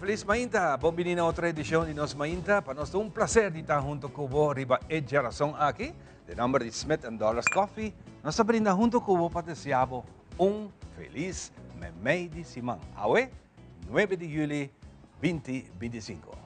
Feliz mainta. Bon bini na otro edicion di Nos Mainta. Pa nos ta un placer di ta hunto cu bo riba e djarason aki. Den nomber di Smith and Dollars Coffee, nos ta brinda hunto cu bo pa desea bo un feliz memey di siman. Awe, 9 di juli 2025.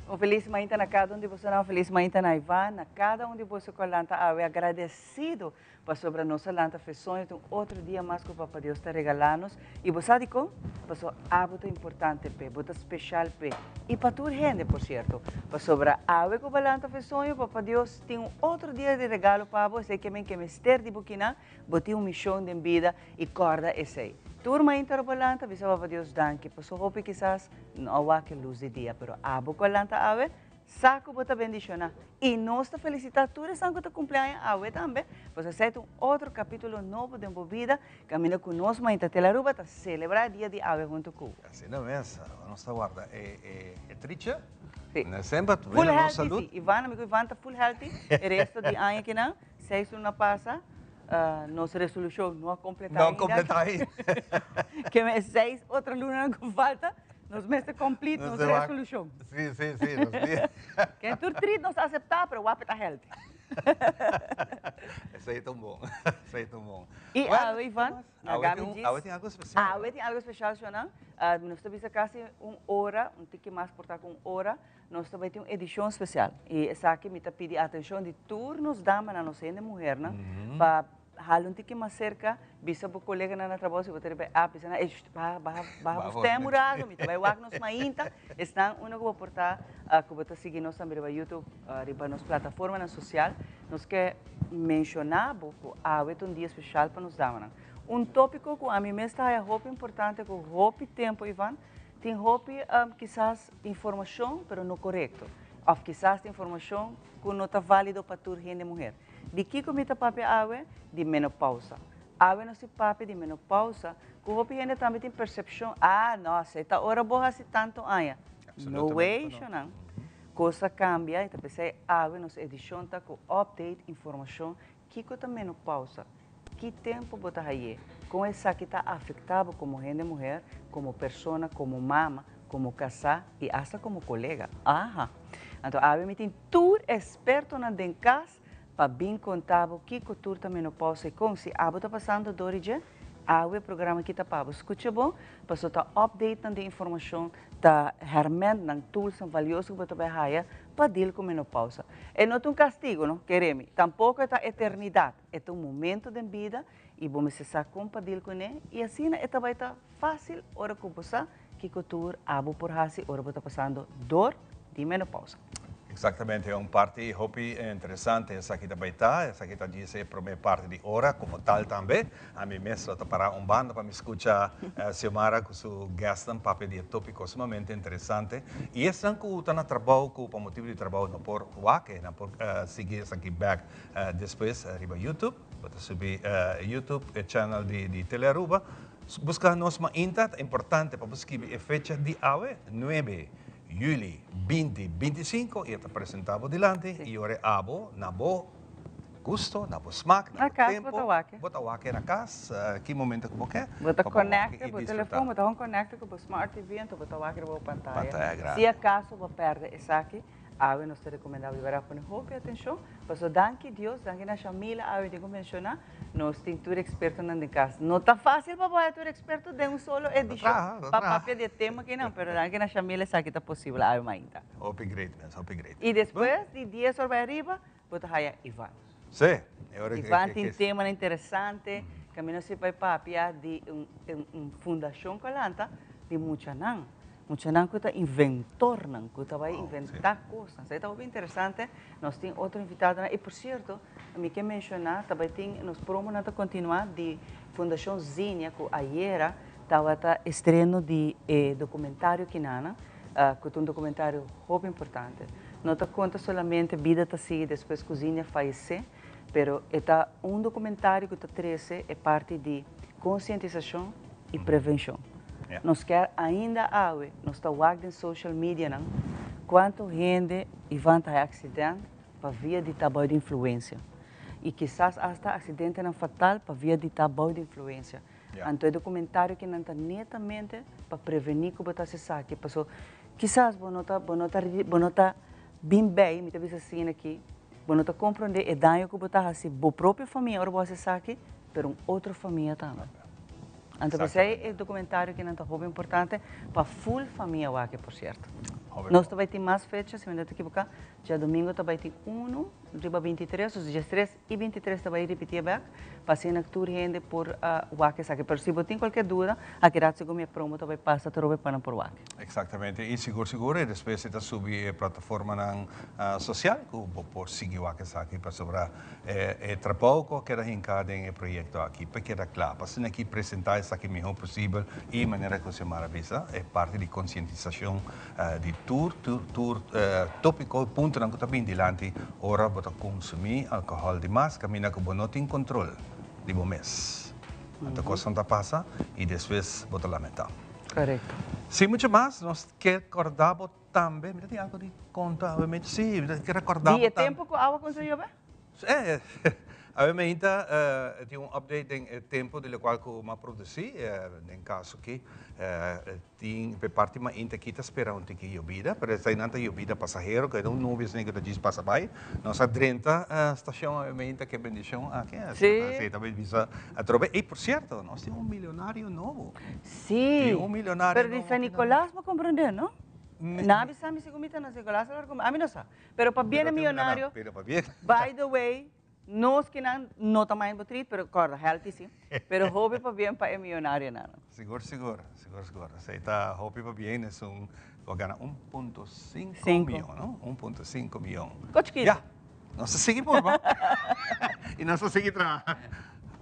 Un feliz mainta na cada un di boso nan, un feliz mainta na Ivan, na cada un di boso cu a lanta awe agradecido pasobra nos a lanta fe soño ta un otro dia mas cu Papa Dios ta regala nos. Y bo sa dicon? Pasobra abo ta importante p'e, bo ta special p'e y pa tur hende por cierto. Pasobra awe cu bo a lanta fe soño, Papa Dios tin un otro dia di regalo pa bo, esey ke men ke mester di bo kinan, bo tin un mision den bida y corda esey. Tur mainta ora bo a lanta, bisa Papa Dios danki, pasobra hopi kisas no a wak e luz di dia, pero abo cu a lanta awe, Sa cu bo ta bendiciona. Y nos ta felicita tur esnan cu ta cumpli aña awe tambe, pasobra esey ta un otro capitulo nobo den bo bida, caminda cu nos Mainta Tele Aruba ta celebra e dia di awe hunto cu bo. Asina mes, nos ta warda e tricha. Si. Na semper Full wena nos healthy salud. si. Ivan, amigo Ivan ta full healthy. E resto di aña kinan, seis luna pasa, nos resolucion no a completa No a ainda. completa ainda. Keme e seis otro lunanan cu falta. Nos mester complete nos resolucion. Si, si, si. Nos di. Ken tur treat nos acepta, pero wape ta healthy. Esey ta un bon. Esey ta un bon. Y awe, Ivan, Awe tin, awe tin algo special. Awe tin algo special, Shonan. Nos ta bisa casi un ora, un tiki mas por ta cu un ora, nos ta bay tin un edicion special. Y esaki mi ta pidi atencion di tur nos damanan, nos hende muhernan, pa Hala un tiki mas serka, bisa bo koleganan na trabou si bo ta riba e app, bisa nan, ey, sht, baha, baha, baha bo stem un rato, mi ta bai wak nos mainta. Esnan unda ku bo por ta, ku bo ta sigui nos tambe riba YouTube, riba nos plataformanan sosial. Nos ke menshoná bo ku awe ta un dia speshal pa nos damanan. Un tópiko ku ami mes ta haya hopi importante ku hopi tempu, Ivan, tin hopi kisas informashon pero no korekto, òf kisas tin informashon ku no ta válido pa tur hende muher. Di kiko mi ta papia awe? Di menopausa. Awe nos tin papia di menopausa, ku hopi hende tambe tin persepshon, ah, no, esei ta ora bo hasi tantu aña. No way, shonan. Kos a kambia i ta p'esei awe nos edishon ta ku update informashon kiko ta menopausa, ki tempu bo ta hay'é, kon esaki ta afektá bo komo hende muher, komo persona, komo mama, komo kasá i asta komo kolega. Aha! Anto awe mi tin Tur expertonan den cas pa bin conta bo kico tur ta menopausa y con. Si abo ta pasando door di dje, awe programa aki ta pa bo. Scucha bon, paso ta updatenan di informacion, ta hermentnan, toolsnan valioso cu bo ta bay haya pa deal cu menopausa. E no ta un castigo no, kere mi. Tampoco e ta eternidad. E ta un momento den bida y bo mester sa con pa deal cune y asina e ta bay ta facil ora cu bo sa Kiko tur abo por hasi ora bo ta pasando dor di menopausa? Exactamente, un parti hopi interesante esaki ta bay ta, esaki ta djis e prome parti di ora, como tal tambe, ami mes lo ta para un banda pa mi scucha Xiomara cu su guestnan papia di e topico sumamente interesante, y esnan cu ta na trabou cu pa motibo di trabou no por wak e, nan por sigui esaki bek despues riba YouTube, bo ta subi YouTube e channel di Telearuba. Busca nos mainta, ta importante pa bo skibi e fecha di awe, nuebe juli binti 25, y e ta presenta bo dilanti y ora e abo na bo gusto, na bo smaak, na bo tempo, bo ta wak na cas, ki momento cu bo ke, Bo ta pa bo wak conecta y bo disfruta. telefon, bo ta gewoon conecta cu bo smart TV, anto bo ta wak riba bo pantaya. Pantaya grandi. Si acaso bo perde esaki, awe nos ta recomenda bo di berdad pone hopi atencion, pasobra danki Dios, danki na Shamila awe tin cu menciona, Nos tin tur expertonan den cas. No ta facil pa bo haya tur experto den un solo edicion pa papia di e tema akinan, pero danki na Shamila esaki ta posibel awe mainta. Hopi great mes, hopi great. Y despues di dies or bay ariba, bo ta haya Ivan. Sí, e ora Ivan tin temanan interesante, caminda si bay papia di un fundacion cu a lanta di muchanan. Muchanan cu ta inventornan, cu ta bay inventa cosnan. Esaki ta hopi interesante. Nos tin otro invitadonan. Y por cierto, mi ke menciona, ta bay tin, nos promonan ta continua di Fundacion Zinia cu ayera tabata estreno di e documentario Kinana, cu ta un documentario hopi importante. No ta conta solamente bida ta sigui despues cu Zinia fayece, pero e ta un documentario cu ta trece e parti di concientisacion y prevencion. Nos kier ainda awe, nos ta wak den social medianan cuanto hende Ivan ta haya accident pa via di ta bao di influencia. Y kisas hasta accidentenan fatal pa via di ta bao di influencia. Anto e documentario kinan ta netamente pa preveni cu bo ta haci esaki. Paso Kisas bo no ta bo no ta bo no ta bin bij, mi ta bisa asina aki, bo no ta comprende e daño cu bo ta haci bo propio famia ora bo haci esaki, pero un otro famia tambe. Anto p'esei e documentario kinan ta hopi importante pa full famia wak, por cierto. Nos ta bay tin mas fecha, si mi no ta ekiboca, djadomingo ta bay tin uno riba 23, dus 13 y 23 ta bay ripiti e bek, pa asina tur hende por wak esaki. Pero si bo tin cualkier duda, aki rato segun mi e promo ta bay pasa atrobe pa nan por wak. Exactamente, y sigur sigur y despues e ta subi e plataformanan social cu bo por sigui wak esaki pasobra e trabou cu a keda hinca den e proyecto aki pa keda cla, pa asina aki presenta esaki miho posibel y manera cu Xiomara bisa e parti di concientisacion di tur tur tur topico y puntonan cu ta bin dilanti ora bo ta consumi alcohol di mas caminda cu bo no tin control di bo mes. Anto cosnan ta pasa y despues bo ta lamenta. Correcto. Sin mucho mas, nos ke corda bo tambe, mi ta tin algo di conta awe mente, si, mi ta ke recorda bo Di e tempo cu awa cuminsa yobe? Eh, awe meinta tin un update den e tempo di locual cu m'a produci, den caso aki tin pe parti mainta aki ta spera un tiki yobida, pero esainan ta yobida pasahero, cu e ta un nubia asina cu ta djis pasa bay. Nos a drenta stacion awe meinta, ke bendicion aki, asina ta bay bisa atrobe. Ey, por cierto, nos tin un milionario nobo. Sí, Tin un milionario pero di nobo San aki na Nicolas bo comprende, no? Nan a bisa mi segun mi ta na San Nicolas a mi no sa. Pero pa bien e millonario, by the way, nos kinan no ta mind bo treat, pero corda, healthy si. Pero hopi pa bien pa e millonarionan. Sigur, sigur, sigur, sigur. Esey ta hopi pa bien, esun cu a gana 1.5 miyon, no? 1.5 miyon. Ko chikito. Ya, nos ta sigui purba y nos ta sigui traha.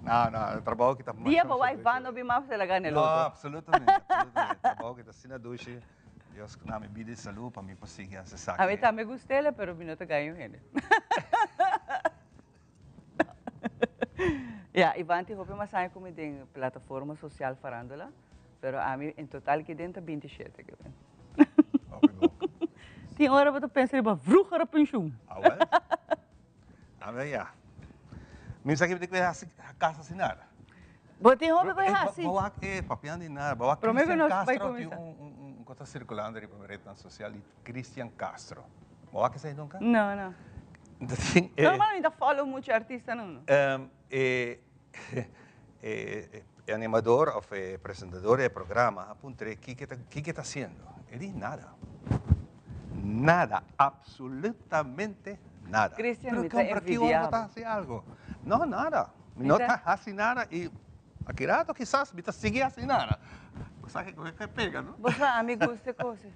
No, no, e trabou aki ta masha, masha dushi. Dia bo wife banda obi mas el a gana el otro. No, absolutamente, absolutamente. Trabou aki ta asina dushi. Dios na mi bida y salud pa mi por sigui haci esaki. A mi tambe gust'el, pero mi no ta gaña un hende. Ya, Ivan tin hopi mas aña cu mi den plataforma social Farándula, pero ami en total ki den ta 27 ke ben. Hopi bon. Tin ora bo ta pensa riba vroegere pensioen. Awel. Awel ya. Mi sa ki mi tin ku hasi casa sin nada. Bo tin hopi ku hasi. Bo wak e papian di nada. Bo wak Cristian Castro tin un cosa circulando riba rednan social di Cristian Castro. Bo wak esei nunca? No, no. Normal mi ta follow mucho artistanan no. E e animador of e presentador di e programa a puntr'é kiko e ta hasiendo. E di nada. Nada, absolutamente nada. Cristian, mi ta envidia bo. Pero ki ora bo ta hasi algo? No, nada. Mi no ta hasi nada y aki rato kisas mi ta sigui hasi nada. Bo sa ke ke pega, no? Bo sa, ami gusta e kos.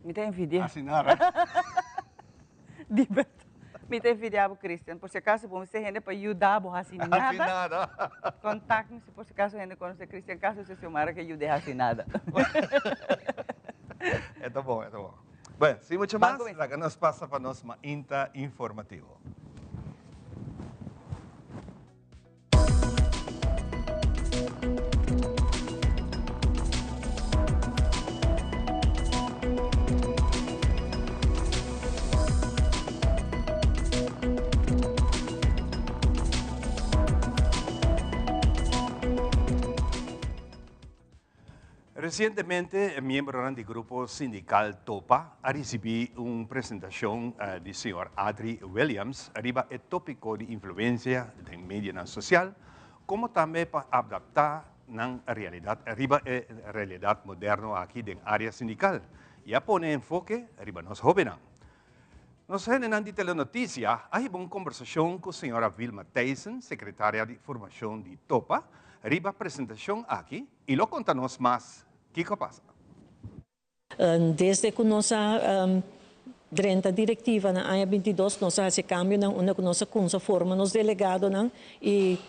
Mi ta envidia. Hasi nada. Di bèrdat. Mi ta envidia bo, Cristian. Por si acaso bo mester hende pa yuda bo hasi nada. Hasi nada. Contact mi si por si acaso hende conoce Cristian Castro, si Xiomara ke yud'é hasi nada. E ta bon, e ta bon. Bueno, sin mucho mas, laga nos pasa pa nos mainta informativo. Resientemente miembronan di grupo sindical Topa a ricibi un presentacion di señor Adri Williams riba e topico di influencia den medianan social como tambe pa adapta nan realidad riba e realidad moderno aki den area sindical y a pone enfoke riba nos hobennan. Nos hendenan di Telenoticia a hiba un kombersashon ku señora Vilma Thijssen, sekretaria di formashon di Topa, riba presentashon aki i lo konta nos mas kiko a pasa. Desde ku nos a drenta direktiva na aña 22 nos a hasi kambionan unda ku nos a kumsa forma nos delegadonan i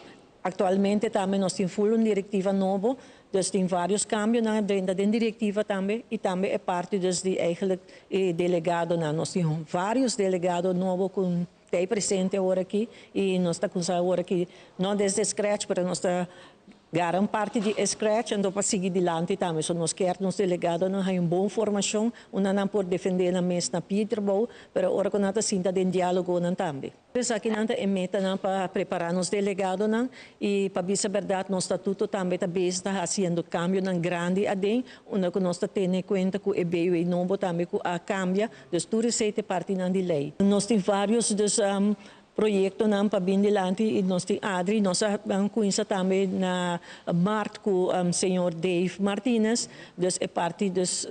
Actualmente tambe nos tin full un directiva nobo, dus tin varios cambionan a drenta den directiva tambe y tambe e parti dus di eigenlijk e delegadonan. Nos tin varios delegado nobo cu ta presente awor aki y nos ta cuminsa awor aki no desde scratch pero nos ta. Gara un parti di scratch anto pa sigui dilanti tambe. So nos kier nos delegadonan haya un bon formacion, unda nan por defende nan mes na pia di trabou, pero ora cu nan ta sinta den dialogonan tambe. Esakinan ta e metanan pa prepara nos delegadonan y pa bisa berdad nos statuto tambe ta bezig ta haciendo cambionan grandi aden, unda cu nos ta tene cuenta cu e BW nobo tambe cu a cambia, dus tur esey ta e partinan di ley. Nos tin varios dus proyectonan pa bin dilanti y nos tin Adri, nos a cuminsa tambe na maart cu señor Dave Martinez, dus e parti dus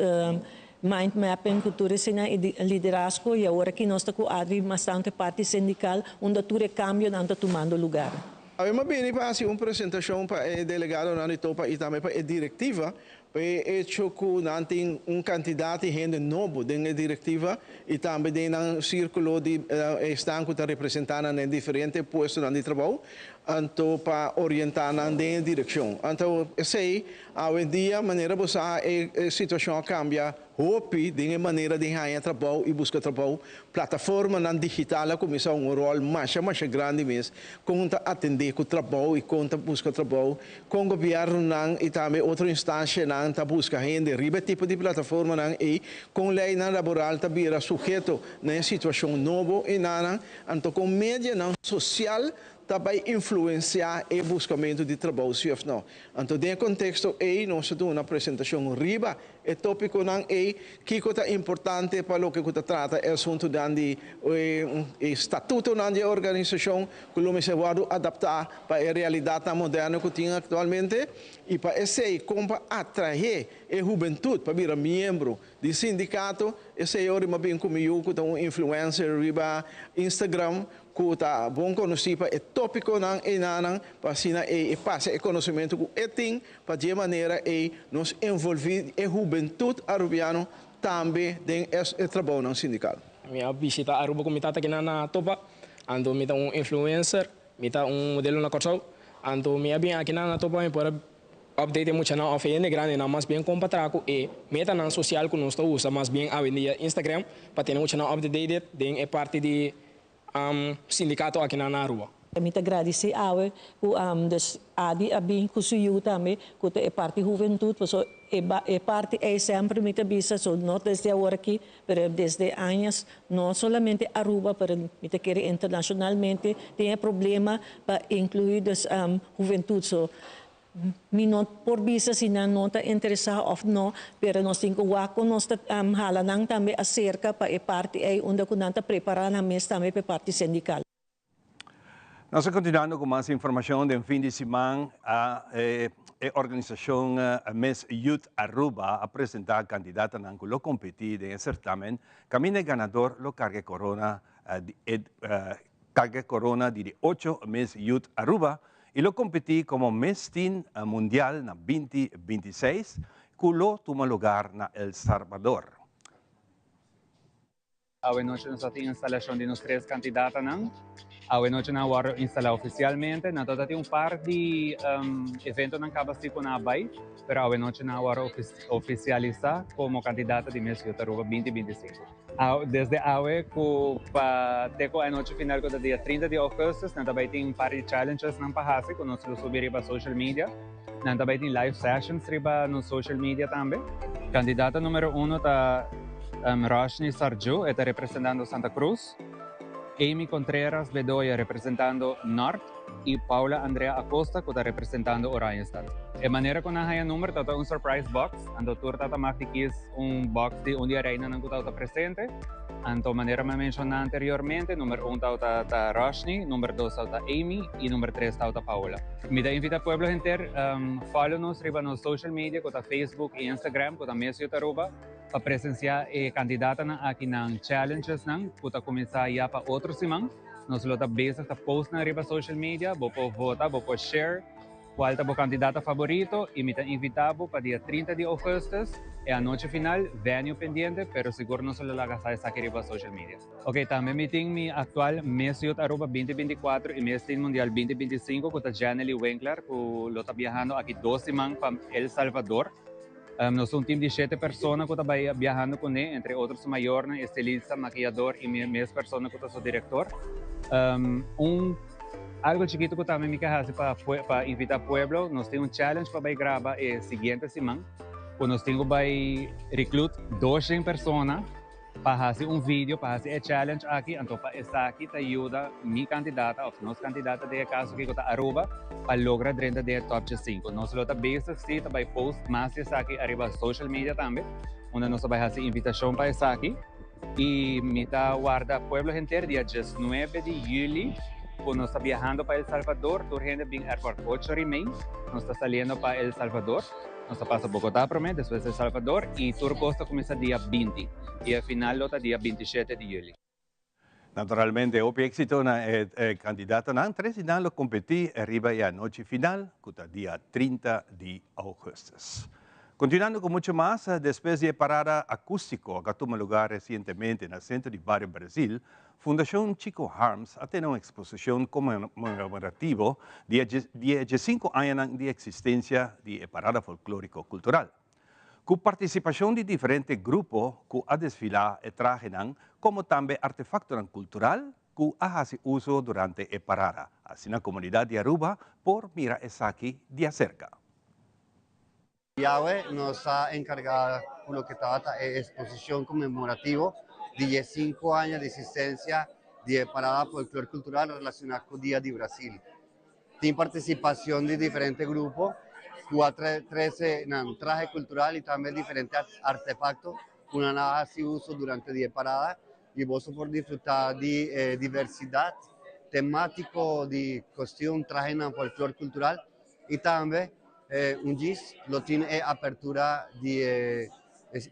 mind mapping cu tur eseynan y liderazgo y awor aki nos ta cu Adri mas tanto e parti sindical unda tur e cambionan ta tumando lugar. Awe mi a bini pa haci un presentacion pa e delegadonan di Topa y tambe pa e directiva Pa e echo ku nan tin un kantidat di hende nobo den e direktiva i tambe den nan sírkulo di esnan ku ta representá nan den diferente puestonan di trabou, anto pa orientá nan den e direkshon. Anto esei, awendia, manera bo sa e situashon a kambia hopi den e manera di haña trabou i buska trabou. Plataformanan digital a kuminsá un ròl masha masha grandi mes kon ta atendé ku trabou i kon ta buska trabou. Kon gobièrnunan i tambe otro instanshanan ta buska hende riba e tipo di plataformanan ei? Kon leinan laboral ta bira suheto na e situashon nobo enanan? Anto kon medianan sosial ta bai influensiá e buskamentu di trabou si òf nò? Anto den e konteksto ei nos ta duna presentashon riba E tópikonan ei, kiko ta importante pa loke ku ta trata e asuntunan di e statutonan di e organisashon ku lo mester wòrdu adaptá pa e realidatnan moderno ku tin aktualmente i pa esei kon pa atraé e hubentut pa bira miembro di sindikato. Esei ora mi a bin ku mi yu ku ta un influencer riba Instagram ku ta bon konosí pa e tópikonan einanan pa asina ei e pasa e konosementu ku e tin Pa dje manera ei nos envolví e hubentut Arubiano tambe den e trabounan sindikal. Mi a bishita Aruba ku mi tata kinan na topa, anto mi ta un influencer, mi ta un modelo na Kòrsou, anto mi a bin akinan na topa mi por a update e muchanan òf e hende grandinan mas bien kon pa traha ku e metanan sosial ku nos ta usa mas bien awendia Instagram pa tene muchanan updated den e parti di sindikato akinan na Aruba. Mi ta gradisí awe ku dus Adi a bin ku su yu tambe ku ta e parti huventut pasobra e e parti ei semper mi ta bisa so no desde awor aki pero desde añas no solamente Aruba pero mi ta kere internashonalmente tin e problema pa inkluí dus huventut so Mi no por bisa si nan no ta interesá òf no, pero nos tin ku wak kon nos ta hala nan tambe aserka pa e parti ei unda ku nan ta prepará nan mes tambe pa e parti sindikal. Nos ta kontinuando ku mas informashon. Den fin di siman a e organisashon Miss Youth Aruba a presentá kandidatanan ku lo kompetí den e sertamen kaminda e ganador lo karga e korona di e karga e korona di di ocho Miss Youth Aruba i lo kompetí komo Miss Teen Mundial na binti 26 ku lo tuma lugar na El Salvador. Awe nochi nos a tin instalashon di nos tres kandidatanan. Awe nochi nan a wòrdu instalá ofisialmente. Nan tabata tin un par di eventonan kaba si ku nan a bai, pero awe nochi nan a wòrdu ofisialisá komo kandidata di Miss Youth Aruba 2025. Desde awe ku pa te ku anochi final ku ta dia 30 di ougùstùs nan ta bai tin un par di challengesnan pa hasi ku nos lo subi riba social media. Nan ta bai tin live sessions riba nos social media tambe. Kandidata numero uno ta Roshni Sarju, e ta representando Santa Cruz. Amy Contreras Bedoya representando Nort y Paula Andrea Acosta cu ta representando Oranjestad. E manera cu nan haya number ta ta un surprise box, anto tur ta ta mag di kies un box di un di e reinanan cu tabata presente. Anto manera mi a menciona anteriormente, number un tabata ta Roshni, number dos tabata Amy y number tres tabata Paola. Mi ta invita pueblo henter follow nos riba nos social media cu ta Facebook y Instagram cu ta Miss Youth Aruba pa presencia e candidatanan aki nan challengesnan cu ta cuminsa ya pa otro siman. Nos lo ta bezig ta post nan riba social media, bo por vota, bo por share cual ta bo candidata favorito y mi ta invita bo pa dia 30 di augustus e anochi final, venue pendiente, pero sigur nos lo laga sa esaki riba social media. Ok, tambe mi tin mi actual Miss Youth Aruba 2024 y Miss Teen Mundial 2025 cu ta Jenely Winkler cu lo ta biahando aki dos siman pa El Salvador. Nos ta un team di shete persona cu ta bay biahando cune, entre otro su mayornan, estilista, makiyador y mi mes persona cu ta su director. Un Algo chikito cu tambe mi ke haci pa pa invita pueblo, nos tin un challenge pa bay graba e siguiente siman, cu nos tin cu bay reclut 200 persona pa haci un video, pa haci e challenge aki, anto pa esaki ta yuda mi candidata of nos candidata den e caso aki cu ta Aruba pa logra drenta den e top 5. Nos lo ta bezig si ta bay post mas di esaki ariba social media tambe, unda nos ta bay haci invitacion pa esaki. Y mi ta warda pueblo henter dia 19 di juli cu nos ta biahando pa El Salvador. Tur hende bin airport 8 ora y mei. Nos ta saliendo pa El Salvador. Nos ta pasa Bogotá prome, despues El Salvador y tur cos ta cuminsa dia 20. Y e final lo ta dia 27 di juli. Naturalmente hopi exito na e candidatonan. Tres di nan lo competi riba e anochi final cu ta dia 30 di augustus. Continuando cu mucho mas, despues di e parada acustico cu a tuma lugar recientemente na centro di Bario Brasil, Fundacion Chico Harms a tene un exposicion conmemorativo di e di e diescinco añanan di existencia di e parada folklorico cultural. Cu participacion di diferente grupo cu a desfila e trahenan como tambe artefactonan cultural cu a haci uso durante e parada. Asina comunidad di Aruba por mira esaki di acerca. Awe nos a encarga cu loke tabata e exposicion conmemorativo di diescinco aña di existencia di e Parada Folklor Cultural relaciona cu Dia di Brasil. Tin participacion di diferente grupo cu a trece nan trahe cultural y tambe diferente artefacto cu nan a haci uso durante di e parada y boso por disfruta di e diversidad tematico di costume, trahenan folklor cultural y tambe un djis lo tin e apertura di e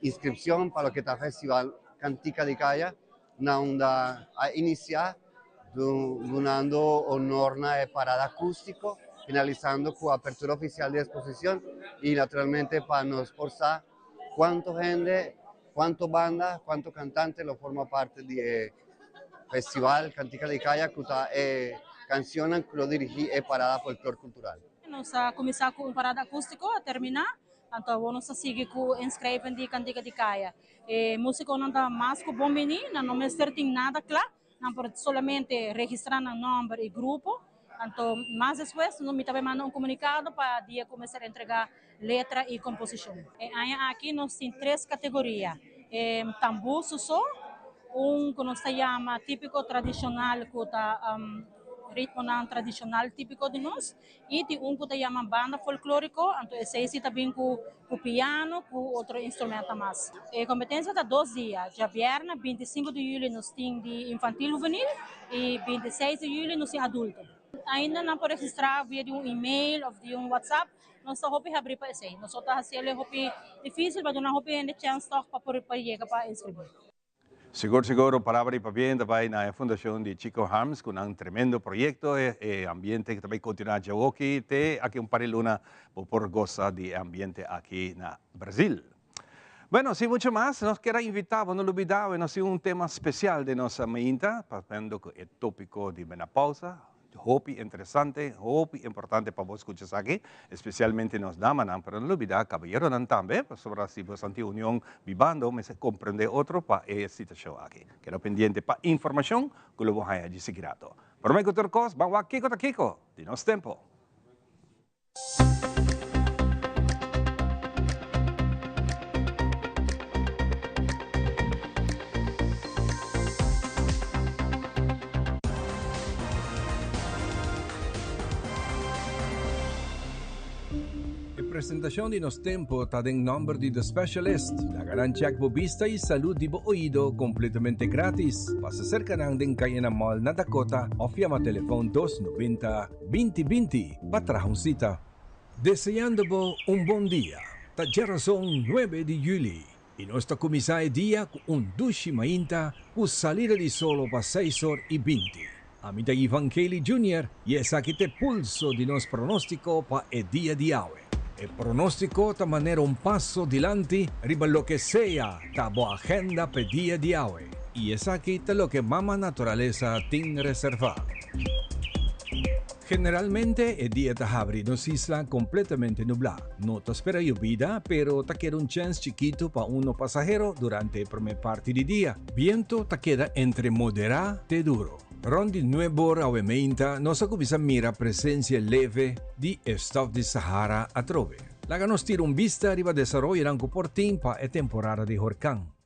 inscripcion pa loke ta Festival Cantica di Caya na unda a inicia dunando honor na e parada acustico, finalizando cu apertura oficial di exposicion y naturalmente pa nos por sa cuanto hende, cuanto banda, cuanto cantante lo forma parte di e Festival Cantica di Caya cu ta e cancionnan cu lo dirigi e parada folklor cultural. Nos a cuminsa cu un parada acustico, a termina, anto awor nos ta sigui cu inschrijven di Cantica di Caya. E musiconan ta mas cu bon bini, nan no mester tin nada cla, nan por solamente registra nan nomber y grupo, anto mas despues mi ta bay manda un comunicado pa dia cu mester entrega letra y composicion. E aña aki nos tin tres categoria, e tambú su so, un cu nos ta yama tipico tradicional cu ta ritmonan tradicional tipico di nos y tin un cu ta yama banda folklorico, anto esey si ta bin cu piano cu otro instrumento mas. E competencia ta dos dia, djabièrnè 25 di juli nos tin di infantil huvenil y 26 di juli nos tin adulto. Ainda nan por registra via di un email of di un WhatsApp. Nos ta hopi habrí pa esei. Nos ta hasi el hopi difísil pa duna hopi hende chèns tòg pa por pa yega pa inskribí. Sigur sigur, palabra di pabien ta bai na e fundashon di Chico Harms ku nan tremendo proyekto. E ambiente ku ta bai kontinuá djawoki te aki un par di luna bo por gosa di e ambiente aki na Brazil. Bueno, sin mucho mas, nos kier a invitá bo, no lubidá, awe nos tin un tema spesial den nos mainta, papiando ku e tópiko di menopausa. Hopi interesante, hopi importante pa bo scucha esaki, especialmente nos damanan, pero no lubida caballeronan tambe, pasobra si bo santi union bibando mester comprende otro pa e situacion aki. Keda pendiente pa informacion cu lo bo haya dje sigui rato. Prome cu tur cos, ban wak kico ta kico di nos tempo. E presentacion di Nos Tempo ta den nomber di The Specialist. Laga nan check bo bista y salud di bo oido completamente gratis. Pasa cerca nan den Cayena Mall na Dakota of yama telefon 290. 20 20 pa traha un cita. Deseando bo un bon dia. Ta djarazon nuebe di juli y nos ta cuminsa e dia cu un dushi mainta cu salida di solo pa seis or y 20. Ami ta Ivan Kelly Junior y esaki t'e pulso di nos pronostico pa e dia di awe. E pronostico ta manera un paso dilanti riba loke sea ta bo agenda p'e dia di awe y esaki ta loke Mama Naturalesa tin reserva. Generalmente e dia ta habri nos isla completamente nublá. No ta spera yobida, pero ta keda un chens chikitu pa uno pasahero durante e prome parti di dia. Biento ta keda entre moderá te duro. Rond di nueb'or awe meinta nos a cuminsa mira presencia leve di e stof di Sahara atrobe. Laga nos tira un bista riba desaroyonan cu por tin pa e temporada di horcan.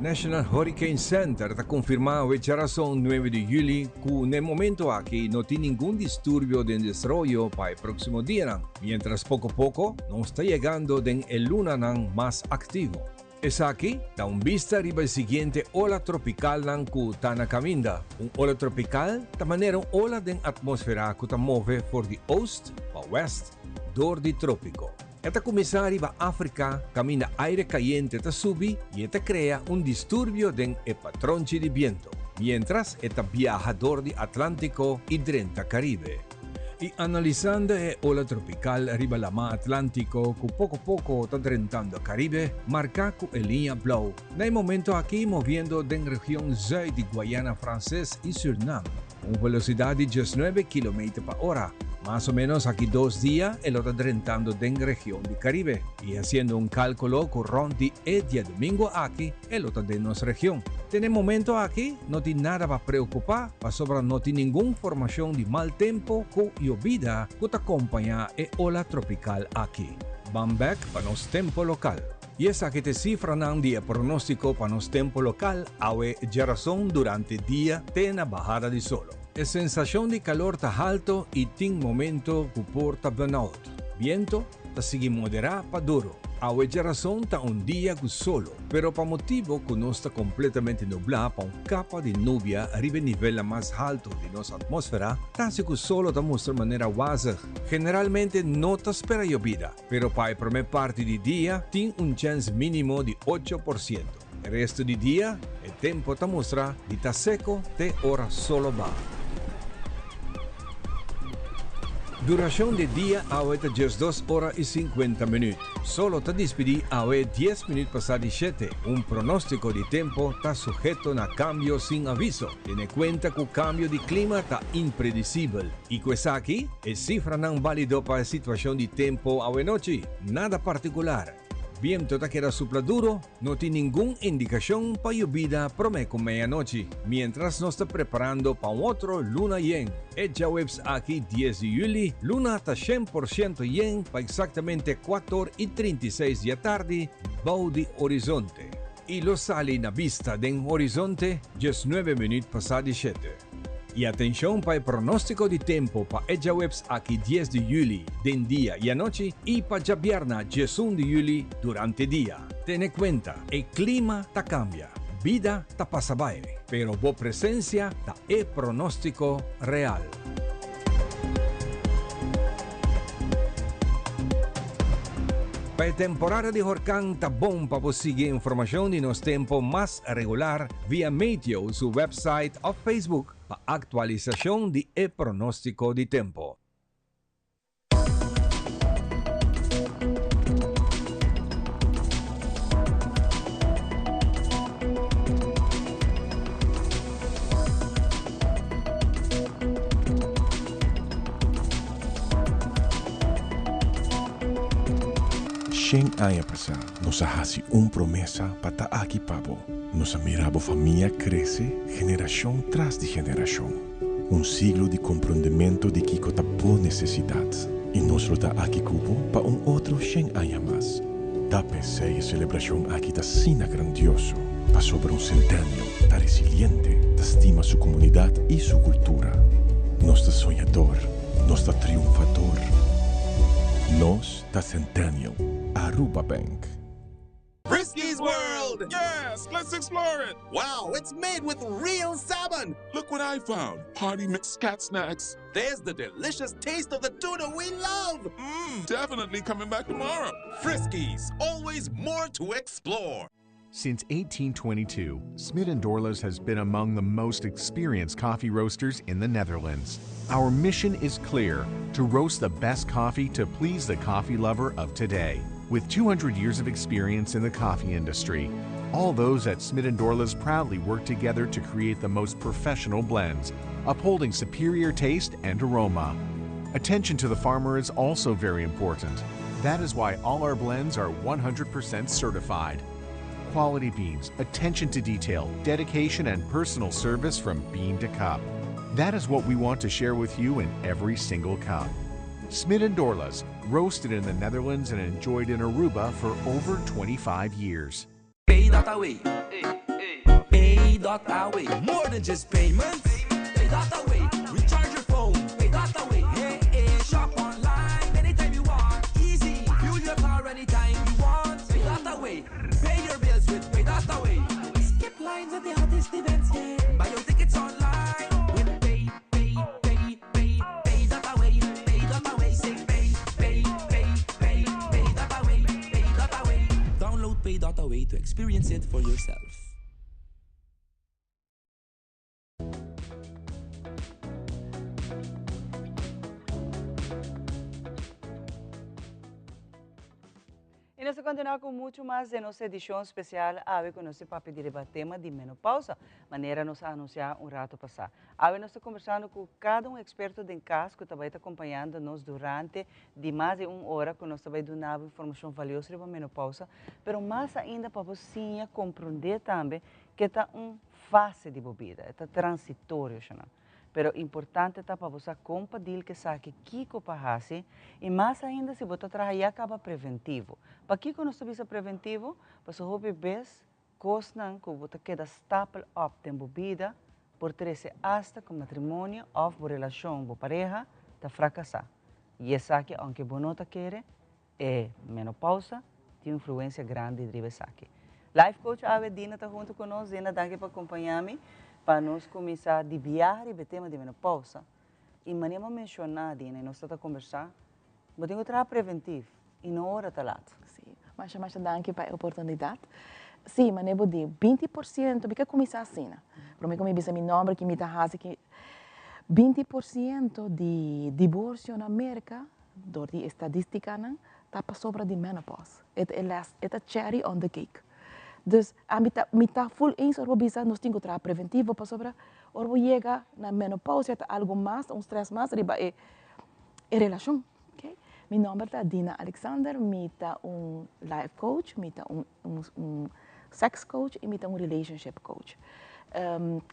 National Hurricane Center ta konfirmá awe djarason nuebe di yüli ku na e momento aki no tin ningun disturbio den desaroyo pa e próksimo dianan, miéntras poko poko nos ta yegando den e lunanan mas aktivo. Esaki ta un bista riba e siguiente ola tropikalnan ku ta na kaminda. Un ola tropikal ta manera un ola den atmósfera ku ta move for di oost pa wèst dor di trópiko. E ta kuminsá riba Afrika kaminda aire kayente ta subi i e ta krea un disturbio den e patronchi di bientu, miéntras e ta biaha dor di Atlántiko i drenta Karibe. I analisando e ola tropikal riba Lamá Atlántiko ku poko poko ta drentando Karibe, marká ku e liña blou, na e momento aki moviendo den region zùit di Guayana Franses i Sürnam. Un velosidat di diesnuebe kilometer pa ora. Mas o menos aki dos dia e lo ta drentando den region di Caribe y haciendo un calculo cu rond di e diadomingo aki e lo ta den nos region. Te n'e momento aki no tin nada pa preocupa pasobra no tin ningun formacion di mal tempo cu yobida cu ta compaña e ola tropical aki. Ban bek pa nos tempo local. I esaki ta e sifranan di e pronóstiko pa nos tempu lokal awe djarason durante dia te na bahada di solo. E sensashon di kalor ta halto i tin momento ku por ta burnout. Biento ta sigui moderá pa duru. Awe djarason ta un dia ku solo, pero pa motibu ku nos ta kompletamente nublá pa un kapa di nubia riba e nivelnan mas haltu di nos atmósfera, ta hasi ku solo ta mustra manera wazig. Generalmente no ta spera yobida. Pero pa e promé parti di dia tin un chèns mínimo di 8%. E resto di dia e tempo ta mustra di ta seko te ora solo baha. Durashon di dia awe ta 12 ora i 50 minüt. Solo ta dispidí awe 10 minüt pasá di shete. Un pronóstiko di tempo ta suheto na kambio sin aviso. Tene kuenta ku kambio di klima ta impredisibel i ku esaki E sifranan bálido pa e situashon di tempu awenochi, nada partikular. Biento ta keda supla duro, no tin ningun indikashon pa yobida promé ku meianochi, miéntras nos ta preparando pa un otro luna yen. E djaweps aki 10 di yüli, luna ta 100% yen pa eksaktamente kuator i 36 di atardi bou di horizonte i lo sali na bista den horizonte 19 minüt pasá di shete. I atenshon pa e pronóstiko di tempu pa e djaweps aki 10 di yüli den dia i anochi i pa djabièrna 11 di yüli durante dia. Tene kuenta, e klima ta kambia, bida ta pasa bai, pero bo presensia ta e pronóstiko real. Pa e temporada di horkan ta bon pa bo sigui informashon di nos tempu mas regular via Meteo su website of Facebook pa aktualisashon di e pronóstiko di tempu. Shen aña pasá nos a hasi un promesa pa ta aki pa bo. Nos a mira bo famia krese generashon tras di generashon. Un siglo di komprondementu di kiko ta bo nesesidat. I nos lo ta aki ku bo pa un otro shen aña mas. Ta p'esei e selebrashon aki ta asina grandioso, pasobra un Centennial ta resiliente, ta stima su komunidat i su kultura. Nos ta soñador, nos ta triunfador. Nos ta Centennial. Aruba Bank. Friskies World! Yes, let's explore it! Wow, it's made with real salmon! Look what I found! Party mix cat snacks. There's the delicious taste of the tuna we love! Mmm, definitely coming back tomorrow. Friskies, always more to explore. Since 1822, Smit & Dorlas has been among the most experienced coffee roasters in the Netherlands. Our mission is clear: to roast the best coffee to please the coffee lover of today. With 200 years of experience in the coffee industry, all those at Smit & Dorlas proudly work together to create the most professional blends, upholding superior taste and aroma. Attention to the farmer is also very important. That is why all our blends are 100% certified. Quality beans, attention to detail, dedication, and personal service from bean to cup. That is what we want to share with you in every single cup. Smit and Dorlas, roasted in the Netherlands and enjoyed in Aruba for over 25 years. Pay.away. Pay.away. More than just payments. Pay.away. Recharge your phone. Pay.away. Hey, hey. Shop online anytime you want. Easy. Fuel your car anytime you want. Pay.away. Pay your bills with Pay.away. Skip lines at the hottest events. Yeah. Buy your tickets online with Pay, Pay, Pay, Pay, Pay.away. Pay.away. Say Pay, Pay, Pay, Pay, Pay.away. Pay.away. Download Pay.away to experience it for yourself. I nos ta kontinuá ku muchu mas den nos edishon spesial awe ku nos ta papia di riba tema di menopausa, manera nos a anunsiá un ratu pasá. Awe nos ta kombersando ku kada un eksperto den kas ku ta bai ta kompañando nos durante di mas di un ora ku nos ta bai duna bo informashon valioso riba menopausa, pero mas ainda pa bo siña komprondé tambe ke ta un fase di bo bida, e ta transitorio shana. Pero importante ta pa bo sa kon pa deal ku esaki, kiko pa hasi i mas ainda si bo ta traha ya kaba preventivo. Pakiko nos ta bisa preventivo? Pasobra hopi bes kosnan ku bo ta keda stapel op den bo bida por trese asta ku matrimonio òf bo relashon, bo pareha, ta frakasá. I esaki aunke bo no ta kere, E menopausa tin un influencia grandi riba esaki. Life coach awe Dina ta hunto cu nos. Dina, danki pa acompaña mi pa nos cuminsa di biaha riba e tema di menopausa. Y manera bo a menciona, Dina, y nos ta ta conversa, bo tin cu traha preventiv y no ora ta lat. Si, masha masha danki pa e oportunidad. Si, manera bo di, 20%, mi ke cuminsa asina. Prome cu mi bisa mi nomber, ki mi ta haci, ki 20% di divorcio na Merca Dor di estadístikanan ta pasobra di menopause. E ta e last, e ta cherry on the cake. Dus ami ta mi ta full eens ora bo bisa nos tin ku traha preventivo pasobra ora bo yega na menopause ya ta algu mas, un stress mas riba e e relashon. Okay. Mi nòmber ta Dina Alexander, mi ta un life coach, mi ta un un un sex coach i mi ta un relationship coach.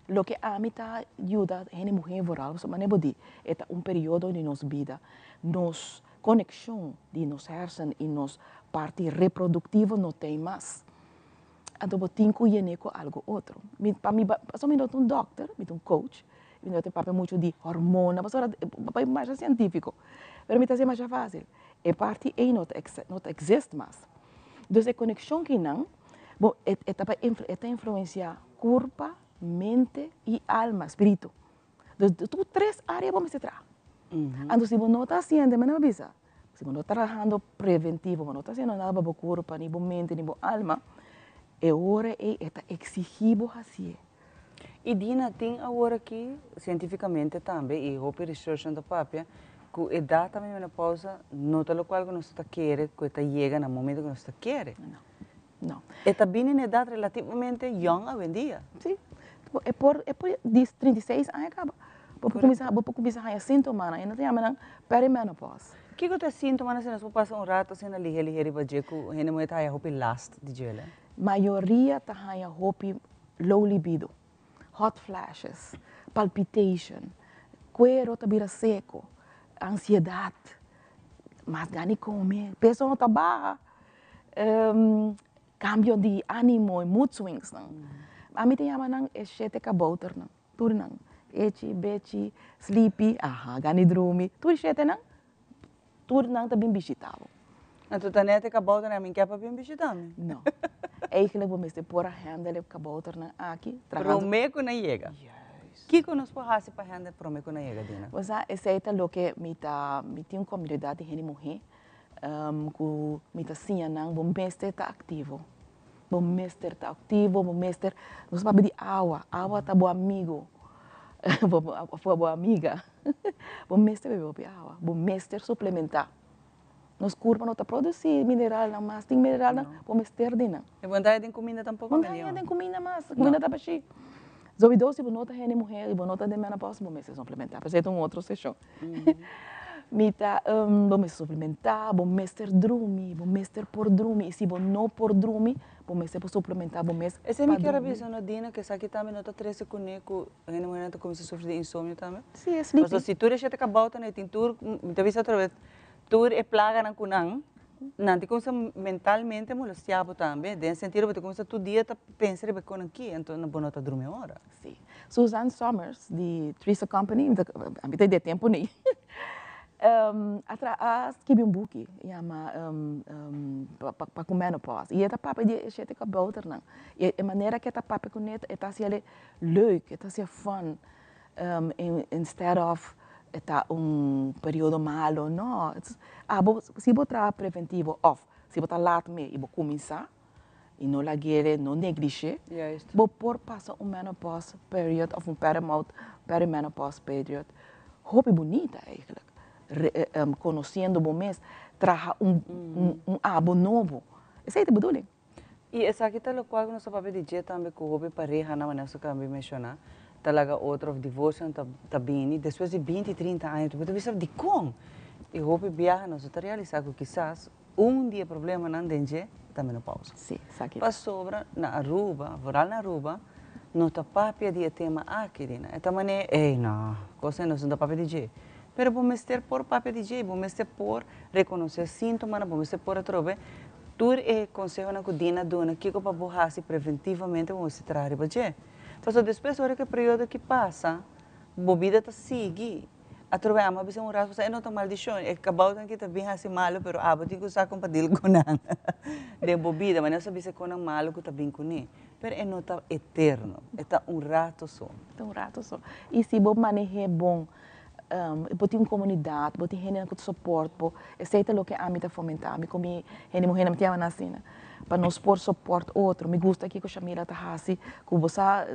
Loke ami ta yuda hende muhé vooral pasobra manera bo di e ta un periodo di nos bida, nos konekshon di nos hersen i nos parti reproduktivo no t'ei mas. Anto bo tin ku yen'é ku algu otro. Mi pa mi pasobra mi no ta un dòkter, mi ta un coach, mi no ta papia muchu di hormona pasobra bo bai masha sientífiko, pero mi ta hasié masha fásil. E parti ei no ta no ta exist mas. Dus e konekshon ki nan, bo e e ta bai e ta influensiá kurpa, mente i alma, spiritu. Dus tur tres área bo mester traha. Anto si bo no ta hasiendo, mi a bisa, si bo no ta trahando preventivo, bo no ta hasiendo nada pa bo kurpa, ni bo mente, ni bo alma, e ora ei e ta eksigí bo hasié. I Dina, tin awor aki, sientificamente tambe, i hopi researchnan ta papia, ku e data di menopausa no ta lokual ku nos ta kere ku e ta yega na momento ku nos ta kere. No, no. E ta bini na edat relativamente yong awendia. Si. E por, e por di 36 aña kaba. Bo por kuminsá, bo por kuminsá haña síntomanan, e nan ta yama nan perimenopause. Kiko ta e síntomanan si nos por pasa un rato asina lihe lihe riba dje ku hende muhé ta haña hopi last di djele? Mayoria ta haña hopi low libido, hot flashes, palpitation, cuero ta bira seco, ansiedad, mas gana di come, peso no ta baha, cambio di animo, mood swings nan. Ami ta yama nan e shete kabouternan, tur nan, echi, bechi, sleepy, aha, gana di drumi, tur e shete nan. Tur nan ta bin bishita bo. Anto ta net e kabouternan mi ke pa bin bishita mi? No. Eigenlijk bo mester por a handle e kabouternan aki trahando. Prome ku nan yega. Juist. Kiko nos por hasi pa handle prome ku nan yega, Dina? Bo sa, esei ta loke mi ta, mi tin un komunidat di hende muhé ku mi ta siña nan bo mester ta aktivo. Bo mester ta aktivo, bo mester, nos papia di awa, awa ta bo amigo, of bo amiga. Bo mester bebe hopi awa, bo mester suplementá. Nos kurpa no ta produsí mineralnan mas, tin mineralnan bo mester di nan. I bo no ta haña den kuminda tampoko? Bo no ta haña den kuminda mas, kuminda ta bashí. Sobido si bo no ta hende muhé i bo no ta den menopausa bo mester suplementá, pero esei ta un otro seshon. Mi ta, bo mester suplementa, bo mester drumi, bo mester por drumi y si bo no por drumi, bo mester por suplementa bo mes Esei mi pa kier a drumi. bisa no Dina, ku esaki tambe no ta trese kuné ku hende muhernan ta kuminsá sufri di insomnio tambe? Sí, e sleepy. Pasobra si tur e shete kabouter nan e tin tur, mi ta bisa otra bes, tur e plaganan ku nan, nan ta kuminsá mentalmente molestiá bo tambe, den sentido bo ta kuminsá tur dia ta pensa riba e konan ki, anto bo no ta drumi ora. Sí. Suzanne Somers di Three's Company, mi ta mi ta di e tempo nei, a tra a skibi un buki yama pa ku menopause i e ta papia di e shete kabouternan i e manera ku e ta papia kuné e ta hasiel leuk, e ta hasiel fun instead of e ta un periodo malo, no, abo si bo traha preventivo òf si bo ta laat mee i bo kuminsá y no lag'é, no neglish'é, bo por pasa un menopause period of un perimenopause period hopi bunita eigenlijk, conociendo bo mes, traha un abo nobo, esey ta e bedoeling. Y esaki ta locual cu nos ta papia di dje tambe cu hopi parehanan, manera nos a caba di menciona, ta laga otro of divorcionan ta bini despues di binti, trinta aña, bo ta bisa dicon? Y hopi biaha nos no ta realisa cu kisas Un di e problemanan den dje ta menopausa. Sí, esaki ta. Pasobra na Aruba, vooral na Aruba, no ta papia di e tema aki, Dina. E ta manera, ey no, cos ei nos no ta papia di dje. Pero bo mester por papia di dje, bo mester por reconoce sintomanan, bo mester por atrobe tur e consehonan cu Dina a duna kico pa bo haci preventivamente bo mester traha riba dje. Pasobra despues ora cu e periodo aki pasa, bo bida ta sigui. Atrobe amo a bisa un ras, e no ta maldicion, e kabouternan ki ta bin haci malo, pero abo tin cu sa con pa deal cu nan den bo bida, manera nos a bisa con nan malo cu ta bin cune, pero e no ta eterno, e ta un rato so. Ta un rato so. Y si bo manehe bon, bo tin un comunidad, bo tin hendenan cu ta support bo, esey ta loke ami ta fomenta, ami cu mi hende muhernan mi ta yama nan asina, pa nos por support otro. Mi gusta kico Shamila ta haci cu bo sa,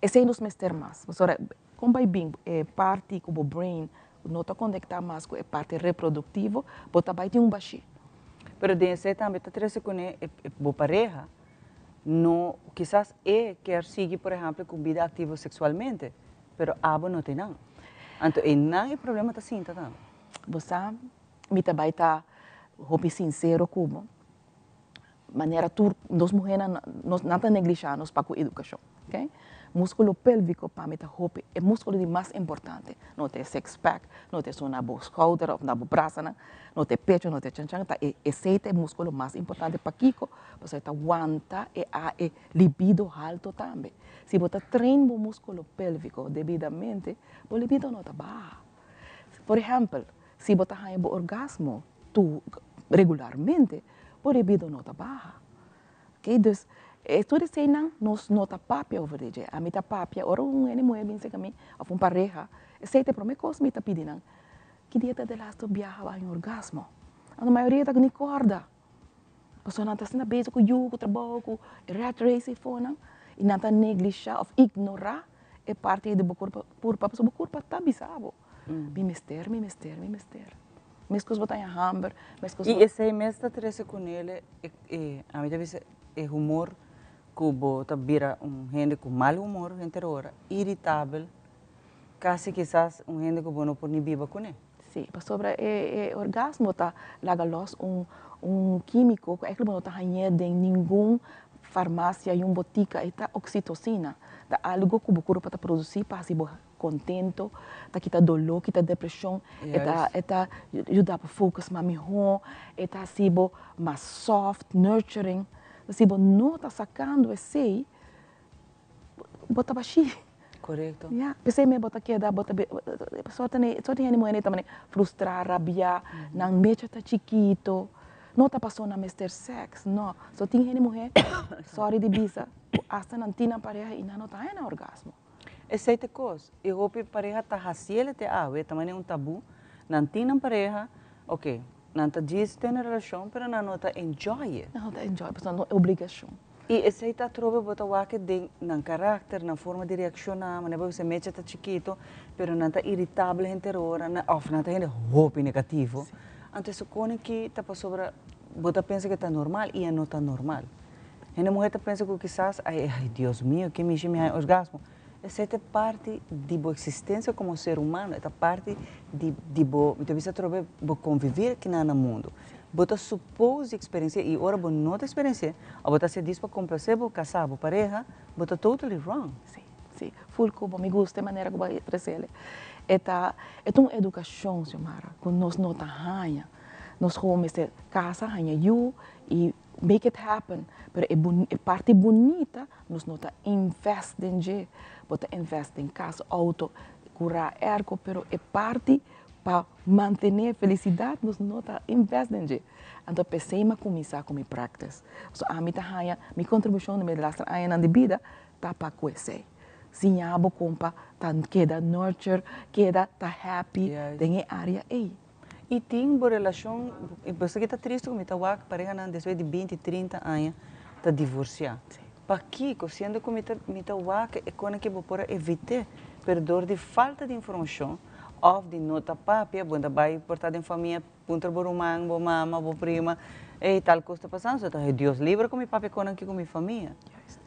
esey nos mester mas, pasobra Kon bai bin e parti ku bo brain no ta konektá mas ku e parti reproduktivo, bo ta bai tin un bashí. Pero den esei tambe ta trese kuné e bo pareha no kisas e kier sigui por ehèmpel ku bida aktivo seksualmente, pero abo no tin nan. Anto einan e problema ta sinta tambe. Bo sa, mi ta bai ta hopi sinsero ku bo, Manera tur nos muhernan nos nan ta neglisha nos pa ku edukashon, ok. Muskulo pelviko pa mi ta hopi e muskulo di mas importante, no ta e six pack, no ta esun na bo skouder of na bo brasanan, no ta e pecho, no ta e chanchan, ta e esei ta e muskulo mas importante, pakiko? Pasobra e ta wanta e a e libido halto tambe. Si bo ta train bo muskulo pelviko debidamente, bo libido no ta baha. Por ehèmpel, si bo ta haña bo orgasmo tu regularmente, bo libido no ta baha. Ok, dus e tur eseinan nos no ta papia over di dje. Ami ta papia ora un hende muhé bin serka mi òf un pareha, esei ta e promé kos mi ta pidi nan, ki dia ta de lastu biaha bo haña un orgasmo? Anto mayoria ta ni kòrda, pasobra nan ta asina bezig ku yu, ku trabou, ku e rat race eifonan, i nan ta neglishá òf ignorá e parti ei di bo kurpa, pasobra bo kurpa ta bisa bo, mi mester, mi mester, mi mester. Meskos bo ta haña hamber, meskos bo. I esei mes ta trese kunele e, ami ta bisa e humor ku bo ta bira un hende ku mal humor henter ora, iritabel, kasi kisas un hende ku bo no por ni biba kuné. Sí, pasobra e orgasmo ta laga los un un kímiko ku èkli bo no ta hañ'é den ningun farmasia i un botika, e ta oksitosina, ta algu ku bo kurpa ta produsí pa hasi bo Contento, ta kita doló, kita depresion, e ta e ta yuda bo focus mas mihó, e ta hasi bo mas soft, nurturing. Si bo no ta sacando esey, bo ta bashí. Correcto. Ya, p'esey mes bo ta keda, bo ta sorta sorta hende muhé ta frustrá, rabiá, nan mecha ta chikito, no ta paso nan mester sex, no. So tin hende muhé, sorry di bisa, ku asta nan tin nan pareha i nan no ta haña nan orgasmo. Esei ta e kos. E hopi pareha ta hasiel te awe, ta manera un tabú. Nan tin nan pareha, oke, nan ta djis tene relashon, pero nan no ta enjoy it. Nan no ta enjoy, pasobra no e obligashon. I esei ta atrobe bo ta wak den nan karakter, nan forma di reakshoná, manera bo bisa mecha ta chikito, pero nan ta iritabel henter ora, nan òf nan ta hende hopi negativo. Anto e sukone ki ta pasobra bo ta pensa ku e ta normal i e no ta normal. Hende muher ta pensa ku kisas, ai, ai, Dios mio, ke mishi mi haña orgasmo. Esei ta parti di bo existencia como ser humano, e ta parti di di bo, mi ta bisa atrobe, bo convivir akinan na mundo. Bo ta suppose di experiencia y ora bo no ta experiencia, of bo ta haci dis pa complace bo casa, bo pareha, bo ta totally wrong. Si, si. Full cu bo. Mi gusta e manera cu bo a expres'e. E ta, e ta un educacion, Xiomara, cu nos no ta haña. Nos gewoon mester casa, haña yu y make it happen. Pero e bun, e parti bunita nos no ta invest den dje. Bo ta invest den cas, auto, cura, airco, pero e parti pa mantene felicidad nos no ta invest den dje. Anto p'esei mi a cuminsa cu mi practice. So ami ta haña mi contribucion den mi laster añanan di bida ta pa cu esei. Siña bo con pa ta keda nurture, keda ta happy den e area ei. I tin bo relashon, i pasobra ki ta tristu ku mi ta wak parehanan despues di binti, trinta aña ta divorsiá. Pakiko? Siendo ku mi ta mi ta wak e kona ke bo por a evit'é, pero dor di falta di informashon òf di no ta papia, bo ta bai por ta den famia puntra bo ruman, bo mama, bo prima, ey tal kos ta pasando, so ta Dios libra ku mi papia kona aki ku mi famia.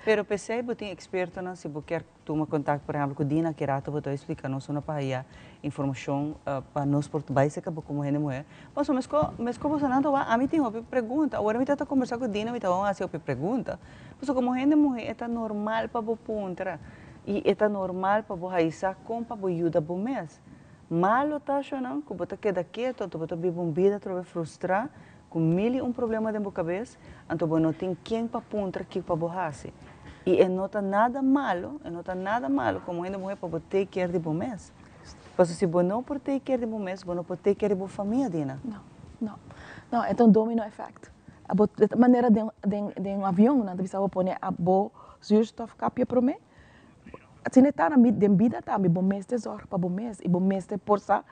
Pero p'esei bo tin ekspertonan si bo kier Tuma contacto por ehempel cu Dina ki rato bo ta explica nos una pa haya informacion pa nos por bay cerca bo como hende muher. Pasobra mesco mesco bosonan ta wak ami tin hopi pregunta awor mi ta ta conversa cu Dina mi ta wou haci hopi pregunta pasobra como hende muher e ta normal pa bo puntra y e ta normal pa bo haya sa con pa bo yuda bo mes. Malo ta ashonan cu bo ta keda keto anto bo ta biba un bida atrobe frustra Ku mil i un problema den bo kabes, anto bo no tin ken pa puntra kiko pa bo hasi. I e no ta nada malo, e no ta nada malo komo hende muhé pa bo take care di bo mes. Pasobra si bo no por take care di bo mes, bo no por take care di bo famia, Dina. No, no. No, e ta un domino effect. Abo, e ta manera den, den, den un avion, nan ta bisa bo pone bo zuurstofkapje promé. Asina e ta na den bida tambe, bo mester zorg pa bo mes i bo mester por sa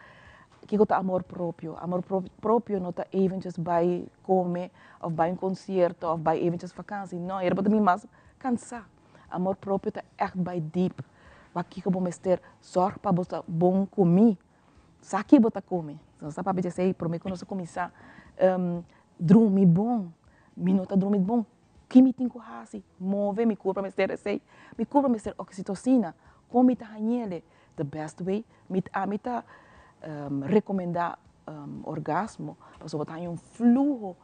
Kiko ta amor propio? Amor propio no ta eventjes bai come of bai un concierto of bai eventjes vakantie. No, hende bo ta bin mas cansa. Amor propio ta echt bai diep. Wak kiko bo mester zorg pa bo ta bon comi. Sa ki bo ta come. Nos ta papia djesey prome cu nos a cuminsa drumi bon. Mi no ta drumi bon. Ki mi tin cu haci? Move mi curpa mester esey. Mi curpa mester oxitocina. Con mi ta hañele? The best way, mi ami ta recomenda orgasmo pasobra bo ta haña un fluho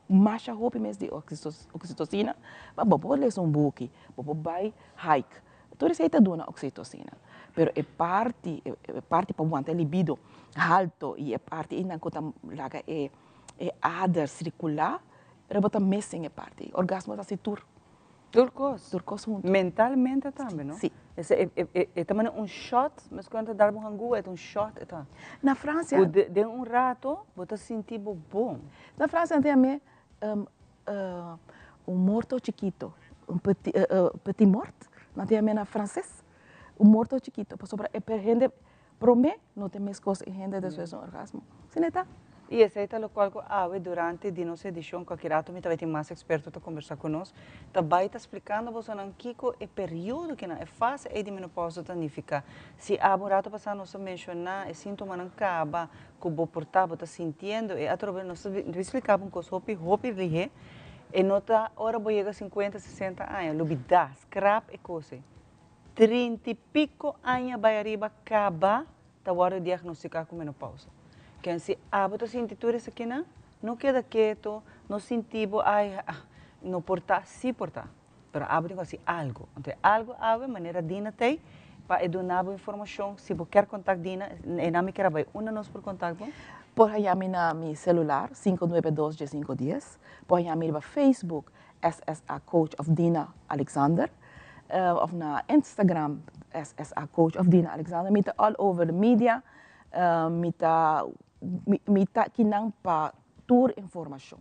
masha hopi mes di oxitocina, ma bo por lesa un buki, bo por bai hike, tur esei ta duna oxitocina, pero e parti e parti pa wanta e libido halto y e parti einan ku ta laga e ader circula, bo ta missing e parti ei, orgasmo ta hasi tur. Tur kos. Tur kos huntu. Mentalmente tambe, no? Si. Ese e e e ta manera un shot, meskos nan ta dar bo hangua, e ta un shot e ta. Na Francia. Ku den un rato bo ta sinti bo bon. Na Francia nan ta yam'é un morto chikito, un petit petit mort, nan ta yam'é na frances, un morto chikito, pasobra e per hende Prome no ta e mes cos e hende despues un orgasmo. Asina e ta. Y esey ta locual cu awe durante di nos edicion cu aki rato mi ta bay tin mas experto ta conversa cu nos, ta bay ta splicando bosonan kico e periodo kinan, e fase ey di menopausa ta nifica. Si abo un rato pasa nos a menciona e sintomanan caba cu bo por ta, bo ta sintiendo e atrobe nos ta bay splica bo un cos hopi hopi lihe, e no ta ora bo yega cincuenta, sesenta aña, lubida, scrap e cos ey. Trinta i piko aña bai ariba kaba ta wòrdu diagnostiká ku menopousa. Ken si abo ta sinti tur esakinan, no keda keto, no sinti bo ai no por ta, si por ta, pero abo tin ku hasi algu. Anto e algu awe manera Dina t'ei pa e duna bo informashon, si bo kier kontak Dina, e nan mi kier a bai unda nos por kontak bo? Por haña mi na mi selular, sinku nuebe dos dje sinku dies. Por haña mi riba Facebook, SSA Coach of Dina Alexander of na Instagram SSA Coach of Dina Alexander. Mi ta all over the media, mi ta mi ta kinan pa tur informacion.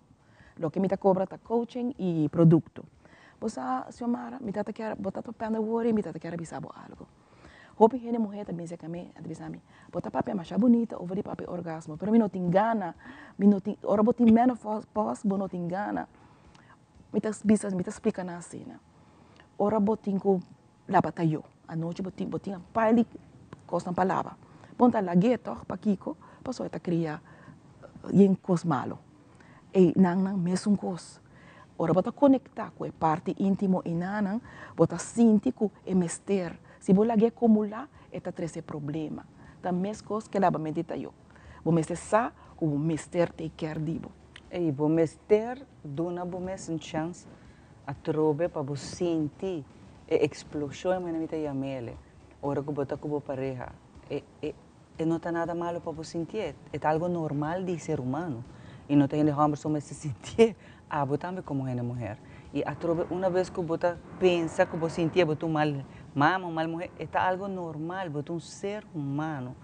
Loke mi ta cobra ta coaching y producto. Bo sa Xiomara, mi tata kier, bo tata pende wori, mi tata kier a bisa bo algo. Hopi hende muhé ta bin serka mi, a ta bisa mi, bo ta papia masha bunita over di papia orgasmo, pero mi no tin gana, mi no tin, ora bo tin menopause bo no tin gana. Mi ta bisa, mi ta splika nan asina, ora bo tin ku laba tayó, anochi bo tin bo tin pile di kosnan pa laba, bo no ta lag'é tòg, pakiko? Pasobra e ta kria yen kos malo. Ei nan nan mesun kos. Ora bo ta konektá ku e parti íntimo ei nan, bo ta sinti ku e mester. Si bo lag'é kumulá, e ta trese problema. Ta meskos ku e labamentu di tayó. Bo mester sa ku bo mester take care di bo. Ey, bo mester duna bo mes un chans atrobe pa bo sinti e eksploshon, manera mi ta yam'el, ora ku bo ta ku bo pareha. E, e, e no ta nada malo pa bo sintié, e ta algo normal di ser humano. I no ta hende hòmber so mester sintié, abo tambe komo hende muher. I atrobe una bes ku bo ta pensa ku bo sintié bo ta un mal mama, un mal muher, e ta algo normal, bo ta un ser humano.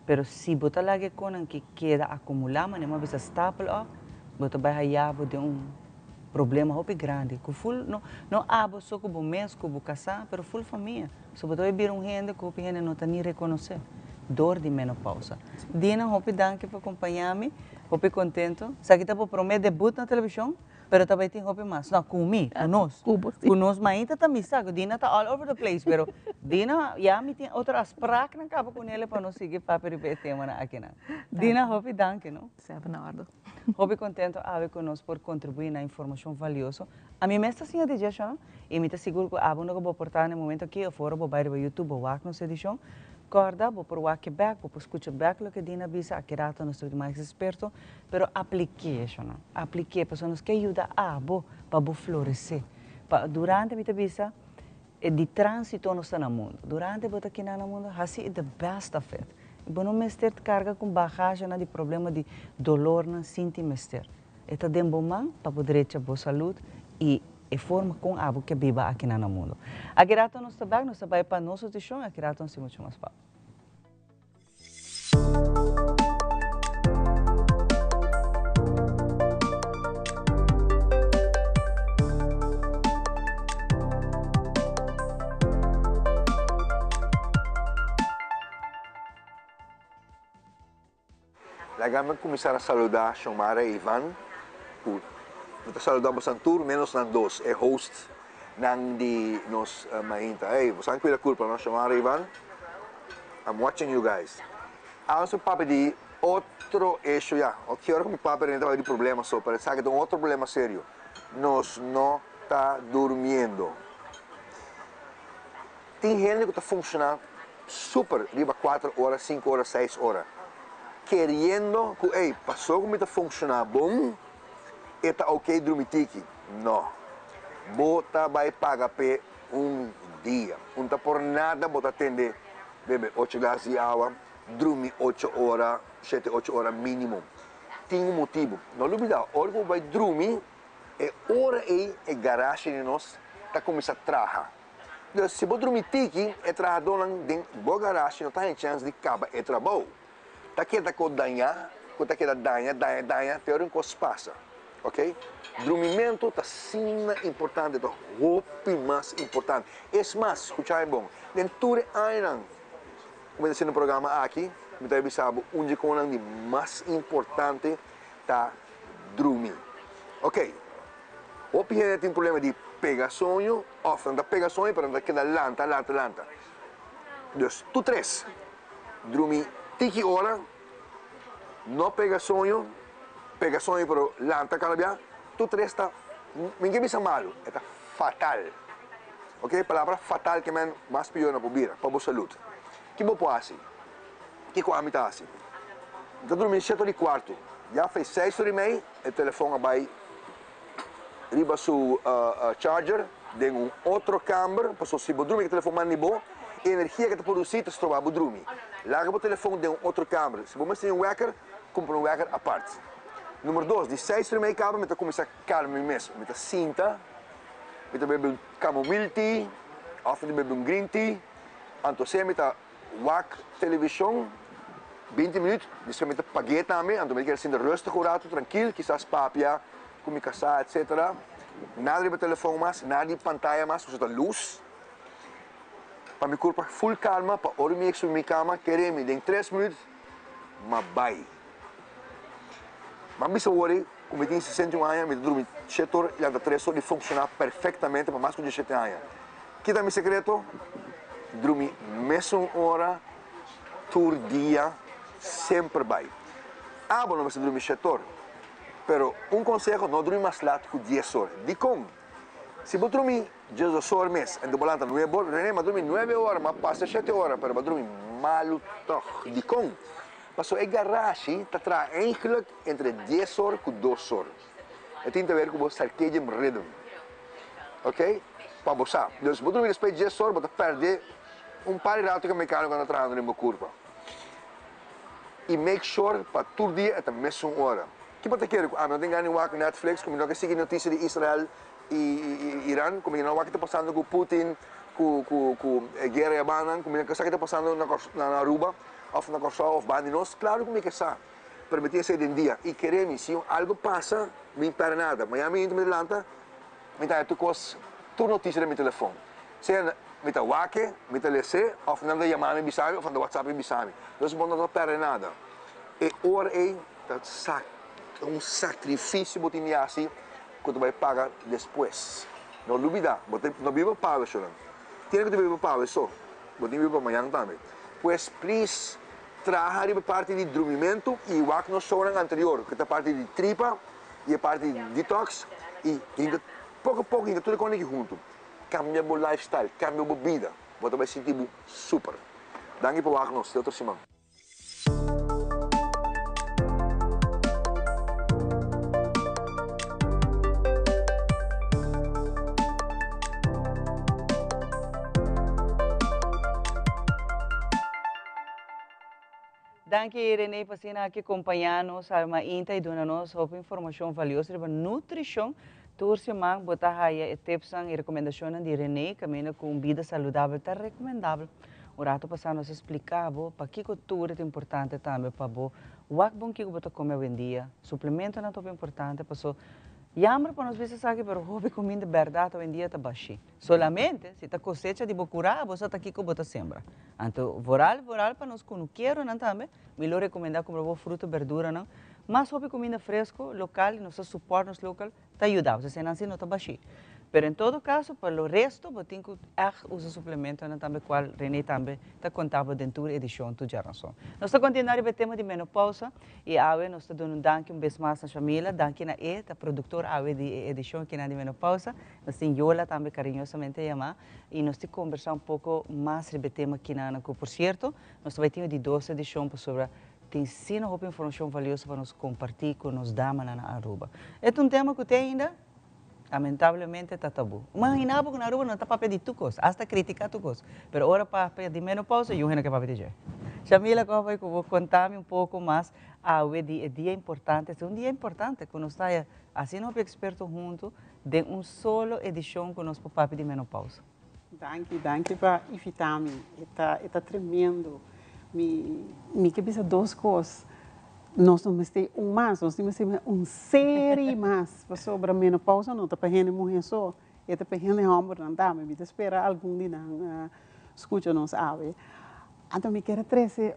Pero si bo ta laga e konan ki keda akumulá, manera mi a bisa stapel òp, bo ta bai haya bo den un problema hopi grandi ku ful no no abo so ku bo mes ku bo kasá, pero ful famia. So bo ta bai bira un hende ku hopi hende no ta ni rekonosé dor di menopausa. Dina, hopi danki pa kompañá mi, hopi kontento. Esaki ta bo promé debut na televishon? Pero ta bay tin hopi mas. No, cu mi, cu nos. Cu nos mainta ta misa, cu Dina ta all over the place, pero Dina, ya mi tin otro afspraaknan caba cu nele pa nos sigui papia riba e temanan akinan. Dina, hopi danki, no? Semper na ordo. Hopi contento awe cu nos por contribui na informacion valioso. Ami mes ta siña di dje, Shona, y mi ta sigur cu abo no cu bo por ta na e momento aki of ora bo bay riba YouTube bo wak nos edicion. Corda, bo por wak e bek, bo por scucha bek loke Dina a bisa, aki rato nos ta bin mas experto. Pero apliké, eshonan, apliké, pasobra nos ke yuda abo pa bo floresé. Pa durante, mi ta bisa, e di tránsito nos ta na mundu. Durante bo ta kina na mundu, hasi the best of it. Bo no mester karga ku bagagenan di problema di dolornan sinti mester. E ta den bo man pa bo drecha bo salud i e forma kon abo ke biba akinan na mundu. Aki rato nos ta bèk, nos ta bai pa nos edishon, aki rato nos tin muchu mas pa. Laga mi kuminsá na saludá Xiomara i Ivan ku mi ta saludá bosan tur ménos nan dos, e host nan di nos mainta. Ey, bosan kuida kurpa no Xiomara i Ivan. I'm watching you guys. Awe mi papia di otro issue ya. No kier ku mi papia renta di problema so, pero esaki ta un otro problema serio. Nos no ta durmiendo. Tin hende ku ta funshoná super riba kuater ora, sinku ora, seis ora, keriendo ku ey, paso ku mi ta funshoná bon, e ta oke drumi tiki. No. Bo ta bai paga p'e un dia. Un ta por nada bo ta tende bebe ocho glas di awa, drumi ocho ora, shete ocho ora mínimo. Tin un motibu. No lubidá, ora ku bo bai drumi, e ora ey e garashi di nos ta kuminsá traha. Dus si bo drumi tiki, e trahadónan den bo garashi no ta haña chèns di kaba e trabou. Ta keda ku dañá, ku ta keda daña, daña, daña, te ora un kos pasa. Oke? Drumimentu ta asina importante, ta hopi mas importante. Es mas, skuchá mi bon, den tur e añanan ku mi ta hasiendo e programa aki, mi ta bisa bo un di e konan di mas importante ta drumi. Oke, hopi hende tin problema di pega soño. Of nan ta pega soño pero nan ta keda lanta, lanta, lanta. Dus tur tres, drumi tiki ora, no pega soño, pega soño pero lanta kada bia, tur tres ta, mi ke bisa malu, e ta fatal. Ok, palabra fatal ke men mas pior no por bira pa bo salud. Ki bo por hasi? Kiko ami ta hasi? Mi ta drumi shete ora di kuartu, ya fei seis ora i mei e telefon a bai. riba su charger den un otro kamber, pasobra si bo drumi ku e telefon manda di bo, e energia ku ta produsí ta stroba bo drumi. Laga bo telefon den un otro kamber. Si bo mester un wekker, kumpra un wekker apart. Numero dos, di seis ora i mei kaba mi ta kuminsá kalma mi mes. Mi ta sinta, mi ta bebe un chamomile tea òf mi ta bebe un green tea, anto asina mi ta Wak televishon binti minüt, despues mi ta pag'é tambe, anto mi ta keda sinta rustig un ratu, trankil, kisas papia ku mi kasá etsetera. Nada riba telefòn mas, nada di pantaya mas, pasobra ta lus. Pa mi kurpa ful kalma, pa ora mi yega subi mi kama, kere mi den tres minüt, m'a bai. M'a bisa wor ei ku mi tin 61 aña, mi ta drumi shete ora i lanta tres ora i funshoná perfektamente pa mas ku diesshete aña. Ki ta mi sekreto? Drumi mesun ora tur dia semper bai. Abo no mester drumi shetor, pero un konseho no drumi mas lat ku dies or. Dikon? Si bo drumi 12 or mes anto bo lanta nuebe or, Rene, m'a drumi nuebe ora, m'a pasa shete ora, pero m'a drumi malu tòg. Dikon? Pasobra e garashi ta traha eigenlijk entre dies or ku dos or. E tin ta ber ku bo circadian rhythm. Ok? Pa bo sa. Dus bo drumi despues dies or bo ta pèrdè un par di rato ku e mekánikonan ta trahando den bo kurpa. I make sure pa tur dia e ta mesun ora. Ki bo ta kere ku ami no tin gana di wak Netflix, ku mi no ke sigui notisia di Israel i Iran, ku mi no wak ki ta pasando ku Putin, ku ku ku e guera yabanan, ku mi no ke sa ki ta pasando na na Aruba òf na Kòrsou òf banda di nos? Klaru ku mi ke sa, pero mi tin esei den dia. I kere mi, si un algu pasa, mi pèrdè nada. Mañana mi inta mi ta lanta, mi ta haña tur kos, tur notisia den mi telefòn. Sea mi ta wak e, mi ta les'é, òf nan ta yama mi bisa mi òf nan ta whatsapp mi bisa mi. Entonces bo no ta pèrdè nada. E ora ei ta un sakrifisio bo tin di hasi ku ta bai paga despues. No lubidá, bo ta no biba pa awe so nan. Tiene ku ta biba pa awe so, bo tin biba pa mañan tambe. Pues please traha riba e parti di drumimentu i wak nos shownan anterior ku ta parti di tripa i e parti di detox i hinka poko poko hinka tur e kos aki huntu. Kambia bo lifestyle, kambia bo bida, bo ta bai sinti bo super. Danki pa wak nos, te otro siman. Danki Rene pa asina aki compaña nos awe mainta y duna nos hopi informacion valioso riba nutricion. Tur siman bo ta haya e tipsnan y recomendacionnan di Rene caminda cu un bida saludabel ta recomendabel. Un rato pasá nos a spliká bo pakiko tur ta importante tambe pa bo wak bon kiko bo ta kome awendia. Suplementonan ta hopi importante paso yamber pa nos bisa esaki pero hopi kuminda bèrdat awendia ta bashí. Solamente si ta kosecha di bo kurá bo sa ta kiko bo ta sembra. Anto voral voral pa nos kunukeronan tambe mi lo rekomendá kumpra bo fruta berduranan mas hopi kuminda fresko lokal i nos ta supòrt nos lokal ta yuda bo, esei nan si no ta bashí. Pero en todo caso, pa lo resto bo tin cu echt usa suplementonan tambe cual Rene tambe ta conta bo den tur edicion tur djaranson. Nos ta continua riba e tema di menopausa y awe nos ta duna un danki un bes mas na Shamila, danki na e ta productor awe di e edicion akinan di menopausa. Nos tin Yola tambe cariñosamente yama y nos tin conversa un poco mas riba e tema akinan cu por cierto nos ta bay tin e di dos edicion pasobra Tin sino hopi informacion valioso pa nos comparti cu nos damanan na Aruba. E ta un tema cu te ainda, lamentablemente, ta tabu. Imagina bo cu na Aruba no ta papia di tur cos, hasta critica tur cos. Pero ora papia di menopausa, yu hende ke papia di dje. Shamila, cu bai cu bo conta mi un poco mas awe di e dia importante. Este un dia importante cu nos ta haya asina hopi experto hunto den un solo edicion cu nos por papia di menopausa. Danki, danki pa invita mi. E ta, e ta tremendo. Mi, mi ke bisa dos kos. Nos no mester un mas, nos tin mester un seri mas, pasobra menopausa no ta pa hende muhé so, e ta pa hende hòmbernan tambe. Mi ta spera algun di nan skucha nos awe. Anto mi kier a trese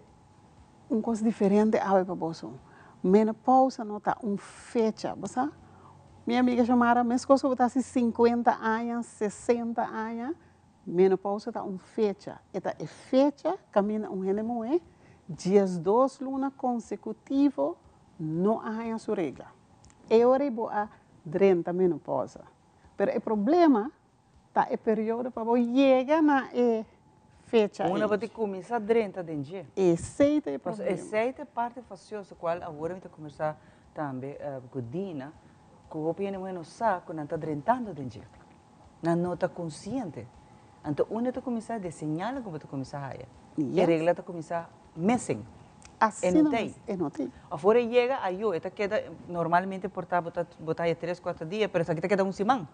Un kos diferente awe pa boso. Menopausa no ta un fecha, bo sa? Mi amiga Xiomara, meskos ku bo ta hasi sinkuenta aña, sesenta aña, menopausa ta un fecha. E ta e fecha kaminda un hende muhé diesdos luna konsekutivo no a haña su regla. E ora ei bo a drenta menopausa. Pero e problema Ta e periodo pa bo yega na e fecha ei. Unda bo tin kuminsá drenta den dje. Esei ta e problema. Pasobra esei ta e parti fasioso kual awor mi ta kombersá tambe ku Dina, ku hopi hende muhé no sa ku nan ta drentando den dje. Nan no ta konsiente. Anto unda ta kuminsá di e señalnan ku bo ta kuminsá haya. E regla ta kuminsá missing. E no ta ei. E no ta ei. Òf ora e yega, ayo, e ta keda, normalmente por ta bo ta bo ta haya tres, kuater dia, pero esaki ta keda un siman.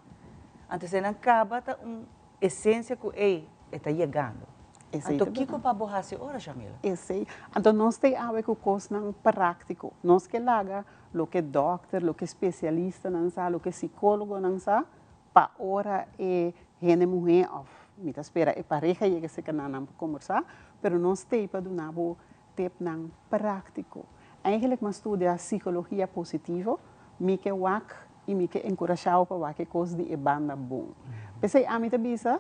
Anto esei nan kaba ta un esensia ku ei e ta yegando. Esei Anto ta kiko berdad. pa bo hasi ora, Shamila? Esei. Anto nos ta ei awe ku kosnan práktiko. Nos ke laga loke dòkter, loke spesialistanan sa, loke sikólogonan sa, pa ora e hende muhé òf mi ta spera e pareha yega serka nan, nan por kombersá, pero nos ta ei pa duna bo Tipnan práktiko. Eigenlijk m'a studia sikologia positivo, mi ke wak i mi ke enkurashá bo pa wak e kos di e banda bon. P'esei ami ta bisa,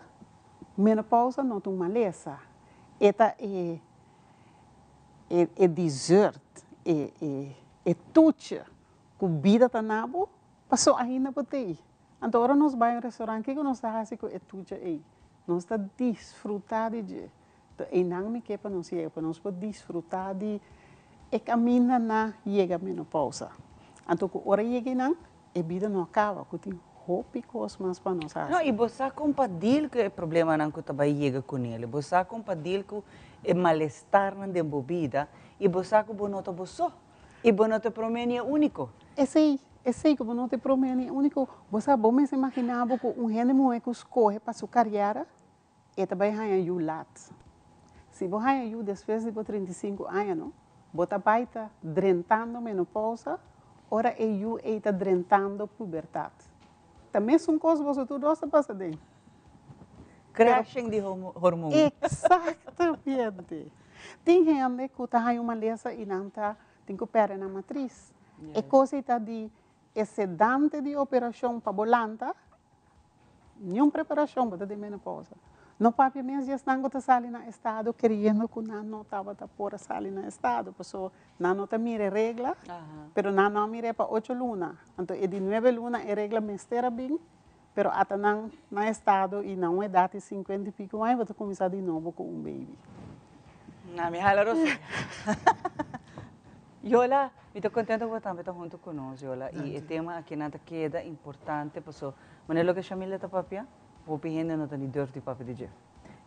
menopousa no ta un malesa, e ta e e dessert, e e toetje ku bida ta na bo, paso ainda bo t'ei. Anto ora nos bai un restaurant, kiko nos ta hasi ku e tucha ei? Nos ta disfrutá di dje. Anto einan mi ke pa nos yega, pa nos por disfrutá di e kaminda na yega menopousa. Anto ku ora yega einan, e bida no a kaba, ku tin hopi kos mas pa nos No, hasi. i bo sa kon pa deal ku e problemanan ku ta bai yega kuné. Bo sa kon pa deal ku e malestarnan den bo bida i bo sa ku bo no ta bo so. I bo no ta e promé ni e úniko. Esei, esei ku bo no ta e promé ni e úniko. Bo sa, bo mester imaginá bo ku un hende muhé ku skohe pa su kariera, e ta bai haña yu lat. Si bo haña yu despues di bo 35 aña, no, bo ta bai ta drentando menopousa ora e yu ei ta drentando pubertat. Ta mesun kos boso tur dos ta pasa den. Crashing di hormoon. Exactamente. Tin hende ku ta haña un malesa i nan ta tin ku pèrdè nan matris. E kos ei ta di e sedante di operashon pa bo lanta, niun preparashon bo ta den menopousa. No papia mes di esnan ku ta sali na estado keriendo ku nan no tabata por a sali na estado, pasobra nan no ta mira e regla, pero nan no a mir'é pa ocho luna. Anto e di nuebe luna e regla mester a bin, Pero ata nan na estado y na un edad di 50 y pico aña bo ta cuminsa di nobo cu un baby. Na mi hala rosea. Yola, mi ta contento cu bo tambe ta hunto cu nos, Yola. Y e tema aki nan ta keda importante paso manera loke Shamila ta papia, hopi hende no ta ni durf di papia di dje.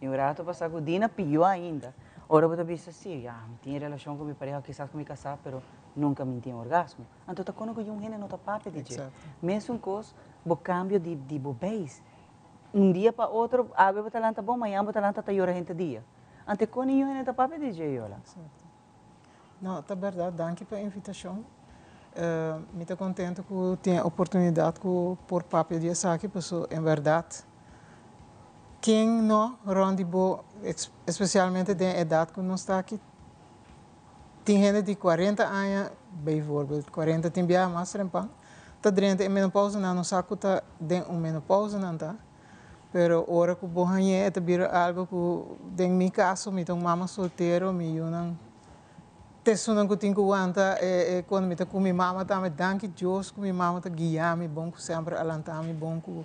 Y un rato pasa cu Dina piyo ainda, ora bo ta bisa si, ya, mi tin relacion cu mi pareha, kisas cu mi casa, pero nunca mi tin orgasmo. Anto ta kono ku yun hende no ta papia di dje. Mesun kos bo kambio di di bo beis. Un dia pa otro awe bo ta lanta bon, mañan bo ta lanta ta yora henter dia. Anto e kon yun hende ta papia di dje, Yola? Exacto. No, ta berdad. Danki pa e invitashon. Mi ta kontento ku tin e oportunidat ku por papia di esaki, paso en bèrdat ken no rònt di bo, espesialmente den e edat ku nos ta aki, Tin hende di 40 aña, bijvoorbeeld, 40 tin biaha mas trempan, ta drenta e menopausa, nan no sa ku ta den un menopausa nan ta, pero ora ku bo hañ'é e ta bira algo ku, den mi kaso mi ta un mama soltero, mi yunan ta esunnan ku tin ku wanta e kuando mi ta ku mi mama tambe, danki Dios ku mi mama ta guia mi bon, ku semper a lanta mi bon ku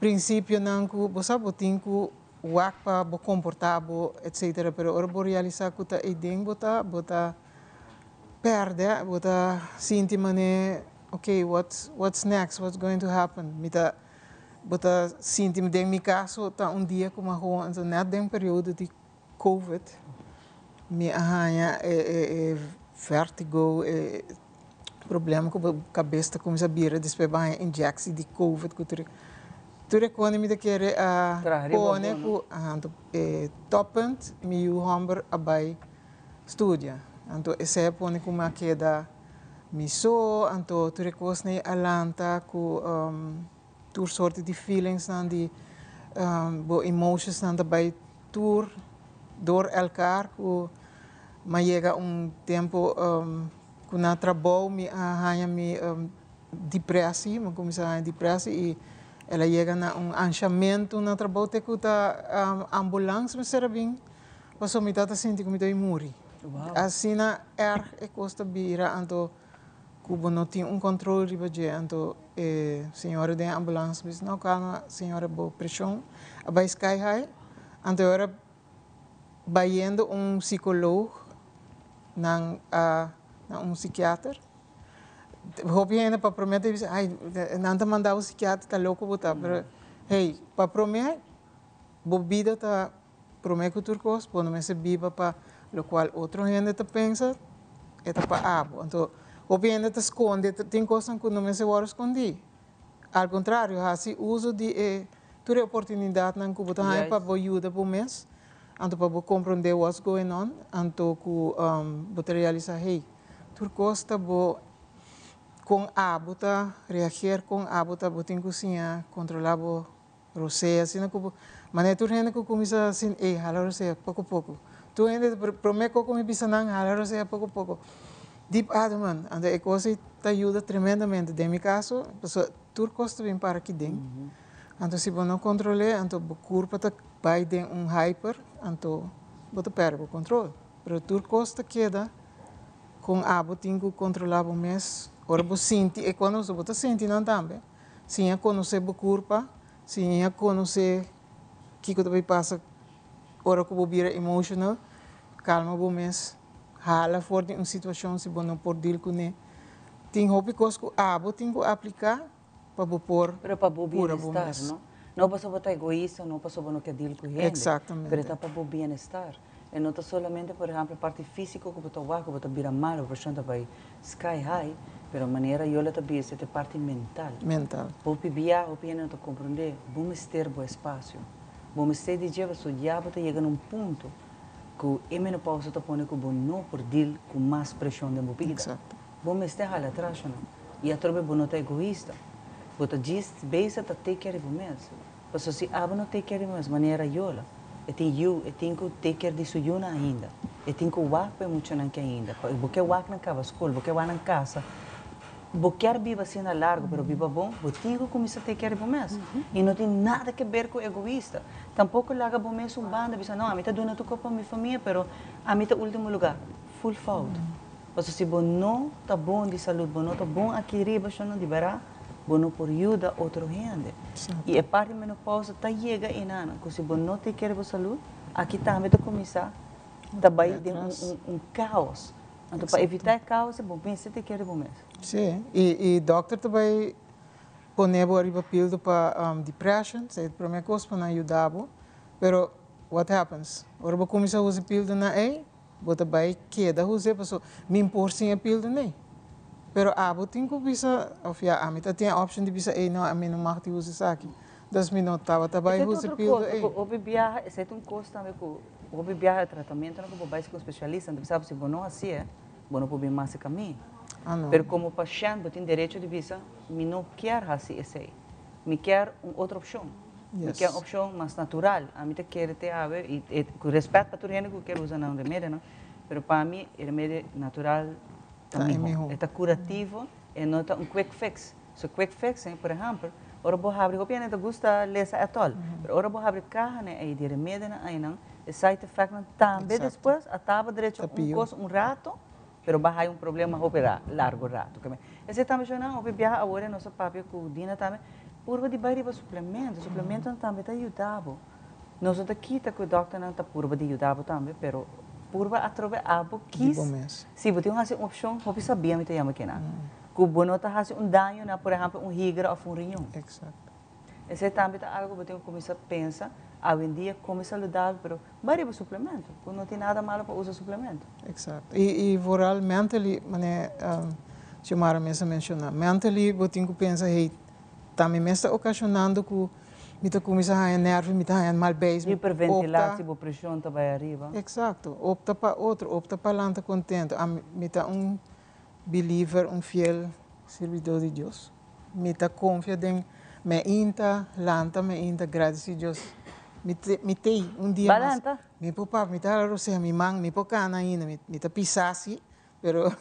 prinsipionan ku bo sa bo tin ku wak pa bo komportá bo etcetera pero ora bo realisá ku ta eiden bo ta bo ta pèrdè bo ta sinti manera ok what's what's next what's going to happen mi ta bo ta sinti den mi kaso ta un dia ku mi a hoor anto nèt den periodo di covid mi a haña e e e vertigo e Problema ku bo kabes ta kuminsá bira despues bo haña injeksi di covid ku tur tur e kone mi ta kere a pone ku anto e toppunt mi yu hòmber a bai studia anto esei a pone ku mi a keda mi so anto tur e kosnan ei a lanta ku tur sorti di feelingsnan di bo emotionsnan ta bai tur dor elkar ku mi a yega un tempu Ku na trabou mi a haña mi depresi, mi a kuminsá haña depresi i el a yega na un anshamentu na trabou te ku ta ambulans mester a bin pasobra mi tabata sinti ku mi ta bin muri. Asina erg e kos ta bira anto ku bo no tin un kontrol riba dje. Anto e señora den e ambulans bisa, no kalma señora bo preshon a bai sky high. Anto e ora bayendo un psicoloog nan a na un psikiater. Hopi hende pa prome ta bisa ay nan ta manda bo psikiater ta loko bo ta pero hey pa prome bo bida ta prome ku tur kos bo no mester biba pa lokual otro hende ta pensa e ta pa abo anto hopi hende ta skonde tin kosnan ku no mester wòrdu skondi al kontrario hasi uso di e Tur e oportunidatnan ku bo ta haña pa bo yuda bo mes, anto pa bo komprondé what's going on, anto ku bo ta realisá, hey, tur kos ta bo kon abo ta reageer, kon abo ta, bo tin ku siña kontrolá bo rosea, asina ku bo, manera tur hende ku kuminsá sinti, ey, hala rosea poko poko. Tur hende ta promé kos ku mi bisa nan, hala rosea poko poko. Diep ademen, anto e kos ei ta yuda tremendamente. Den mi kaso, pasobra tur kos ta bin para aki den. Anto si bo no kontrol'é, anto bo kurpa ta bai den un hyper, anto bo ta pèrdè bo kontrol. Pero tur kos ta keda kon abo tin ku kontrolá bo mes ora bo sinti e kos, bo ta sinti nan tambe. Siña konosé bo kurpa, siña konosé kiko ta bai pasa ora ku bo bira emotional, kalma bo mes, hala for di un situashon si bo no por deal kuné. Tin hopi kos ku abo tin ku apliká pa bo por Pero pa bo kura bo bienestar, mes. no? No pasobra bo ta egoista, no pasobra bo no ke deal ku hende. Exactamente. Pero ta pa bo bienestar. E no ta solamente, por ehempel, parti fisico cu bo ta wak, cu bo ta bira malo, bo preshon ta bay sky high, pero manera Yola ta bisa, ta e parti mental. Mental. Hopi bia, hopi hende no ta comprende, bo mester bo espacio. Bo mester di dje pasobra ya bo ta yega na un punto cu e menopausa ta pone cu bo no por deal cu mas preshon den bo bida. Exacto. Bo mester hala atras no. Y atrobe bo no ta egoista. Bo ta djis bezig ta take care di bo mes. Pasobra si abo no take care di bo mes, manera Yola, e tin yu, e tin cu take care di su yunan ainda. E tin cu wak pa e muchanan ki ainda. Pa bo ke wak nan caba scol, bo ke wak nan casa. Bo kier biba asina largo, pero biba bon, bo tin cu cuminsa take care di bo mes. Y no tin nada ke ber cu egoista. Tampoco laga bo mes un banda, bisa no, ami ta duna tur cos pa mi famia, pero ami ta ultimo lugar. Full fout. Pasobra si bo no ta bon di salud, bo no ta bon aki riba, shon, di bera, bo no por yuda otro hende. Y e parti menopausa ta yega enanan, cu si bo no take care di bo salud, aki tambe ta cuminsa ta bay den un caos. Anto pa evita e caos bo mester take care di bo mes. Si, y dokter ta bay pone bo ariba pildo pa depression, esey ta e prome cos pa nan yuda bo, pero what happens? Ora bo cuminsa usa pildonan ey, Bo ta bai keda Jose paso min por sin e pildo nei. Pero abo tin ku bisa of ya ami ta tin e option di bisa ey no ami no mag di usa esaki. Dus mi no tabata bai Esei ta usa otro pildo kos ey. ku hopi biaha, esei ta un kos tambe ku hopi biaha e tratamentonan ku bo bai ku un spesialista nan ta bisa bo si bo no hasié bo no por bin mas e kaminda. Ah no. Pero komo pashènt bo tin derecho di bisa mi no kier hasi esei. Mi kier un otro opshon. Mi kier un opshon mas natural. Ami ta kere te awe, i ku respèt pa tur hende ku kier usa nan remedionan, pero pa mi e remedio natural ta mihó. E ta kurativo, e no ta un quick fix. So quick fix, por ehèmpel, ora bo habri, hopi hende ta gusta lesa ètòl, pero ora bo habri kahanan ei di remedionan einan, e side effectnan tambe despues a taba drecha un kos un rato, Pero ba haya un problema hopi largo rato. Esei tambe shona hopi biaha awor nos a papia ku Dina tambe, purba di bai riba suplemento. Suplementonan tambe ta yuda bo. Nos no ta kita ku e dòkternan ta purba di yuda bo tambe, pero purba atrobe abo kis si bo tin hasi un opshon hopi sabia mi ta yama kinan. Ku bo no ta hasi un daño na por ehèmpel un higra òf un riñon. Esei tambe ta algo bo tin ku kuminsá pensa awendia kome saludabel pero bai riba suplemento ku no tin nada malo pa usa suplemento. Exacto. I vooral mentally, mane Xiomara mes a menciona, mentally bo tin ku pensa hey ta mi mes ta ocasionando ku mi ta kuminsá haña nervio, mi ta haña mal beis, mi Hiperventila si bo preshon ta bai ariba. Exacto. Opta pa otro, opta pa lanta contento. Ami mi ta un believer, un fiel sirbidor di Dios. Mi ta konfia den meinta, lanta meinta, gradisi Dios. Mi te, mi tei un dia Ba mas. lanta? Mi por papia, mi ta hala rosea mi man, mi por kana ainda, mi, mi ta pisa si, pero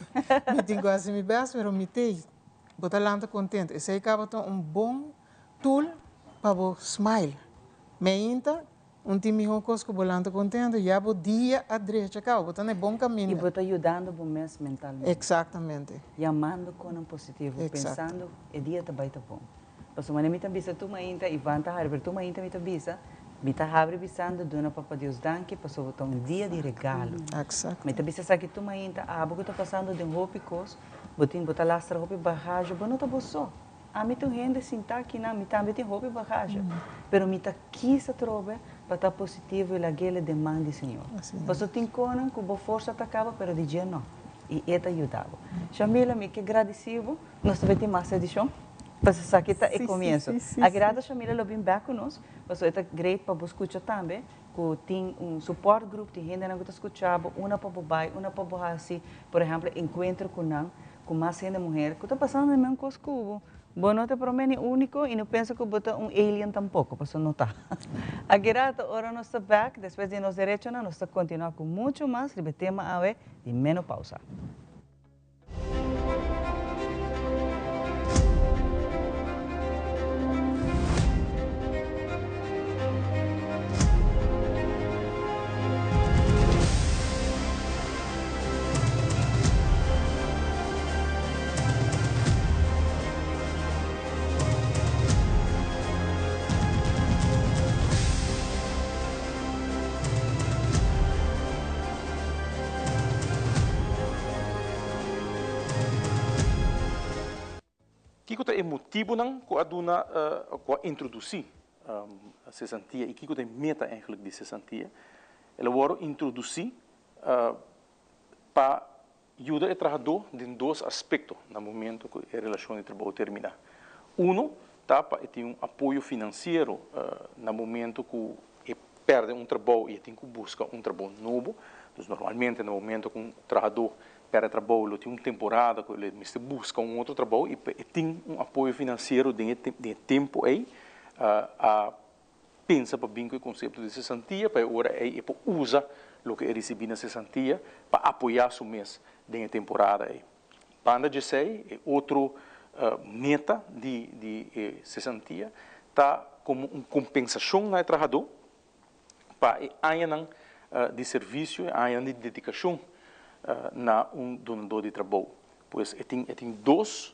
mi tin ku hasi mi best, pero mi tei. Bo ta lanta kontento. Esei kaba ta un bon tool pa bo smile. Meinta, Un tin mihó kos ku bo lanta kontento, ya bo dia a drecha kaba, bo ta na e bon kaminda. I bo ta yudando bo mes mentalmente. Eksaktamente. Yamando konan positivo, pensando e dia ta bai ta bon. Pasobra manera mi ta bisa tur mainta, Ivan ta habri, pero tur mainta mi ta bisa, mi ta habri bisando duna Papa Dios danki pasobra ta un dia di regalo. Eksakto. Mi ta bisa esaki tur mainta, abo ku ta pasando den hopi kos, bo tin, bo ta lastra hopi bagashi, bo no ta bo so. Ami ta un hende sintá akinan, mi tambe tin hopi bagashi, pero mi ta kis atrobe pa ta positivo i lag'el den man di Señor. Pasobra tin konan ku bo forsa ta kaba, pero di dje no, i e ta yuda bo. Shamila, mi ke gradisí bo, nos ta bai tin mas edishon, pasobra esaki ta e komienso. Aki rato Shamila lo bin bèk ku nos, pasobra e ta great pa bo skucha tambe ku tin un support group, tin hendenan ku ta skucha bo, una pa bo bai, una pa bo hasi, por ehèmpel, enkuentro ku nan, Ku mas hende muher ku ta pasando e men kos ku bo. Bo no ta prome ni uniko i no pensa ku bo ta un alien tampoko, pasobra no ta. Aki rato ora nos ta bek despues di nos derechonan nos ta kontinua ku muchu mas riba e tema awe di menopausa. Kiko ta e motibonan ku a duna ku a introdusí sesantia i kiko ta e meta eigenlijk di sesantia? El a wòrdu introdusí pa yuda e trahadó den dos aspekto na momento ku e relashon di trabou terminá. Uno ta pa e tin un apoyo finansiero na momento ku e pèrdè un trabou i e tin ku buska un trabou nobo. Dus normalmente na momento ku un trahadó pèrdè trabou lo tin un temporada ku e mester buska un otro trabou i pa e tin un apoyo finansiero den e tempu ei a pensa pa bin ku e konsepto di sesantia pa e ora ei e por usa loke e risibí na sesantia pa apoyá su mes den e temporada ei. Banda dje esei, e otro meta di di e sesantia ta komo un kompensashon na e trahadó pa e añanan di servisio, e añanan di dedikashon na un dunadó di trabou. Pues e tin e tin dos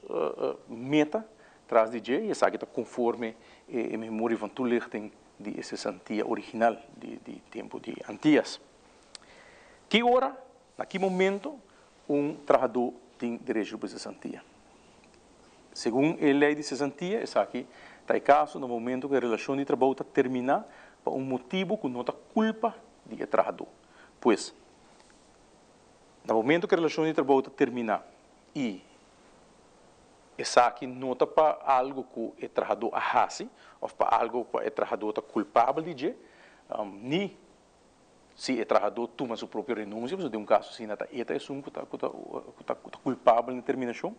meta tras di dje i esaki ta konforme e memorie van toelichting di e sesantia original di di tempu di Antias. Ki ora, na ki momento un trahadó tin derecho riba sesantia? Segun e lei di sesantia esaki ta e kaso na momento ku e relashon di trabou ta terminá pa un motibu ku no ta kulpa di e trahadó. Pues, Na momento ku e relashon di trabou ta terminá i esaki no ta pa algu ku e trahadó a hasi òf pa algu ku e trahadó ta kulpabel di dje, ni si e trahadó tuma su propio renunsia, pasobra den un kaso asina ta e ta esun ku ta ku ta ku ta kulpabel na e terminashon.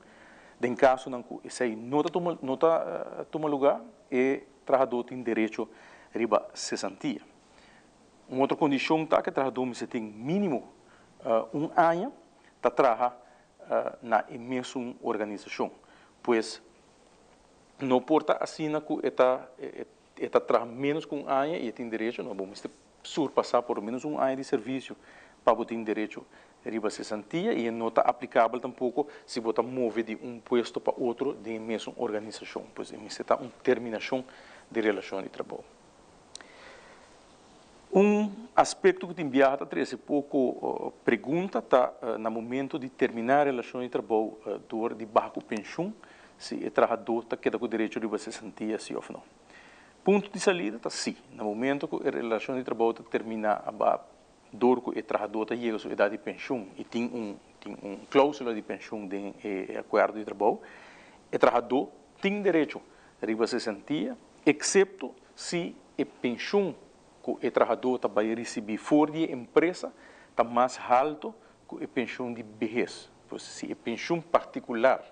Den kasonan ku esei no ta tuma no ta tuma lugá, e trahadó tin derecho riba sesantia. Un otro kondishon ta ku e trahadó mester tin mínimo un aña ta traha na e mesun organisashon. Pues no por ta asina ku e ta e ta traha ménos ku un aña i e tin derecho, no, bo mester surpasá por lo ménos un aña di servisio pa bo tin derecho riba sesantia i e no ta aplikabel tampoko si bo ta move di un puesto pa otro den e mesun organisashon. Pues e mester ta un terminashon di relashon di trabou. Un aspekto ku tin biaha ta trese poko pregunta ta na momento di terminá relashon di trabou dor di baha ku penshun, si e trahadó ta keda ku derecho riba sesantia si òf no. Punto di salida ta si, na momento ku e relashon di trabou ta terminá aba dor ku e trahadó ta yega su edat di penshun i tin un tin un klóusula di penshun den e akuerdo di trabou, e trahadó tin derecho riba sesantia eksepto si e penshun ku e trahadó ta bai risibí for di e empresa ta mas haltu ku e penshun di behes. Pues si e penshun partikular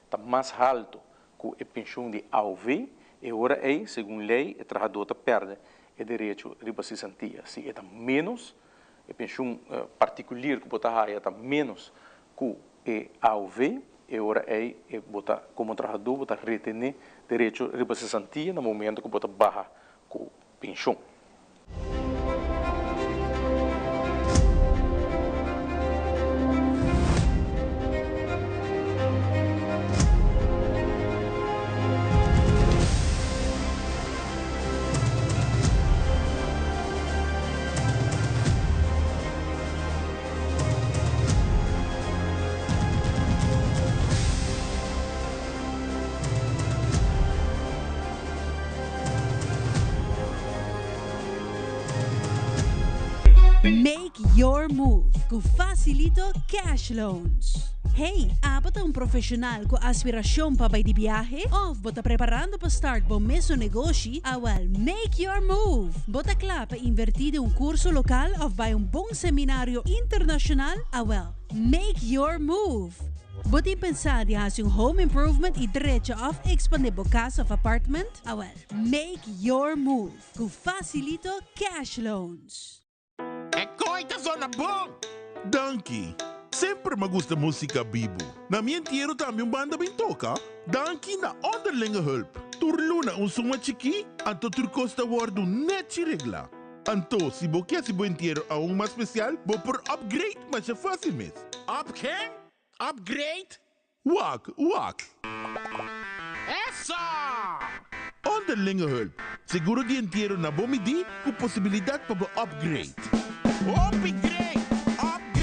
ta mas haltu ku e penshun di AOV, e ora ei, segun lei, e trahadó ta pèrdè e derecho riba sesantia. Si e ta ménos, e penshun partikulier ku bo ta haya ta ménos ku e AOV, e ora ei e bo ta komo trahadó bo ta retené derecho riba sesantia na momento ku bo ta baha ku penshon. Make your move ku Facilito Cash Loans. Hey, abo ta un profesional ku aspirashon pa bai di biahe? Of bo ta preparando pa start bo mesun negoshi? Awel, make your move! Bo ta kla pa invertí den un kurso lokal of bai un bon seminario internashonal? Awel, make your move! Bo tin pensá di hasi un home improvement i drecha òf ekspandé bo kas òf apartment? Awèl, make your move ku Facilito Cash Loans! E koi ta zona bon! Danki! Semper m'a gusta músika bibu. Na mi entiero tambe un banda bin toka. Danki na Onderlinge Hulp. Tur luna un suma chikí, anto tur kos ta wòrdu nèchi reglá. Anto, si bo ke hasi bo entiero aun mas spesial, bo por upgrade masha fásil mes. Up ken? Upgrade? Wak, wak! Eso! Onderlinge hulp, seguro di entiero na bo midí ku posibilidat pa bo upgrade. Hopi great! Upgrade!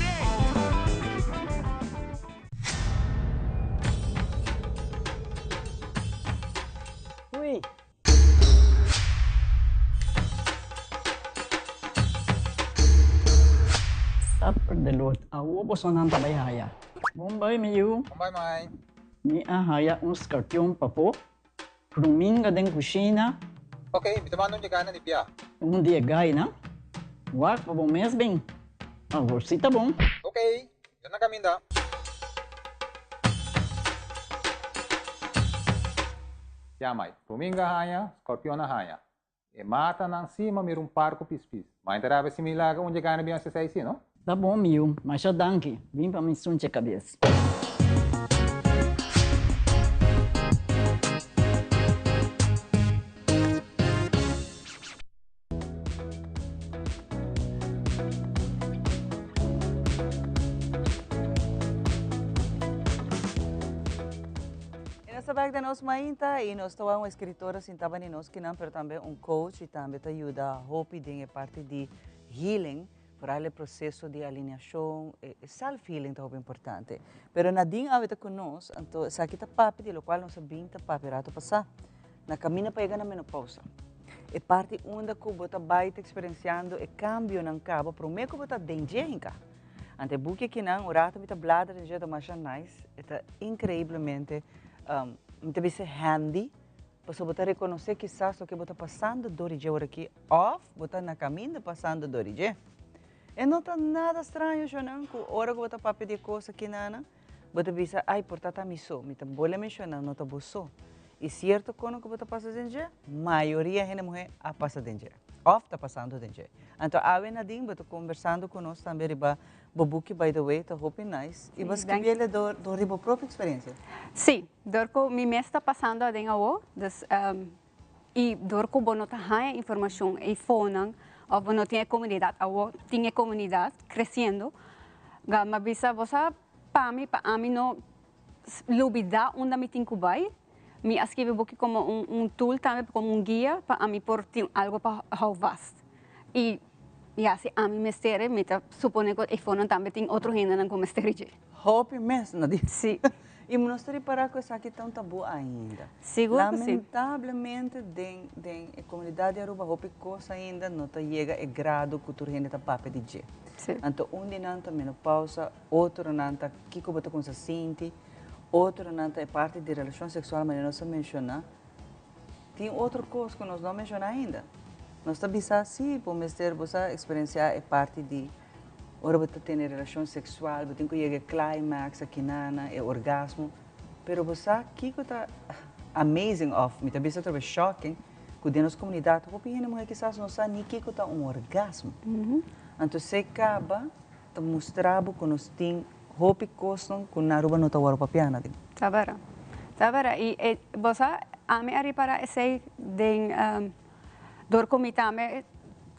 De lot, awo bosonan ta bai haya. Bon bai, mi yu. Bon bai, mai. Mi a haya un skarpion pafó, Pruminga den kushina. Ok, mi ta manda un di gaina di bia. Un di e gaina. Wak pa bo mes bin. Awor si ta bon. Ok, mi ta na kaminda. Ya mai, Pruminga haña, skorpion a haña. E matanan si ma mira un par ku pispis. Mai ta rabia si mi laga un dje gana bin hasi esei si, no? Ta bon mi yu, masha danki. Bin pa mi sunche kabes. E nos ta bek den nos mainta y nos ta wak un escritora sinta bani nos kinan pero tambe un coach y tambe ta yuda hopi den e parti di healing, vooral e proceso di alineacion, e self healing ta hopi importante. Pero Nadine awe ta cu nos, anto esaki ta papia di locual nos a bin ta papia rato pasa. Na camina pa yega na menopausa. E parti unda cu bo ta bay ta experienciando e cambionan caba prome cu bo ta den dje hinca. Ante e buki akinan un rato mi ta bladra den dje ta masha nice, e ta increiblemente mi ta bisa handy pasobra bo ta reconoce kisas loke bo ta pasando dor di dje ora aki of bo ta na caminda pasando dor di dje. E no ta nada straño shownan cu ora cu bo ta papia di e cos akinana Bo ta bisa, Ai, por ta ta mi so. Mi ta bole menciona, no ta bo so. I cierto cono cu bo ta pasa den dje? Mayoria hende muhe a pasa den dje, of ta pasando den dje. Anto awe Nadine bo ta conversando cu nos tambe riba bo buki, by the way, ta hopi nice. I bo scribiele door door di bo propio experiencia. Sí, door cu mi mes ta pasando aden awo, dus i door cu bo no ta haña informacion eifonan of bo no tin e comunidad awo, tin e comunidad creciendo, ga mi a bisa bo sa Pa mi, pa ami no lubida unda mi tin ku bai. Mi a skibi buki komo un un tool tambe, komo un guia pa ami por tin algo pa hou vast. I ya, si ami mester e, mi ta supone ku eifonan tambe tin otro hendenan ku mester dje. Hopi mes no di. Si. I mi no sta ripará ku esaki ta un tabú ainda. Sigur ku si. Lamentablemente den den e komunidat di Aruba hopi kos ainda no ta yega e grado ku tur hende ta papia di dje. Si. Anto un di nan ta menopausa, Otronan ta kiko bo ta kumsa sinti, otronan ta e parti di relashon seksual manera nos a menshoná. Tin otro kos ku nos no a menshoná ainda. Nos ta bisa si bo mester bo sa eksperensiá e parti di ora bo ta tene relashon seksual, bo tin ku yega e climax akinana, e orgasmo, pero bo sa kiko ta amazing òf mi ta bisa otra bes shocking ku den nos komunidat hopi hende muhé kisas no sa ni kiko ta un orgasmo. Anto esei kaba Ta mustra bo ku nos tin hopi kosnan ku na Aruba no ta wòrdu papiá na den. Ta bera. Ta bera. I e, bo sa, ami a ripará esei den, dor ku mi tambe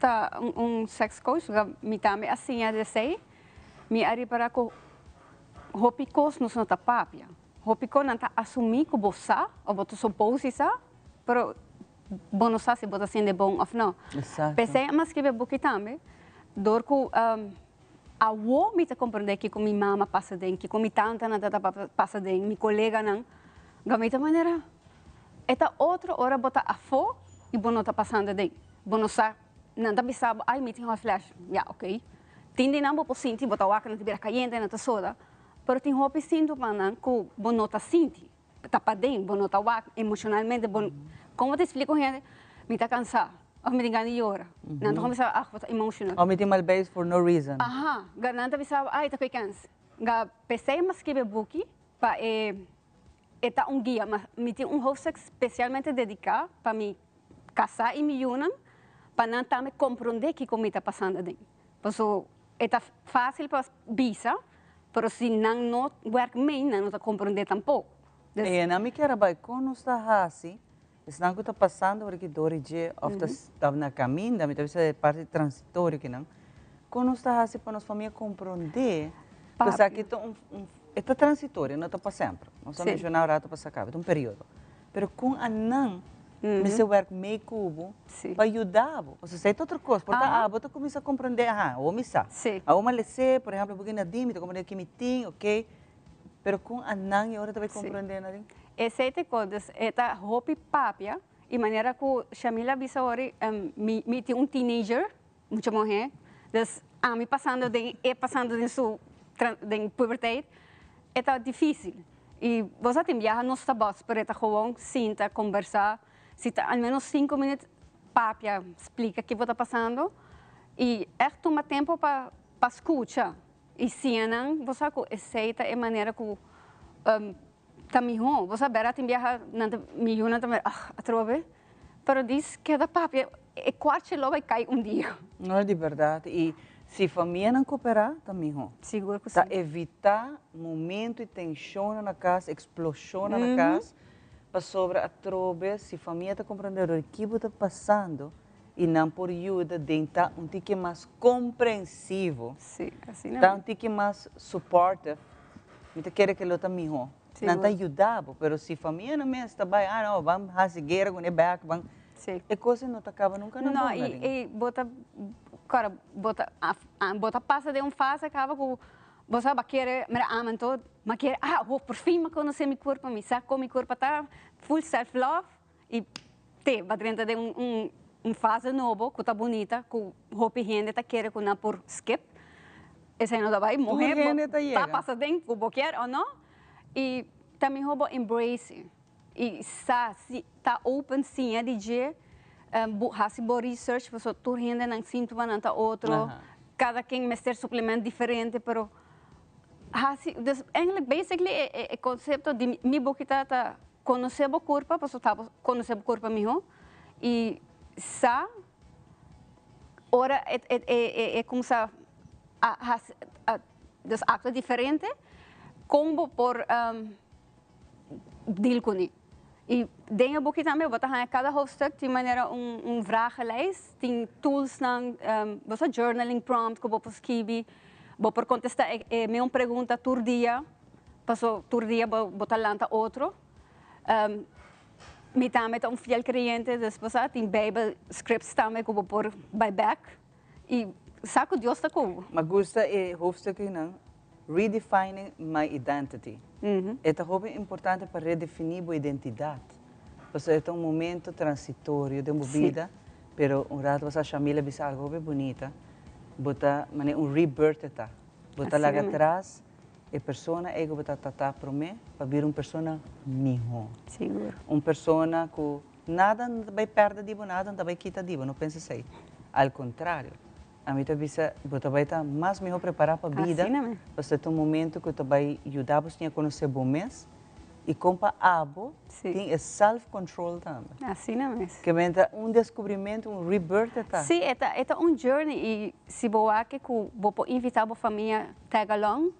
ta un, un sex coach, mi tambe a siña di esei, mi a ripará ku hopi kos nos no ta papia. Hopi kos nan ta asumí ku bo sa, òf bo ta supos di sa, pero Bo no sa si bo ta siente bon of no. Exacto. P'esei a skirbi e buki tambe, dor ku awo mi ta komprendé kiko mi mama pasa den, kiko mi tantanan ta pasa den, mi koleganan. Gami ta manera e ta otro ora bo ta afó i bo no ta pasando den. Bo no sa, nan ta bisa bo, ai mi tin hot flash. Ya, ok. Tin di nan bo por sinti, bo ta wak nan ta bira kayente, nan ta soda, pero tin hopi síntomanan ku bo no ta sinti. Ta paden, bo no ta wak emocionalmente, bo, con bo ta explica un hende, mi ta cansa, of mi tin gana di yora. Nan ta cuminsa, ah, bo ta emotional. Of mi tin mal beis for no reason. Aha, ga nan ta bisa, ay, ta koe kens. Ga pesey mi a scribi e buki pa e, e ta un guia, ma mi tin un hoofdstuk specialmente dedica pa mi casa y mi yunan, pa nan tambe compronde kico mi ta pasando aden. Paso e ta facil pa bisa, pero si nan no werk mee, nan no ta comprende tampoco. Dus. E nan mi kier a bai con nos ta haci, esnan cu ta pasando por aki dor y dje of ta ta na caminda, mi ta bisa e parti transitorio kinan, con nos ta haci pa nos famia comprende cu esaki ta un un e ta transitorio, no ta pa semper. Nos a menciona un rato pasa caba, ta un periodo. Pero con a nan mester werk mee cu bo pa yuda bo. Pasobra esei ta otro cos. Por ta abo ta cuminsa comprende, aha, awor mi sa. Awor mi a lese, por ehemplo, buki Nadine, mi ta comprende ki mi tin, ok. Pero con a nan e ora ta bay comprende, Nadine? Esei ta e cos. Dus e ta hopi papia y manera cu Shamila a bisa ori, mi tin un teenager, mucha muhe, dus. Ami pasando den, e pasando den su den puberteit, e ta dificil. Y bo sa tin biaha nos ta bos, pero e ta gewoon sinta, conversa, si ta al menos cinco minuut papia, splica kico ta pasando y echt tuma tempo pa pa scucha y siña nan, bo sa cu esey ta e manera cu ta miho. Bo sa bera tin biaha nan ta, mi yunan ta mira, ah, atrobe, pero dis keda papia, e cuachi lo bay cay un dia. No, di berdad. Y si famianan coopera, ta miho. Sigur cu si. Ta evita momento y tensionnan na cas, explosionnan na cas, pasobra atrobe si famia ta comprende dor ki bo ta pasando y nan por yuda den ta un tiki mas comprensivo, Sí, asina ta un tiki mas supportive, mi ta kere ke lo ta miho. Nan ta yuda bo, pero si famianan mes ta bay, ah no, ban haci guera cu ne bek, ban, e cos no ta caba nunca na No, bon, y, Nadine. y bo ta, cora, bo ta, bo ta pasa den un fase caba cu bo sa, bo kere, mira, ama anto, mi kere, ah, ho, por fin mi a conoce mi curpa, mi sa con mi curpa ta, full self love, y te, bo a drenta den un, un, un fase nobo cu ta bunita, cu hopi hende ta kere cu nan por skip. Esei no ta bai, Tur muhe, bo hende ta ta yega. pasa den, cu bo kier o no, y ta miho bo embrace y sa si ta open siña di dje, bo haci bo research pasobra tur hende nan sintomanan ta otro, cada ken mester suplement diferente, pero haci, dus eigenlijk basically e e concepto di mi boki ta ta conoce bo curpa pasobra ta bo conoce bo curpa miho y sa ora e e e e cuminsa a haci a dus actua diferente con bo por deal cune. Y den e buki tambe bo ta haña cada hoofdstuk tin manera un un vragenlijst, tin toolsnan, bo sa journaling prompt cu bo por skibi, bo por contesta e e meun pregunta tur dia, paso tur dia bo bo ta lanta otro. Mi tambe ta un fiel creyente, dus bo sa tin bijbel scripts tambe cu bo por bay bek y sa cu Dios ta cu bo. Mi a gusta e hoofdstuknan Redefining my identity. E ta hopi importante pa redefini bo identidad. Pasobra e ta un momento transitorio den bo bida, pero un rato pasá Shamila bisa algo hopi bunita, bo ta manera un rebirth e ta. Bo ta laga atras e persona ei ku bo ta tratá promé pa bira un persona mihó. Un persona ku nada no ta bai pèrdè di bo, nada no ta bai kita di bo, no pensa esei. Al kontrario. Ami ta bisa, bo ta bai ta mas mihó prepará pa bida, pasobra ta un momento ku ta bai yuda bo siña konosé bo mes i kon pa abo tin e self control tambe. Asina mes. Ke men ta un deskubrimentu, un rebirth e ta. Sí, e ta, e ta un journey i si bo wak ku bo por invitá bo famia tag along,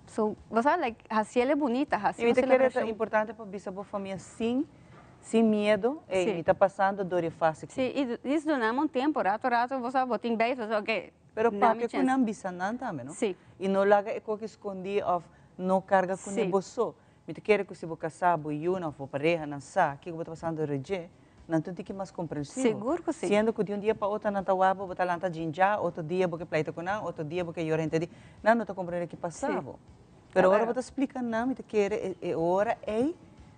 so bo sa like hasiel e bunita, hasi I mi un ta kere ta selebrashon. importante pa bisa bo famia sin Sin miedo, ey, mi ta pasando door e fase aki. Sí, y dis dunami un tempo, rato rato bo sa bo tin bij, bo sa ok, Pero nami papia cu chens. nan, bisa nan tambe, no? Sí. Y no laga e koki scondi of no carga cu ne bo so. Mi ta kere cu si bo casa, bo yunan of bo pareha nan sa kico bo ta pasando door dje, nan ta un tiki mas comprensivo. Sigur cu si. Siendo cu di un dia pa otro nan ta wak bo, bo ta lanta djinja, otro dia bo ke pleita cu nan, otro dia bo ke yora henter di, nan no ta comprende ki pasa bo. Pero ora bo ta splica nan, mi ta kere e ora ey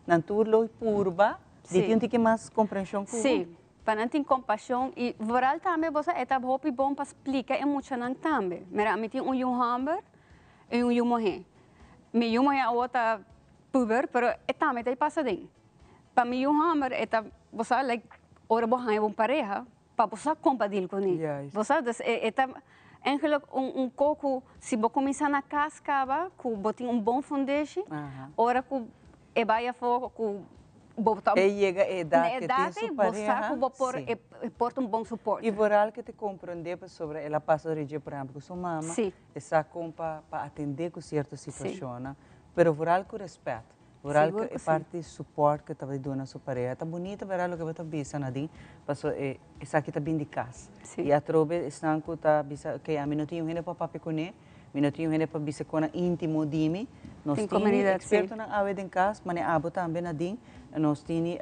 nan tur lo purba di tin un tiki mas comprension cu bo. Sí, pa nan tin compasion y vooral tambe bo sa e ta hopi bon pa splica e muchanan tambe. Mira, ami tin un yu homber y un yu muhe. Mi yu muhe awo ta puber, pero e tambe ta pasa den. Pa mi yu homber e ta, bo sa, like ora bo haña bo un pareha, Pa bo sa kon pa deal kuné. Bo sa, dus e ta eigenlijk un un ko ku si bo kuminsá na kas kaba ku bo tin un bon fundeshi, ora ku e bai afó ku bo ta E yega e edat ke tin su bo sa pareha, ku bo por si. e por ta un bon soporte. I vooral ke te komprondé pasobra el a pasa dor e dje por ehèmpel ku su mama, e sa kon pa pa atendé ku sierto situashonnan, pero vooral ku rèspèt. Vooral Sigur ku ku e si. parti support ku ta bai duna su pareha. Ta bunita bera loke bo ta bisa Nadine, paso e esaki ta bin di kas. Si. I atrobe esnan ku ta bisa ok ami no tin un hende pa papia kuné, mi no tin un hende pa bisa konan íntimo di mi. Nos Tin tini komunidat, si. ekspertonan awe den kas, mane abo tambe Nadine, nos tini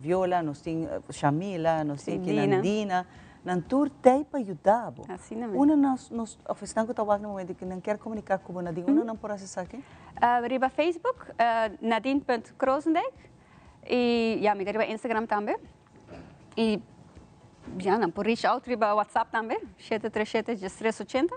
Viola, nos tin Shamila, nos Si, tin kinan Dina. Dina, nan tur t'ei pa yuda bo. Asina mes. Unda nos nos òf esnan ku ta wak na momento ku nan kier komuniká ku bo Nadine, unda nan por hasi esaki? Riba Facebook, Nadine punt Krozendijk. Y ya, mi ta riba Instagram tambe. Y Ja, nan por reach out riba WhatsApp tambe, 737 1380.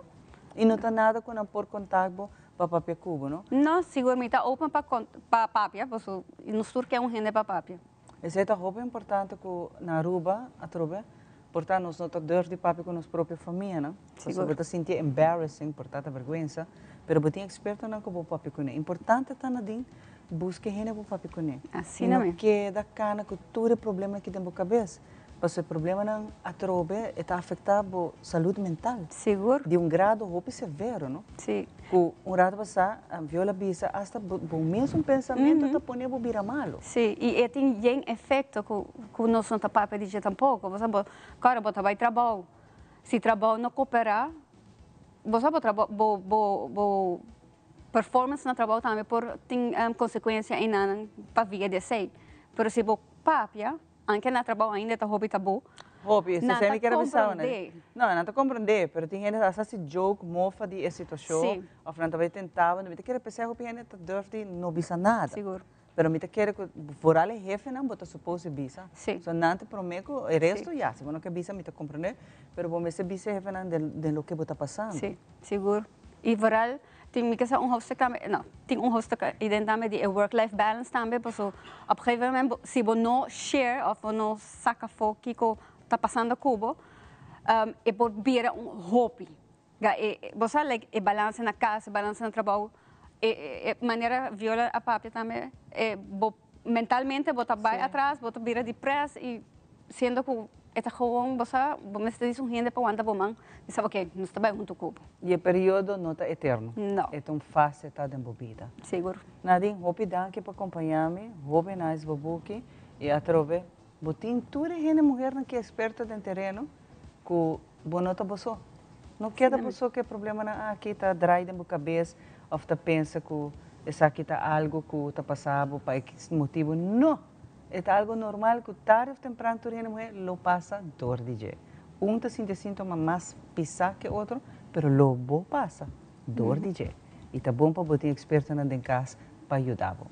Y no ta nada cu nan por contact bo pa papia cu bo, no? No, sigur mi ta open pa pa papia, paso nos tur ke un hende pa papia. Esey ta hopi importante cu na Aruba atrobe, por ta nos no ta durf di papia cu nos propio famianan, pasobra bo ta sinti embarrassing, por ta ta berguensa, pero bo tin expertonan cu bo papia cune. Importante ta Nadine, busca e hende bo papia cune. Asina Y no mi. keda cana cu tur e problemanan ki den bo cabes, pasobra e problemanan atrobe e ta afecta bo salud mental. Sigur. Di un grado hopi severo, no? Si. Cu un rato pasá Viola bisa hasta bo bo mesun pensamento ta pone bo bira malo. Si, y e tin yen efecto cu cu nos no ta papia di dje tampoco. Bo sa bo, claro bo ta bay trabou, si trabou no coopera, bo sa bo trabou bo bo bo performance na trabou tambe por tin consecuencia eynan pa via di esey. Pero si bo papia, Anke na trabou ainda ta hopi tabú. Hopi, Nan esei ta mi kier a bisa bo. comprendé. No, nan ta comprendé, pero tin hende ta hasi joke, mofa di e situacion, of nan ta bai tenta bo, mi ta kere pesei hopi hende ta durf di no bisa nada. Sigur. Pero mi ta kere cu vooral e hefenan bo ta suppose di bisa. So nan ta prome cu e resto, ya, si bo no ke bisa mi ta comprendé, pero bo mester bisa e hefenan den loke bo ta pasando. Si, sigur. Y vooral tin mi kesa un hoofdstuk tambe, no, tin un hoofdstuk iden tambe di e work life balance tambe, paso op gegeven moment bo, si bo no share of bo no saca afo kico ta pasando cu bo, e por bira un hopi. Ga e, bo sa like e balance na cas, e balance na trabou, e, e manera Viola a papia tambe, e bo mentalmente bo ta bai atras, bo ta bira depressed y siendo cu e ta gewoon, bo sa, bo mester di un hende pa wanta bo man y sa ok, nos ta bai hunto cu bo. Y e periodo no ta eterno. No. E ta un fase ta den bo bida. Sigur. Nadine, hopi danki pa compaña mi, hopi nice bo buki y atrobe bo tin tur e hende muhernan ki experto den tereno cu bo no ta bo so. No keda bo so cu e problemanan aki ta draai den bo cabes of ta pensa cu esaki ta algo cu ta pasa bo pa e motibo. No! E ta algo normal cu tarde of tempran tur hende muher lo pasa door di dje. Un ta sinti e sintoma mas pisa ke otro, pero lo bo pasa door di dje. Y ta bon pa bo tin expertonan den cas pa yuda bo.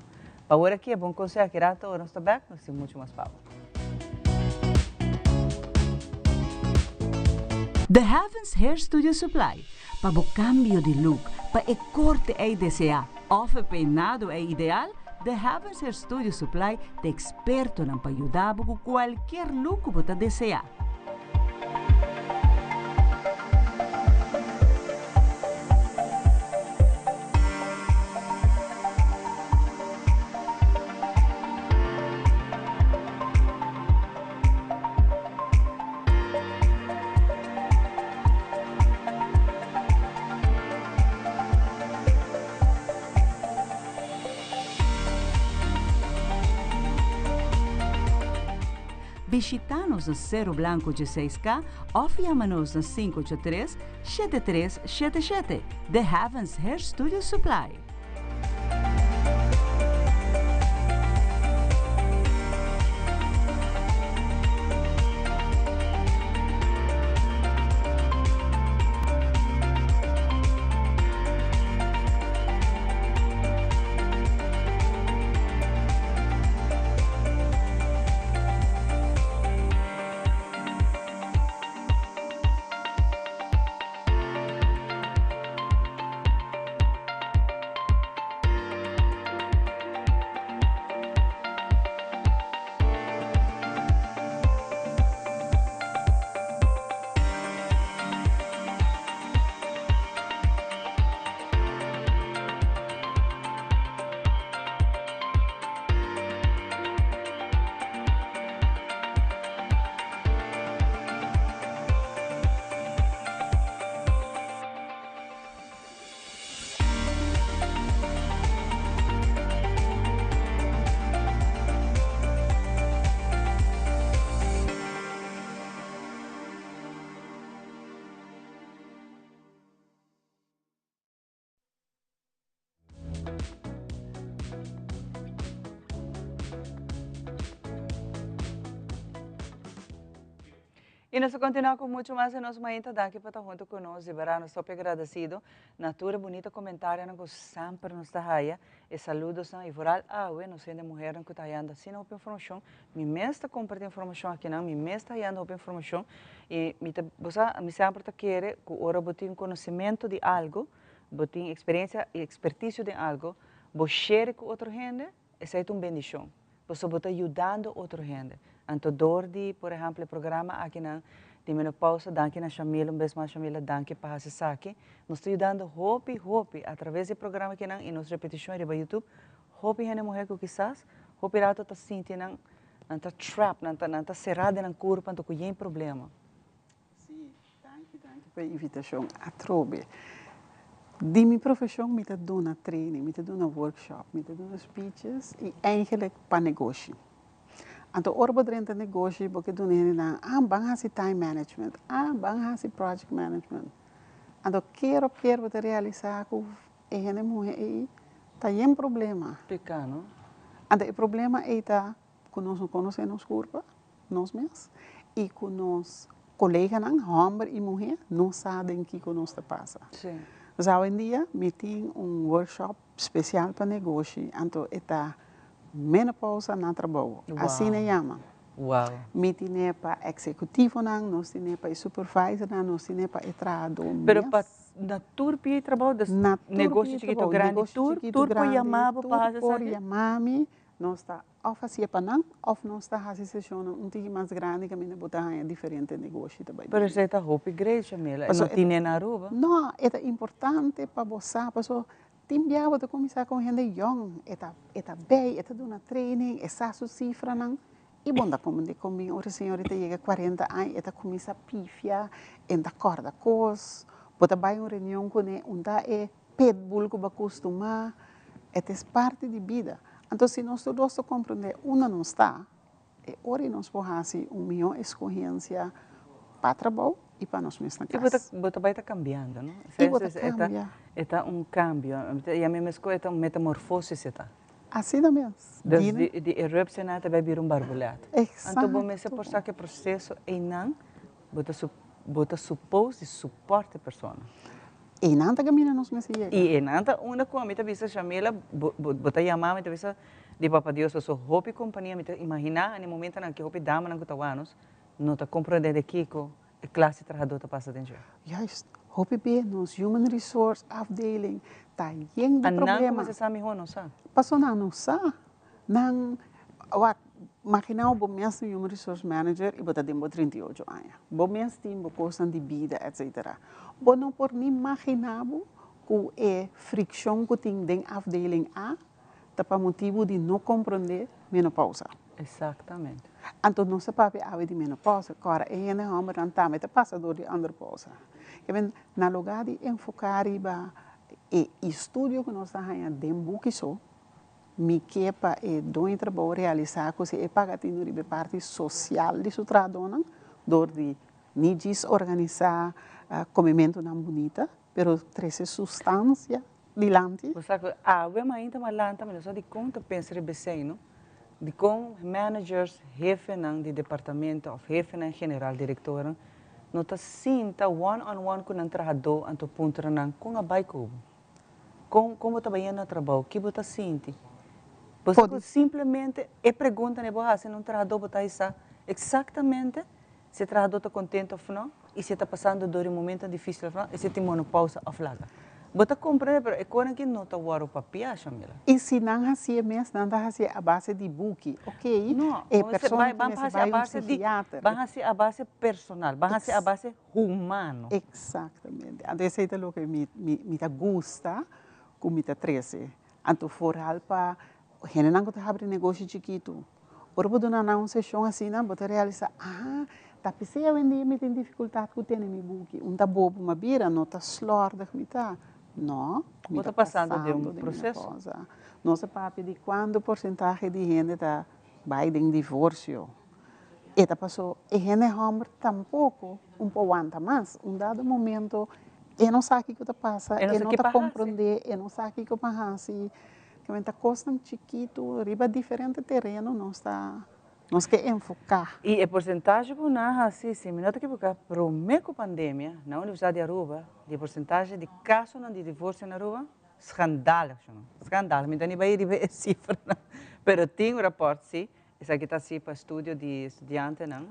Pa awor aki e bon conseho aki rato ora nos ta bek, nos tin mucho mas pa bo. The Heavens Hair Studio Supply, pa bo cambio di look, pa e corte ey desea of e peinado ey ideal, The Heavens Hair Studio Supply ta expertonan pa yuda bo cu cualkier look cu bo ta desea. Bishita nos na Cerro Blanco dieseis K of yama nos na 583 7377. The Heavens Hair Studio Supply. I nos ta kontinuá ku muchu mas di nos mainta. Danki pa ta huntu ku nos. Di bèrdat nos ta hopi agradesido na tur e bunita komentarionan ku semper nos ta haya, e saludosnan i vooral awe nos hende muhernan ku ta hayando asina hopi informashon. Mi mes ta kompartí informashon akinan, mi mes ta hayando hopi informashon i mi ta, bo sa, mi semper ta kere ku ora bo tin konosementu di algu, bo tin eksperensia i ekspertisio den algu, bo share ku otro hende, Esei ta un bendishon, pasobra bo ta yudando otro hende. Anto dor di, por ehèmpel, e programa akinan di Menopausa, danki na Shamila, un bes mas Shamila, danki pa hasi esaki. Nos ta yudando hopi, hopi, atraves di e programa akinan i nos repetishon riba YouTube, hopi hende muhé ku kisas hopi rato ta sinti nan, nan ta trap, nan ta, nan ta será den nan kurpa, anto ku yen problema. Sí, danki, danki pa e invitashon atrobe. Di mi profeshon mi ta duna training, mi ta duna workshop, mi ta duna speeches i eigenlijk pa negoshi. Anto ora bo drenta negoshi bo ke duna hendenan, ah ban hasi time management, ah ban hasi project management. Anto keer op keer bo ta realisa ku e hende muhe ei ta yen problema. Pika no? Anto e problema ei ta ku nos no konosé nos kurpa. nos mes i ku nos koleganan, hòmber i muhé, no sa den kiko nos ta pasa. Pues awendia mi tin un workshop spesial pa negoshi, anto e ta Menopausa na Trabou, asina e yama. Mi tine pa eksekutivonan, nos tine pa e supervisornan, nos tine pa e trahadó mes. Pero pa na tur pia e trabou, dus negoshi chikito, grandi, tur tur por yama bo pa hasi esaki? Tur por yama mi, nos ta Òf hasié pa nan, òf nos ta hasi seshonnan un tiki mas grandi kaminda bo ta haña diferente negoshi ta bai Pero bini. esei ta hopi great, Shamila. E Paso no e tine na Aruba. No, e ta importante pa bo sa, paso tin bia bo ta kuminsá ku un hende yòn, e ta e ta bei, e ta duna training, e sa su sifranan, i bo no ta komprendé kon bin ora e señorita yega kuarenta aña e ta kuminsá pifia, e no ta kòrda kos, bo ta bai un reunion kuné, un ta e pitbull ku bo a kustumá, e ta es parti di bida. Anto si nos tur dos ta komprendé unda nos ta, e ora ei nos por hasi un mihó eskohensia pa trabou i pa nos mes na I bo ta kas. bo ta bai ta kambiando, no? I bo ta kambia. E ta un kambio. I ami mes ku e ta un metamorfosis e ta. Asina mes. Dus di di eruptie ta bai bira un barbulet. Anto bo mester por sa ku e proseso einan Bo ta bo ta suppose di support e persona. E nan ta caminda nos mester yega. Y e nan ta unda cu ami ta bisa Shamila bo bo ta yama mi ta bisa di papa Dios paso hopi compania mi ta imagina na e momentonan aki hopi damanan cu ta wak nos no ta comprende de kico e clase trahador ta pasa den dje. Juist, hopi be nos human resource afdeling ta yen di A nan problema. cu mester sa miho no sa. Paso nan no sa. Nan, wak, Magina bo mes un Human Resource Manager y bo ta den bo 38 aña. Bo mes tin bo cosnan di bida etc. Bo no por ni magina bo cu e friccion cu tin den afdeling A ta pa motibo di no comprende menopausa. Exactamente. Anto nos ta papia awe di menopausa, cora e hende hombernan tambe ta pasa door di andropausa. Keben, na lugar di enfoca riba e estudio cu nos ta haya den buki so, Mi ke pa e doño trabou realisá ku si e paga tinu riba e parti sosial di su trahadónan dor di ni djis organisá komementunan bunita, pero trese sustansia dilanti. Bo sa ku awe mainta m'a lanta mi no sa dikon ta pensa riba esei no, dikon managers, hefenan di departamento òf hefenan general, direktornan no ta sinta one on one ku nan trahadó anto puntra nan kon a bai ku bo. Kon kon bo ta bai yendo na trabou? Ki bo ta sinti? Bo sa ku simplemente e pregunta ne bo hasi na un trahadó bo ta hisa eksaktamente si e trahadó ta kontento òf no i si e ta pasando dor di momentonan difísil òf no i si e tin monopousa òf laga. Bo ta komprende pero e konan aki no ta wòrdu papiá, Shamila. I si nan hasié mes nan ta hasié a base di buki, oké, No, e persona ki mester bai un psikiater. Ban hasi a base personal, ban hasi a base humano. Exactamente. Anto esey ta loke mi mi ta gusta cu mi ta trece. Anto vooral pa hendenan cu ta habri negoshi chikitu. Ora bo duna nan un sesion asina bo ta realisa, aha, ta pesey awendia mi tin dificultad cu tene mi buki. Un ta bobo mi a bira, no ta slordig mi ta. No, mi Bo ta ta pasando den un pasando den proceso. menopausa. Nos a papia di cuanto porcentahe di hende ta bay den divorcio. E ta paso e hende hòmber tampoko un por wanta mas. Un dado momento e no sa kiko ta pasa, e no ta komprondé, e no sa kiko pa hasi. Kimente ta kosnan chikitu riba diferente tereno nos ta. Nos ke enfoká. I e porsentahe ku nan a hasi, si mi no ta ekiboká, promé ku pandemia na Universidat di Aruba, di e porsentahe di kasonan di divorsio na Aruba, schandalig, shon. Schandalig. Mi ta ni bai riba e sifranan, pero tin un rapòrt si, esaki ta hasi pa studio di studiantenan,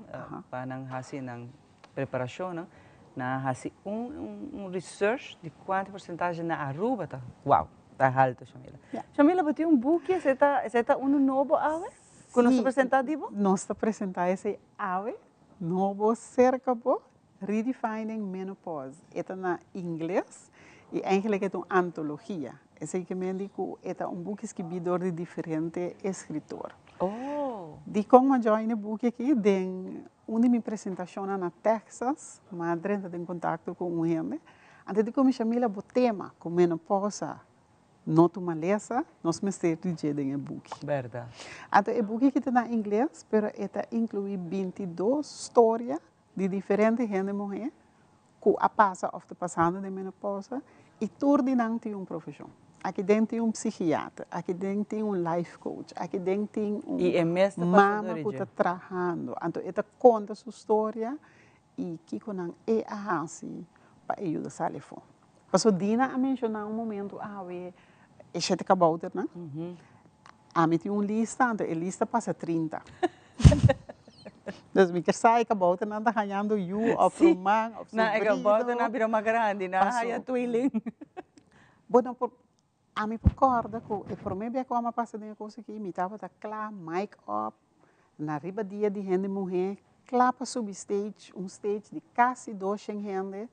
pa nan hasi nan preparashonnan, nan a hasi un un research di kuantu porsentahe na Aruba ta, wow, ta haltu, Shamila. Shamila, bo tin un buki, esei ta esei ta unu nobo awe ku nos ta presentá di bo? Nos ta presentá esei awe, nobo serka bo, Redefining Menopause. E ta na ingles i eigenlijk e ta un antologia. Esei ke men di ku e ta un buki skibí dor di diferente eskritor. Dikon m'a join e buki aki? Den Un di mi presentashonnan na Texas, m'a drenta den kontakto ku un hende. Antes di kuminsha mira bo tema ku menopousa no ta un malesa, nos mester di dje den e buki. Bèrdat. Anto e buki aki ta na ingles, pero e ta inkluí bintidos storia di diferente hende muhé ku a pasa òf ta pasando den menopousa i tur di nan tin un profeshon. Aki den tin un psikiater, aki den tin un life coach, aki den tin un I e mes ta pasa mama dor ku dje. ta trahando. Anto e ta konta su storia i kiko nan e a hasi pa e yuda sali afó. Pasobra Dina a menshoná un momento awe e shete kabouternan. Ami tin un lista, anto e lista pasa 30. Dus mi kier sa e kabouternan ta hañando yu òf ruman òf Na e sobrino. kabouternan a bira mas grandi, nan a haña tweeling. Bo no por, ami por kòrda ku e promé bia ku ami a pasa den e kos aki, mi tabata kla, mic up, na riba dia di hende muhé, kla pa subi stage, un stage di kasi doshen hende,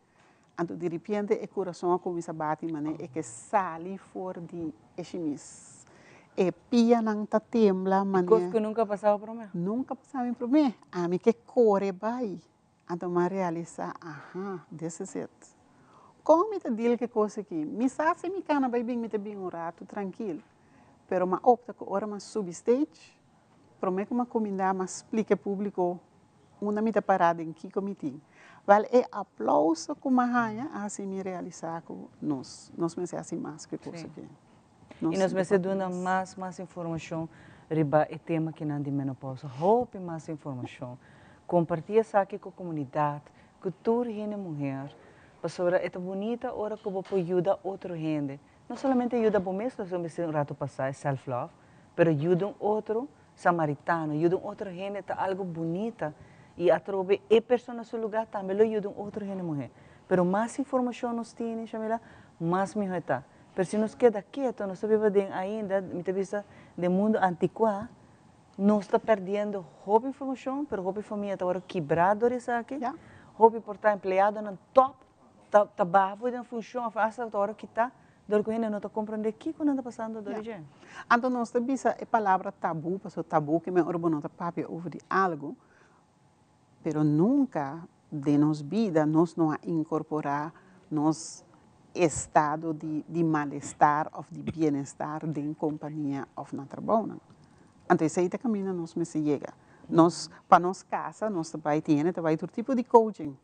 anto diripiente e kurason a kuminsá bati manera e ke sali for di e shimis. E pianan ta tembla manera. Kos ku nunka a pasaba promé? Nunka a pasaba mi promé. Ami ke kore bai. Anto mi a realisá, aha, this is it. Kon mi ta deal ku e kos aki? Mi sa si mi kana bai bin, mi ta bin un ratu trankil. Pero mi a opta ku ora mi a subi stage, promé ku mi a kumindá, mi a splika e públiko unda mi ta pará, den kiko mi tin. Wèl, e aplouso ku mi a haña a hasi mi realisá ku nos, nos mester hasi mas ku e kos aki. I nos mester duna mas mas informashon riba e tema kinan di menopousa. Hopi mas informashon. Kompartí esaki ku komunidat, ku tur hende muher, pasobra e ta bunita ora ku bo por yuda otro hende. No solamente yuda bo mes, nos a bisa un ratu pasá, e self love, pero yuda un otro samaritano, yuda un otro hende ta algu bunita i atrobe e persona su lugá tambe lo yuda un otro hende muher. Pero mas informashon nos tene, Shamila, mas mihó e ta. Pero si nos keda keto, nos ta biba den ainda, mi ta bisa, den mundu antikuá, nos ta perdiendo hopi informashon, pero hopi famia ta wòrdu kibrá dor esaki, hopi por ta empleadonan tòp ta ta baha for di nan funshon òf asta ta wòrdu kitá dor ku hende no ta komprondé kiko nan ta pasando dor di dje. Anto nos ta bisa e palabra tabú, pasobra tabú ke men ora bo no ta papia over di algu, Pero nunca den nos bida nos no a incorpora nos estado di di malestar of di bienestar den compania of na trabounan. Anto esey ta caminda nos mester yega. Nos, pa nos casa nos ta bay tin hende ta bay tur tipo di coaching.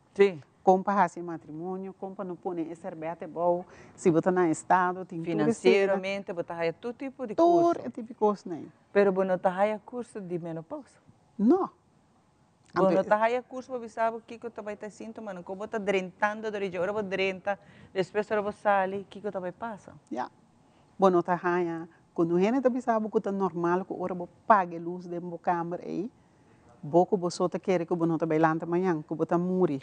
Con pa haci matrimonio, con pa no pone e serbete abou, si bo ta na estado, tin tur esey. Financieramente bo ta haya tur tipo di curso. Tur e tipo di cosnan. Pero bo no ta haya curso di menopausa. No. Bo no ta haya curso pa bisa bo kico ta bay ta e sintomanan, con bo ta drentando dor dje, ora bo drenta, despues ora bo sali, kico ta bay pasa. Ya. Bo no ta haya, cuando un hende ta bisa bo cu ta normal cu ora bo paga e luz den bo camber ey, bo cu bo so ta kere cu bo no ta bay lanta mañan, cu bo ta muri,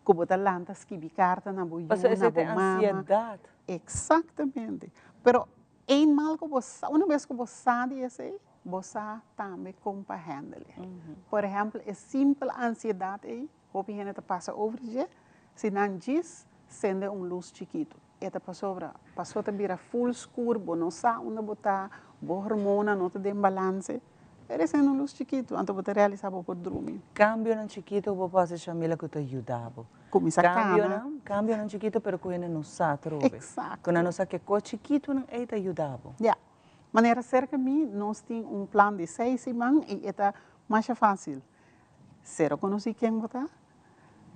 cu bo ta lanta skibi carta na bo yu, Pasobra na bo esey ta e mama. ansiedad. Exactamente. Pero eenmaal cu bo sa, una bes cu bo sa di esey, Bo sa tambe kon pa handle e. Por ehèmpel, e simpel ansiedat ei, hopi hende ta pasa over dje, si nan djis sende un lus chikitu. E ta pasobra paso ta bira ful skur, bo no sa unda bo ta, bo hormona no ta den balanse. Pero e sende un lus chikitu, anto bo ta realisá bo por drumi. Kambionan chikitu ku bo por hasi, Shamila, ku ta yuda bo. Kuminsá kana. Kambionan chikitu pero ku hende no sa atrobe. Eksakto. Ku nan no sa ke kos chikitunan ei ta yuda bo. Ya. Manera serka mi, nos tin un plan di seis siman i e ta masha fásil. Sero konosí ken bo ta,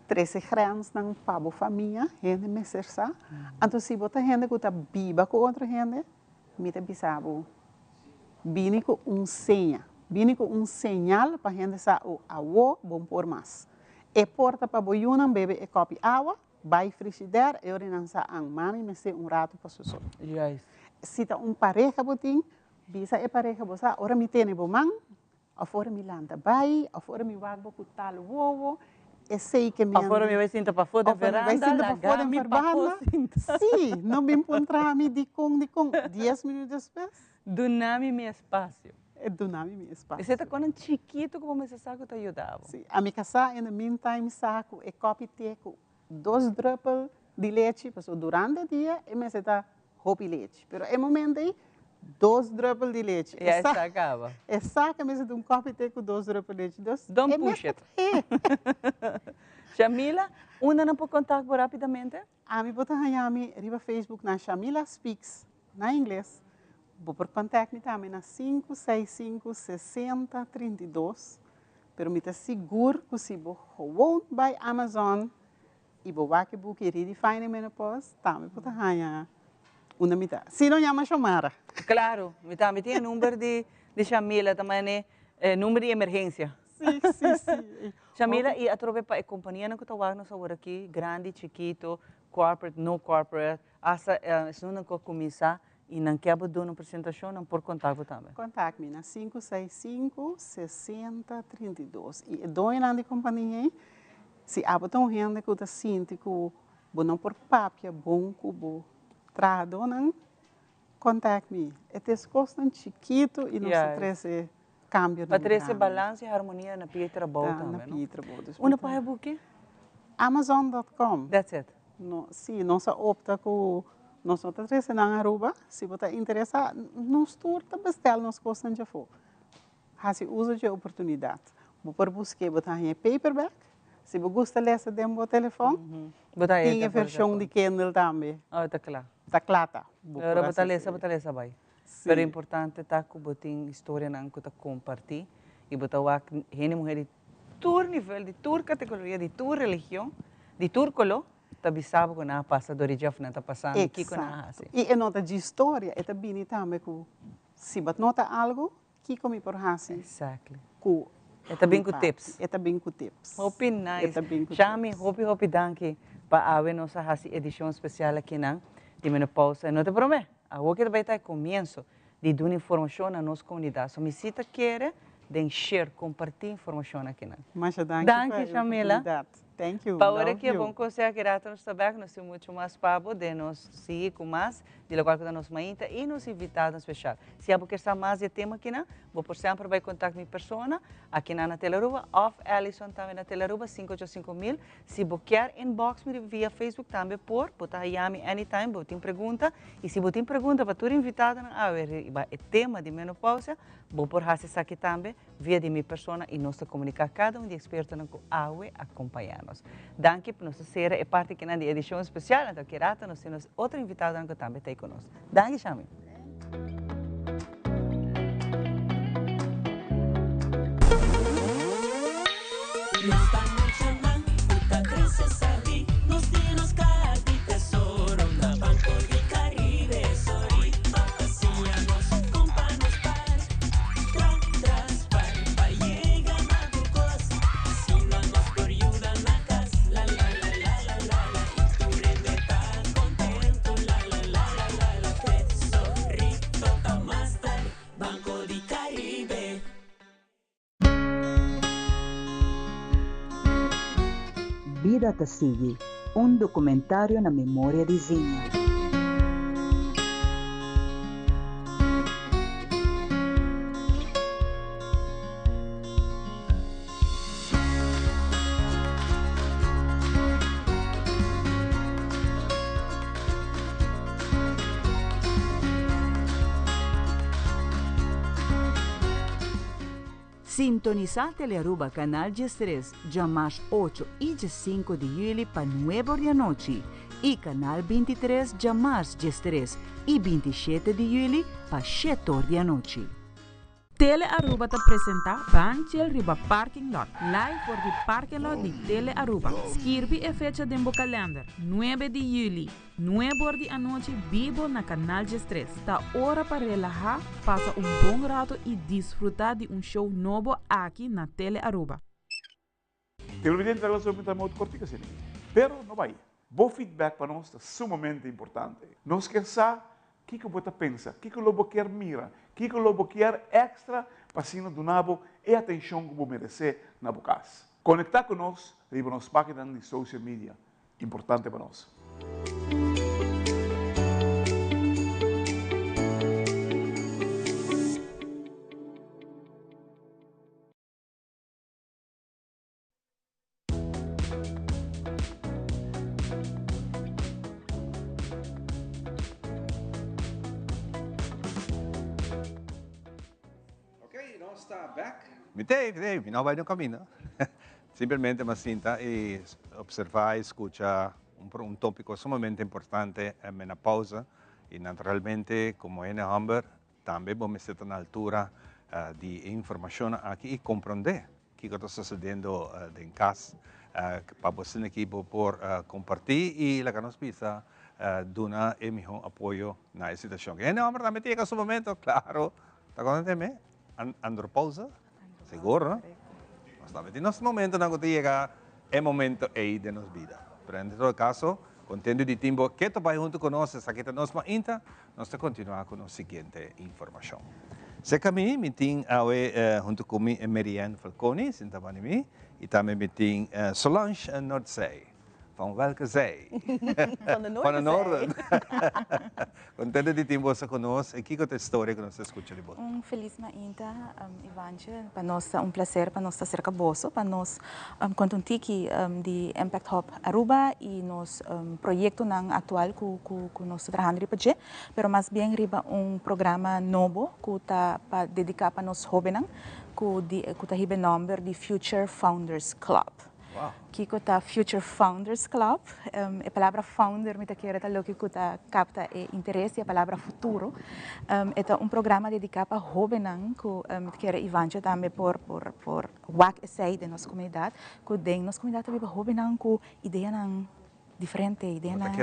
trese grensnan pa bo famia, hende mester sa. Anto si bo ta hende ku ta biba ku otro hende, mi ta bisa bo, bini ku un seña. Bini ku un señal pa hende sa u awo bon por mas. E por ta pa bo yunan bebe e kòpi awa, bai frishider, e ora nan sa an mami mester un ratu pa su so. Juist. Si ta un pareha bo tin, bisa e pareha bo sa ora mi tene bo man, òf ora mi lanta bai, òf ora mi wak bo ku tal wowo, esei ke mi Òf ora mi bai sinta pafó den Òf ora mi bai veranda, sinta pafó laga den mi pafó verbanda. sinta. Sí, no bin puntra mi dikon dikon, dies minuut despues. Duna mi mi espasio. E duna mi mi espasio. Esei ta konan chikitu ku bo mester sa ku ta yuda bo. Sí, ami kasá in the meantime sa ku e kòpi te ku dos drùpel di lechi, pasobra durante dia e mester ta hopi lechi, pero e momento ei dos drùpel di lechi. Ya e sa kaba. E sa ku e mester ta un kòpi te ku dos drùpel di lechi, dus Don't e push mester it. trahe. Shamila, unda nan por kontak bo rapidamente? Ami bo ta haña mi riba Facebook na Shamila Speaks na ingles. Bo por contact mi tambe na 565 60 32. Pero mi ta sigur cu si bo gewoon bay Amazon y bo wak e buki Redefining Menopause, tambe bo ta haña unda mi ta. Si no yama Shomara. Claro, mi tambe tin e number di Shamila, ta mane e number di emergencia. Sí, sí, sí. Shamila, y atrobe pa e companianan cu ta wak nos awor aki, grandi, chikito, corporate, no corporate, hasta esunnan cu a cuminsa y nan kier bo duna un presentacion, nan por contact bo tambe. Contact mi na 565 60 32. Y e doñonan di compania ey, si abo ta un hende cu ta sinti cu bo no por papia bon cu bo trahadornan, Contact me. E ta es cosnan chikito y nos ta trece cambionan Pa trece grandi. balans y harmonia na pia trabou Ta, tambe, na no? pia trabou. Dus Unda mi ta por haya buki? Amazon dot com. That's it. No, si, nos a opta cu nos no ta trece nan Aruba. Si bo ta interesa, nos tur ta bestel nos cosnan djafo. Haci uso dje oportunidad. Bo por busque, bo ta haña e paperback. Si bo gusta lesa den bo telefon, Bo ta haña tin e den bo version telefon. di Kindle tambe. Oh, ta cla. Ta cla ta. Bo por Ora bo ta haci lesa, bo esey. ta lesa bay. Sí. Pero importante ta cu bo tin historianan cu ta comparti y bo ta wak hende muher di tur nivel, di tur categoria, di tur religion, di tur colo, ta bisa bo cu nan a pasa dor di dje of nan ta pasando, kico nan a Exacto. haci. Y e no ta dje historia, e ta bini tambe cu si bo nota algo, Kiko mi por hasi Exactly. ku E ta bin mi ku parti? tips. E ta bin ku tips. Hopi nice. E ta bin ku Shami, tips. hopi hopi danki pa awe nos a hasi edishon spesial akinan di Menopausa. No ta promé, awor ke ta bai ta e komienso di duna informashon na nos komunidat. So mi si ta kere den share, kompartí informashon akinan. Masha danki pa Danki e Shamila. oportunidat. Thank you. Pa ora Love ki e you. bon konseho aki rato nos ta bek, nos tin muchu mas pa bo den nos sigui ku mas di lokual ku ta nos mainta i nos invitadonan speshal. Si abo kier sa mas di e tema akinan, bo por semper bai kontak mi persona akinan na Telaruba òf Allison tambe na Telaruba 585 mil. Si bo kier inbox mi via Facebook tambe por, bo ta haya mi anytime bo tin pregunta. I si bo tin pregunta pa tur invitadonan awe riba e tema di menopausia, bo por hasi esaki tambe via di mi persona i nos ta komuniká kada un di ekspertonan ku awe a kompañá nos. Danki pa nos ta sera e parti kinan di edishon spesial, anto ki rato nos tin nos otro invitadonan ku tambe ta ei ku nos. Danki Shami. Nos ta muchanan ku ta krese sabí, nos tin nos kaha di tesoro na Banco di Caribe. Sorry pa siña nos kon pa nos par, tra tras par pa yega na tur kos. Asina nos por yuda na kas, la la la la la la la. I tur hende ta kontentu, la la la la la la. Tesorito ta master, Banco di Caribe. Bida ta sigui, un documentario na memoria di Zinha. Sintonisa Telearuba Canal 13 djamars 8 y 15 di juli pa 9 or di anochi y Canal 23 djamars 13 y 27 di juli pa 7 or di anochi. Tele Aruba ta presenta Ban Chill riba Parking Lot, live for di parking lot di Tele Aruba. Skirbi e fecha den bo kalender, nuebe di juli, nuebe or di anochi bibo na Canal 13. Ta ora pa relaha, pasa un bon rato y disfruta di un show nobo aki na Tele Aruba. Televidente ta laso mita moto cortico asina. Pero no bay. Bo feedback pa nos ta sumamente importante. Nos kier sa kico bo ta pensa, kico lo bo kier mira, kico lo bo kier extra pa asina duna bo e atencion cu bo merece na bo cas. Conecta cu nos riba nos paginanan di social media. Importante pa nos. Ok, nos ta back. Mi t'ei, mi t'ei, mi no bai no camino. Simplemente m'a sinta y observa y scucha un, un topico sumamente importante, menopausa. Y naturalmente, como hende homber, Tambe bo mester ta na altura di e informashonnan aki i komprondé kiko ta sosediendo den kas pa bo asina aki bo por kompartí i laga nos bisa duna e mihó apoyo na e situashon. Hende hòmber tambe ta yega su momento, klaro, ta konta teme? Andropousa? Sigur, no? Nos tambe tin nos momentonan ku ta yega e momento ei den nos bida. Pero en todo kaso, kontento di tin bo ke ta bai huntu ku nos, esaki ta nos mainta. Nos ta kontinuá ku nos siguiente informashon. Serka mi, mi tin awe huntu ku mi Marianne Falconi, sinta banda di mi, i tambe mi tin Solange Noordzij. Van welke zij? Van de Van de noorden. Contento di tin boso cu nos. E kico ta e storia cu nos ta scucha di bo? Un feliz mainta, Ivantje. Pa nos ta un placer pa nos ta cerca boso, pa nos conta un tiki di Impact Hub Aruba y nos proyectonan actual cu cu nos ta trahando riba dje, pero mas bien riba un programa nobo cu ta pa dedica pa nos hobennan cu di cu ta hiba e nomber di Future Founders Club. Kiko ta Future Founders Club? E palabra founder mi ta kere ta loke ku ta kapta e interes di e palabra futuro. E ta un programa dediká pa hóbennan ku mi ta kere Ivancho tambe por por por wak esei den nos komunidat, ku den nos komunidat ta biba hóbennan ku ideanan diferente, ideanan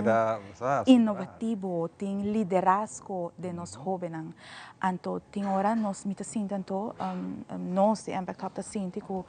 inovativo, tin liderazgo den nos hóbennan. Anto tin ora nos mi ta sinti anto nos di Impact Hub ta sinti ku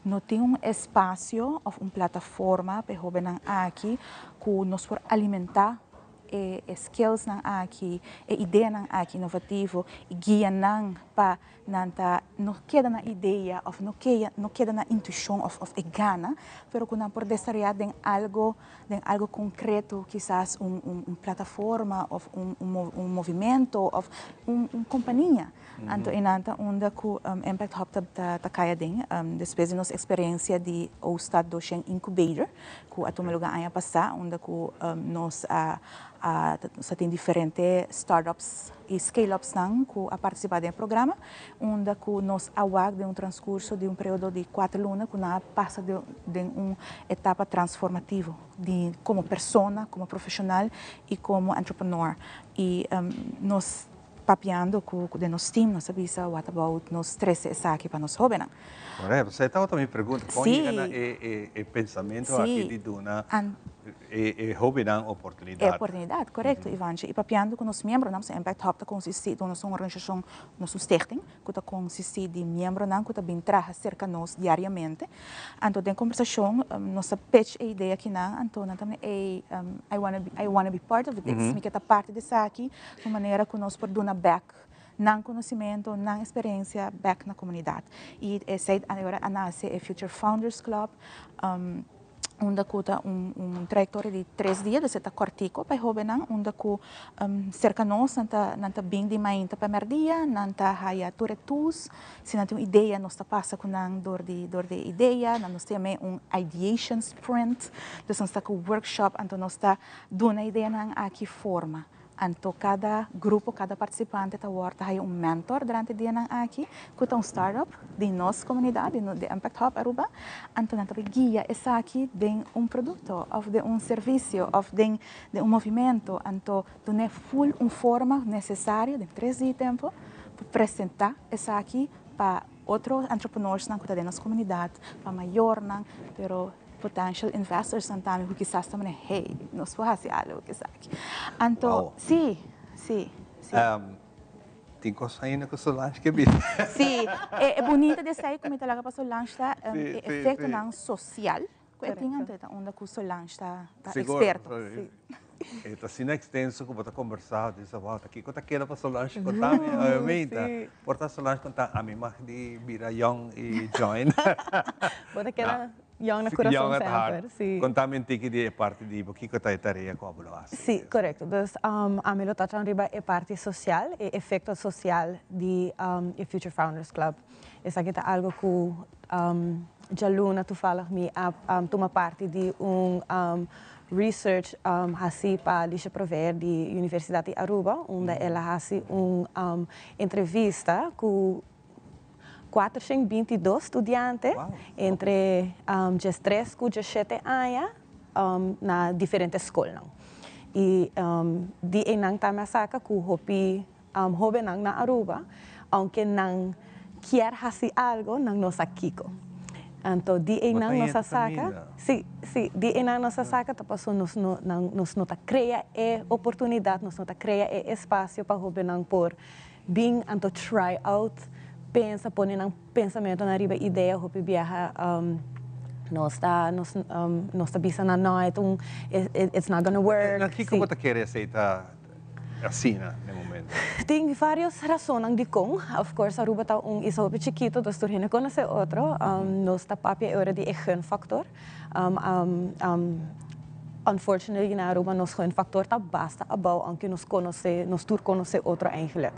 no tin un espasio òf un plataforma pa e hóbennan aki ku nos por alimentá e skillsnan aki, e ideanan aki inovativo i guia nan pa Nan ta no keda na idea of no kea no keda na intuishon of of e gana, pero ku nan por desaroyá den algo den algo konkreto, kisas un un un plataforma of un un un movimento of un un kompania. Anto e nan ta unda ku Impact Hub ta ta ta kai aden. Despues di nos eksperensia di Oostad Doshen Incubator ku a tuma lugá aña pasá unda ku nos a a nos a tin diferente startups E scale-upsnan ku a partisipá den e programa, unda ku nos a wak den un transkurso di un periodo di kuater luna ku nan a pasa den un etapa transformativo di komo persona, komo profeshonal i komo entrepreneur. I nos papiando ku den nos team nos a bisa what about nos trese esaki pa nos hóbennan. Correcto, esei tabata mi pregunta, kon yega na e pensamentu aki di duna e hóbennan oportunidat? E oportunidat, korekto Ivanchi. I papiando ku nos miembronan, pasobra Impact Hub ta konsistí, nos ta un organisashon, nos un stichting ku ta konsistí di miembronan ku ta bin traha serka nos diariamente. Anto den kombersashon nos ta pitch e idea akinan, anto nan ta mira, ey, I wanna be, I wanna be part of this, mi ke ta parti di esaki, un manera ku nos por duna bèk nan conocimento, nan experiencia bek na comunidad. Y esey ahora a nace e Future Founders Club, unda cu ta un trayectoria di tres dia, dus e ta cortico pa e hobennan, unda cu cerca nos nan ta nan ta bin di mainta pa merdia, nan ta haya tur e tools, si nan tin un idea nos ta pasa cu nan door di door di e idea, nan nos ta yama e un ideation sprint, dus nos ta cu workshop, anto nos ta duna e ideanan aki forma. Anto kada grupo, kada partisipante ta wòrdu ta haya un mentor durante e dianan aki, ku ta un startup di nos komunidat, di di Impact Hub Aruba. Anto nan ta bai guia esaki den un produkto òf den un servisio òf den den un movimento. Anto dun'é ful un forma nesesario den tres dia di tempu. Presentá esaki pa otro entrepreneursnan ku ta den nos komunidat, pa mayornan, pero potential investorsnan tambe ku kisas ta manera, hey, nos por hasi algu ku esaki. Anto, Wow. sí, sí, sí. Tin kos ainda ku Solange ke bisa. Sí, e bunita di esei ku mi ta laga pa Solange ta Sí, e sí, sí. efektonan sosial ku e tin, anto e ta unda ku Solange ta Sigur, eksperto. sorry. E ta asina extenso ku bo ta kombersá, bo ta bisa, wow, ta kiko ta keda pa Solange konta mi? Obviamente, por ta Solange konta ami mag di bira yong i join. Bo ta keda yong na kurason Young at heart. semper, si. Konta mi un tiki di e parti di bo, kiko ta e tarea ku abo lo hasi? Si, korekto. Dus ami lo touch on riba e parti sosial, e efekto sosial di e Future Founders Club. Esaki ta algo ku djaluna toevallig mi a tuma parti di un research hasi pa Alicia Proveer di Universidad di Aruba unda el a hasi un entrevista ku 422 studiante entre 13 ku 17 aña na diferente skolnan. I di einan tambe a saka ku hopi Hobennan na Aruba, aunke nan kier haci algo, nan no sa kico. Anto di eynan nos a saca, si, si, di eynan nos a saca ta paso nos no, nan, nos no ta crea e oportunidad, nos no ta crea e espacio pa hobennan por bin anto try out, pensa, pone nan pensamentonan riba idea. Hopi biaha nos ta, nos, nos ta bisa nan no, e ta un, it's not gonna work. Na kico bo ta kere esey ta asina den momento? Tin varios rasonnan dikon. Of course Aruba ta un isla hopi chikito, dus tur hende konosé otro. Nos ta papia e ora di e gunfactor. Unfortunately na Aruba nos gunfactor ta basta abou, aunke nos konosé, nos tur konosé otro eigenlijk.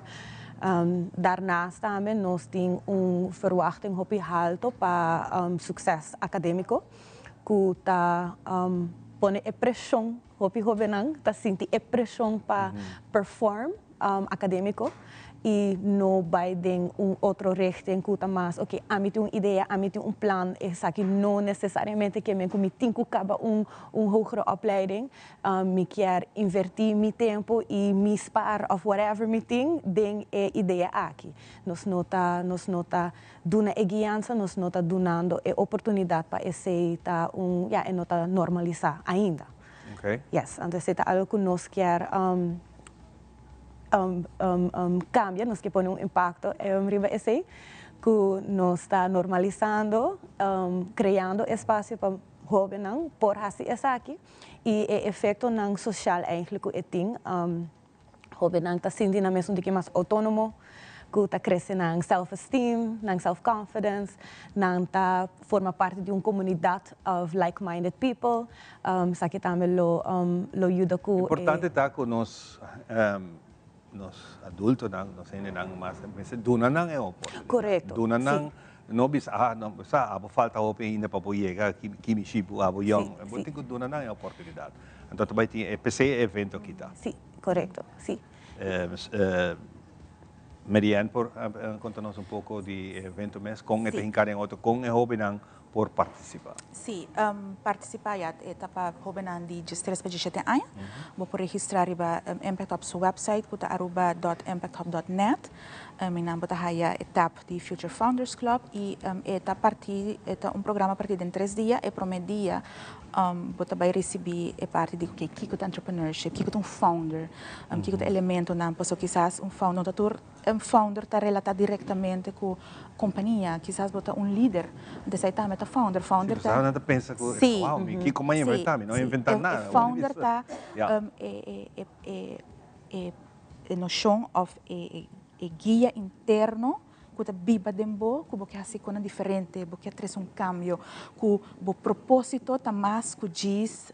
Daarnaast tambe nos tin un verwachting hopi halto pa sukses akademiko ku ta pone e preshon. Hopi hobennan ta sinti e preshon pa perform akadémiko i no bai den un otro richting ku ta mas, oke, ami tin un idea, ami tin un plan, esaki no nesesariamente ke men ku mi tin ku kaba un un hogere opleiding, mi kier invertí mi tempu i mi spar òf whatever mi tin den e idea aki. Nos no ta nos no ta duna e guiansa, nos no ta dunando e oportunidat pa esei ta un, ya, e no ta normalisá ainda. Okay. Yes, anto esei ta algo ku nos kier kambia, nos ke pone un impakto riba esei, ku nos ta normalisando, kreando espasio pa hóbennan por hasi esaki i e efektonan sosial eigentlik ku e tin. Hóbennan ta sinti nan mes un tiki mas outónomo, ku ta krese nan self-esteem, nan self-confidence, nan ta forma parti di un komunidat of like-minded people. Esaki tambe lo lo yuda ku e. Importante ta ku nos nos adultonan, nos hendenan mas mester duna nan e oportunidat. Korekto, Duna si. nan, no bisa ah no sa abo falta hopi ainda pa bo yega ki mishi bo abo yòn. Si, Bo si. tin ku duna nan e oportunidat. Anto ta bai tin e p'esei e evento aki ta. Sí, korekto, sí. Marianne por konta nos un poko di e evento mes, kon e ta Sí. hinká den otro, kon e hóbennan por partisipá? Sí, partisipá ya e ta pa hóbennan di diestres pa diesshete aña. Bo por registrá riba Impact Hub su website ku ta aruba dòt impacthub dòt nèt. I nan bo ta haya e tab di Future Founders Club i e ta partí, e ta un programa partí den tres dia. E promé dia Bo ta bai risibí e parti di oke kiko ta entrepreneurship, kiko ta un founder, kiko ta elementonan, pasobra kisas un founder no ta tur un founder ta relatá direktamente ku kompania, kisas bo ta un lider, entonces esei tambe ta founder, founder Sí, ta. pasobra nan ta pensa ku Sí, wow, mi kiko mi a inventá, mi no a inventá nada. E founder ta e noshon òf e guia interno ku ta biba den bo, ku bo ke hasi konan diferente, bo ke trese un kambio, ku bo propósito ta mas ku djis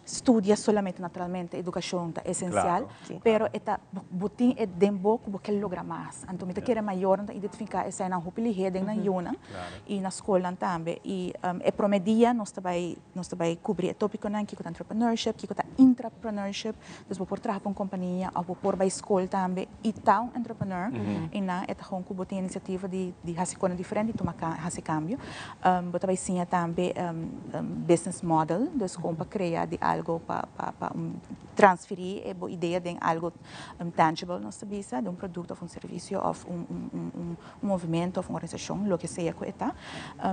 studia solamente. Naturalmente edukashon ta esensial, pero e ta bo tin e den bo ku bo ke logra mas. Anto mi ta kere mayornan ta identifiká eseinan hopi lihé den nan yunan i na skolnan tambe. I e promé dia nos ta bai nos ta bai kubri e tópikonan, kiko ta entrepreneurship, kiko ta intrapreneurship, dus bo por traha pa un kompania òf bo por bai skol tambe i ta un entrepreneur i nan e ta gewoon ku bo tin inisiativa di di hasi kosnan diferente i tuma hasi kambio. Bo ta bai siña tambe business model, dus kon pa krea di algu. algo pa pa pa un transferí e bo idea den algo tangible nos ta bisa, den un produkto òf un servisio òf un un un un movimento òf un organisashon, loke sea ku e ta.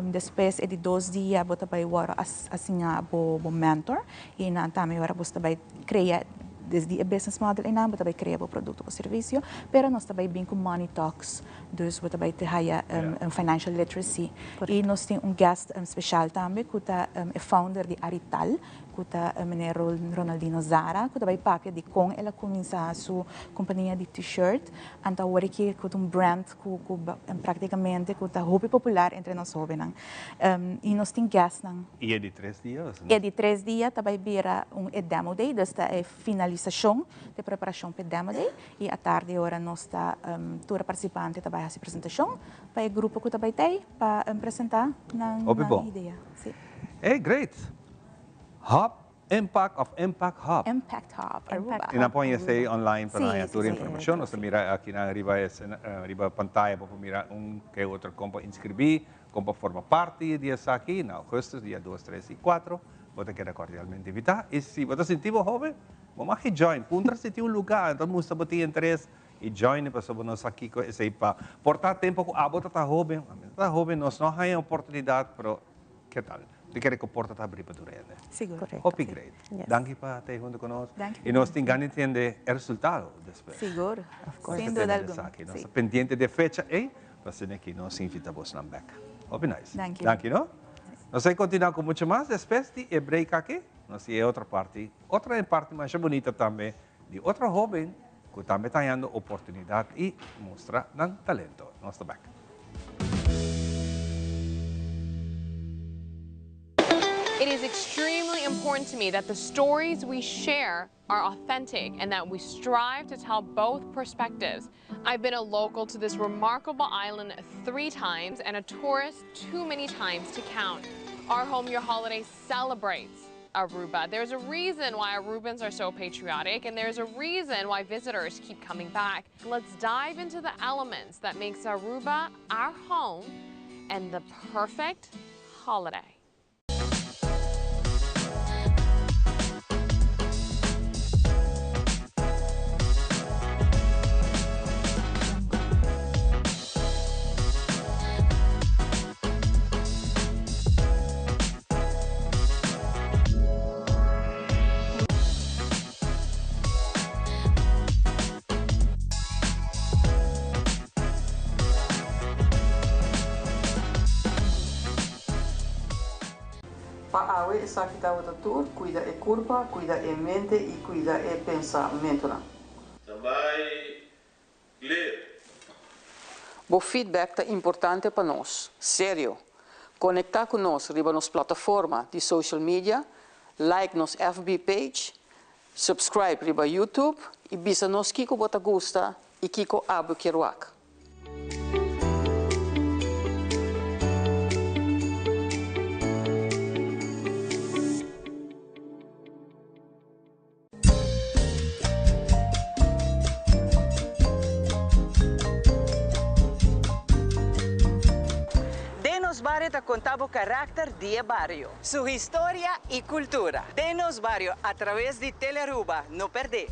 Despues e di dos dia bo ta bai wòrdu asiñá bo bo mentor i nan tambe ora bo ta bai krea desde e business model einan bo ta bai krea bo produkto bo servisio, pero nos ta bai bin ku money talks, dus bo ta bai te haya financial literacy. I nos tin un guest speshal tambe ku ta e founder di Arital, ku ta meneer Ronaldino Zara ku ta bai papia di kon el a kuminsá su kompania di t-shirt anto awor aki ku ta un brand ku ku praktikamente ku ta hopi popular entre nos hóbennan i nos tin guestnan. I e di tres dia? E di tres dia ta bai bira un e demo day, dus ta e finalisashon di preparashon pa e demo day i atardi ora nos ta tur e partisipante ta bai hasi presentashon pa e grupo ku ta bai tei pa presentá nan idea. Hey great! Hub, Impact of Impact Hub. Impact Hub, Aruba. Y nan pon esey online pa nan haya tur informacion. Nos ta mira aki nan riba riba pantaya bo por mira un ke otro con pa inscribi, con pa forma parti di esaki. Na augustus dia dos, tres y cuatro bo ta keda cordialmente invita. Y si bo ta sinti bo hoben, bo mag ki join. Puntra si tin un lugar, enton mustra bo tin interes y join pasobra bo no sa kico esey pa. Por ta tempo cu abo ta ta hoben, ami ta ta hoben, nos no haya oportunidad, pero Ke tal? Di kere ku porta ta abrí pa tur hende. Sigur. Korekto. Hopi great. Yes. Danki pa ta huntu ku nos. Danki. I nos tin gana di tende e resultado despues. Sigur. Of course. Sin duda algun. Esaki. Nos ta pendiente di e fecha ei, pa asina ki nos invita bosnan bek. Hopi nice. Danki. Danki no. Nos ta kontinuá ku muchu mas despues di e break aki. Nos tin e otro parti, otro e parti masha bunita tambe di otro hoben ku tambe ta hañando oportunidat i mustra nan talento. Nos ta bek. It is extremely important to me that the stories we share are authentic and that we strive to tell both perspectives. I've been a local to this remarkable island three times and a tourist too many times to count. Our Home Your Holiday celebrates Aruba. There's a reason why Arubans are so patriotic and there's a reason why visitors keep coming back. Let's dive into the elements that makes Aruba our home and the perfect holiday. Pa awe esaki tabata tur, cuida e curpa, cuida e mente y cuida e pensamentonan. Tambay clear. Bo feedback ta importante pa nos. Serio! Conecta cu nos riba nos plataforma di social media, like nos FB page, subscribe riba YouTube y bisa nos kico bo ta gusta y kico abo kier wak. Den nos bario ta conta bo karakter di e bario, su historia y cultura. Den nos bario a traves di Telearuba, no perde!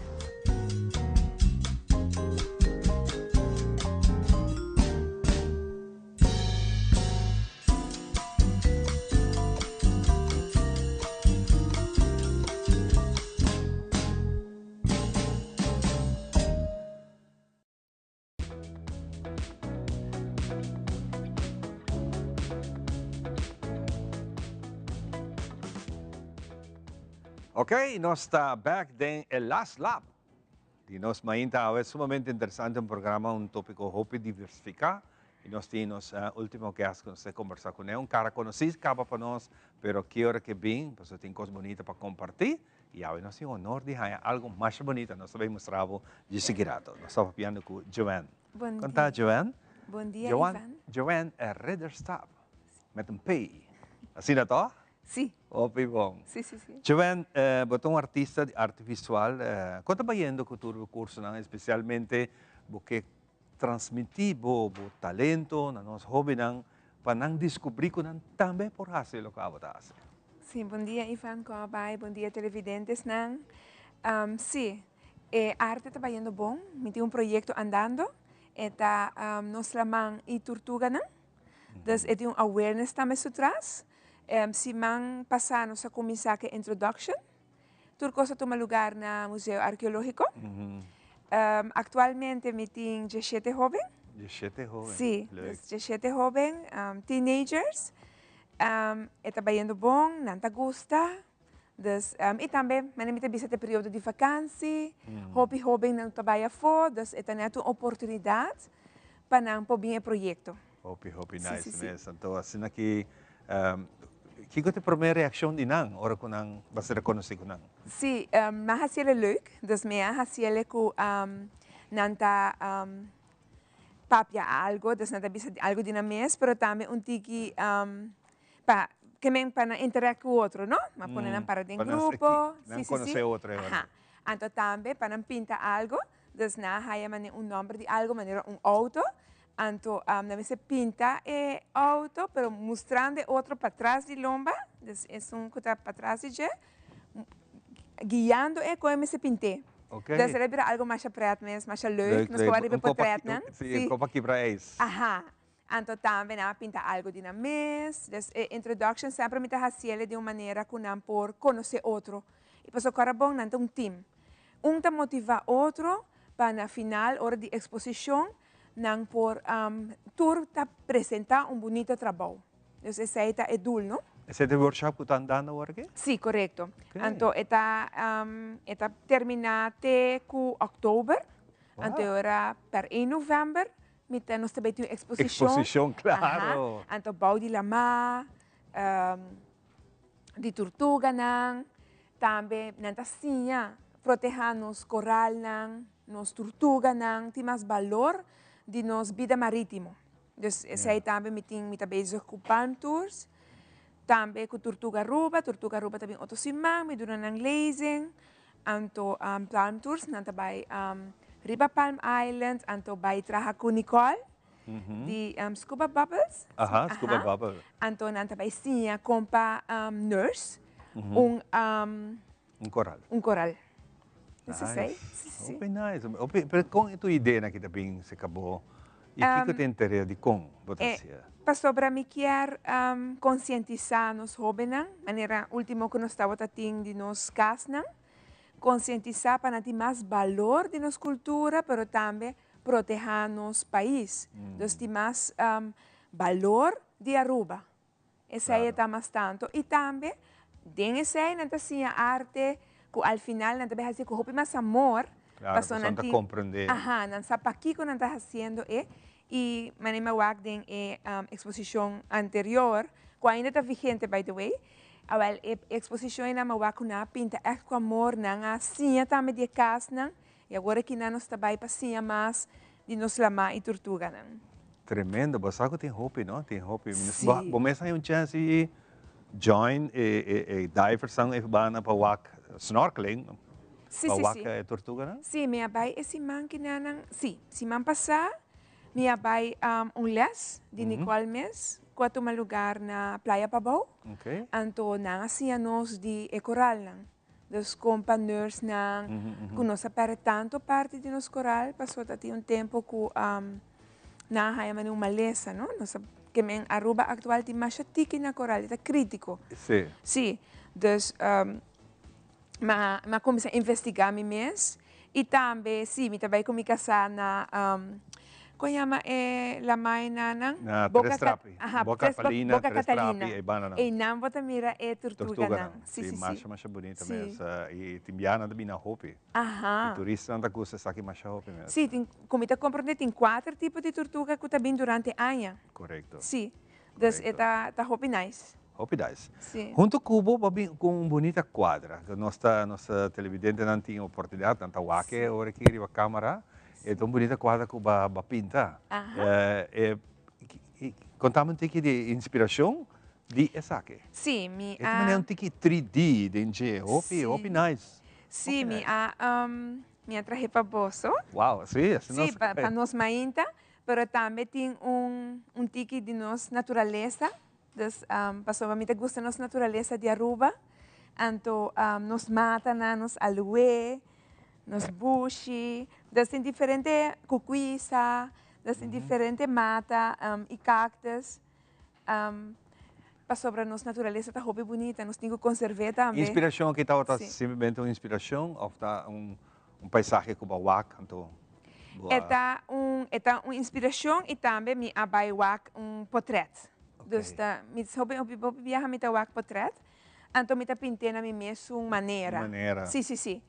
Ok, nos ta back den e last lap di nos mainta awe. Sumamente interesante un programa, un topico hopi diversifica. Y nos tin nos ultimo guest cu nos ta conversa cune. Un cara conoci caba pa nos, pero ki ora ke bin, pasobra tin cos bunita pa comparti. Y awe nos tin honor di haya algo masha bunita. Nos ta bay mustra bo dje sigui rato. Nos ta papiando cu Joanne. Bon Con ta dia. Joanne? Bon dia, Joanne, Ivan. Joanne Ridderstap, met un P. Asina toch? Si. Hopi bon. Si, si, si. Joanne, bo ta un artista di arte visual. Con ta bayendo cu tur bo cursonan, especialmente bo ke Transmití bo bo talento na nos hóbennan pa nan diskubrí ku nan tambe por hasi loke abo ta hasi. Si, bon dia Ivan, con a bay? Bon dia televidentesnan. Um, si, e arte ta bayendo bon. Mi tin un proyecto andando. E ta um, Nos Laman y Tortuganan. Dus e tin un awareness tambe su tras. Um, siman pasa nos a cuminsa cu e introduction. Tur cos a tuma lugar na Museo Arqueologico. Um, actualmente mi tin 17 hoben. 17 hoben? Si, Leuk. dus 17 hoben, um, teenagers. Um, e ta bayendo bon, nan ta gusta. Dus, um, y tambe, mane mi ta bisa ta periodo di vakantie. Hopi hobennan ta bay afo, dus e ta net un oportunidad pa nan por bin e proyecto. Hopi, hopi nice mes. Anto asina ki, kiko ta e prome reaccion di nan ora cu nan ba ser reconoci cu nan? Si, mi a haciele leuk. Dus mi a haciele cu nan ta papia algo, dus nan ta bisa algo di nan mes, pero tambe un tiki pa ke men pa nan interact cu otro, no? Mi a pone nan para den grupo. Pa nan conoce otro. Aha. Anto tambe pa nan pinta algo, dus nan a haya mane un nomber di algo manera un auto, Anto nan mester pinta e auto, pero mustrando e otro patras di lomba, dus esun cu ta patras di dje, guiando e con e mester pint'e. Dus el a bira algo masha pret mes, masha leuk, nos por riba e potretnan. Si, un copa kibra ijs. Aha. Anto tambe nan a pinta algo di nan mes, dus e introduction semper mi ta haciele di un manera cu nan por conoce otro. Y pasobra cu ora bon nan ta un team. Un ta motiva otro pa na final ora di exposicion nan por tur ta presenta un bunita trabou. Dus esey ta e doel, no? Esey ta e workshop cu ta andando awor aki? Si, corecto. Anto e ta e ta termina te cu october. Anto e ora per e november mi ta nos ta bay tin un exposicion. Exposicion, claro. Aha. Anto bou di lama, di turtuganan, tambe nan ta siña proteha nos coralnan, nos turtuganan, tin mas balor di nos bida maritimo. Dus esey tambe mi tin, mi ta bezig cu Palm Tours, tambe cu Tortuga Aruba, Tortuga Aruba ta bin otro siman, mi duna nan lezing, anto Palm Tours nan ta bay riba Palm Island, anto bay traha cu Nicole di Scuba Bubbles. Aha, Scuba Bubbles. Anto nan ta bay siña con pa nurse un Un coral. Un coral. Nice. Nice. Hopi nice. Hopi, pero con e tu ideanan aki ta bin se cabo? Y kico ta interes di con bo ta hacia? Pasobra mi kier concientisa nos hobennan, manera ultimo cu nos tabata tin di nos casnan, concientisa pa nan tin mas balor di nos cultura, pero tambe proteha nos pais. Dus tin mas balor di Aruba. Esei e ta mas tanto. Y tambe den esei nan ta siña arte cu al final nan ta bay haci cu hopi mas amor. Claro, pasobra nan ta comprende. Aha, nan sa pakico nan ta haciendo e. Y manera mi a wak den e exposicion anterior, cu ainda ta vigente by the way, awel e exposicion ei nan mi a wak cu nan a pinta echt cu amor, nan a siña tambe di e casnan. Y awor aki nan nos ta bay pa siña mas di nos lama y turtuganan. Tremendo, bo sa cu tin hopi no, tin hopi. Si. Bo mes a hay un chance di join e e diversnan e banda pa wak snorkeling, Si, pa si, wak si. e tortuganan? Si, mi a bay e siman kinanan, si, siman pasa mi a bay un les di Nicole mes cu a tuma lugar na Playa Pabao. Anto nan a siña nos di e coralnan. Dus kompa nursenan ku nos a pèrdè tanto parti di nos koral pasobra ta tin un tempu ku nan a haña manera un malesa no. Nos a ke men Aruba aktual tin masha tiki na koral e ta kritiko. Sí. Sí, dus mi a mi a kuminsá investigá mi mes i tambe sí mi ta bai ku mi kasá na Kon yama e lamai nanan? Na Tres Trapi. Boca Catalina, Boca Tres Catalina. Trapi, e banda nan. Einan bo ta mira e tortuganan. Sí, sí, masha, masha bunita mes. I tin bianan ta bini hopi. Aha. E turistanan ta gusta esaki masha hopi mes. Sí, tin, ku mi ta komprende tin kuater tipo di tortuga ku ta bin durante aña. Korekto. Sí. Dus e ta, ta hopi nice. Hopi nice. Sí. Hunto ku bo bo a bin ku un bunita kuadra. Nos ta, nos televidentenan tin oportunidat, nan ta wak e ora aki riba kamera. E ta un bunita kuadra ku bo a pinta. E, kontami un tiki di inspirashon di esaki. Sí, mi E ta manera un tiki 3D den dje. Hopi, hopi nice. Sí, mi a, mi a trahe pa boso. Wow, sí, asina nos Sí, pa nos mainta, pero tambe tin un, un tiki di nos naturalesa. Dus pasobra mi ta gusta nos naturalesa di Aruba, anto nos matanan, nos aloe, nos bushi, dus tin diferente cucuisa, dus tin diferente mata y cactus. Pasobra nos naturalesa ta hopi bunita, nos tin cu conserv'é tambe. Inspiracion aki tabata simplemente un inspiracion of ta un paisahe cu bo a wak anto bo a. E ta un e ta un inspiracion y tambe mi a bay wak un potret. Dus ta mi hopi hopi hopi biaha mi ta wak potret anto mi ta pint'é na mi mesun manera. Manera. Si si si.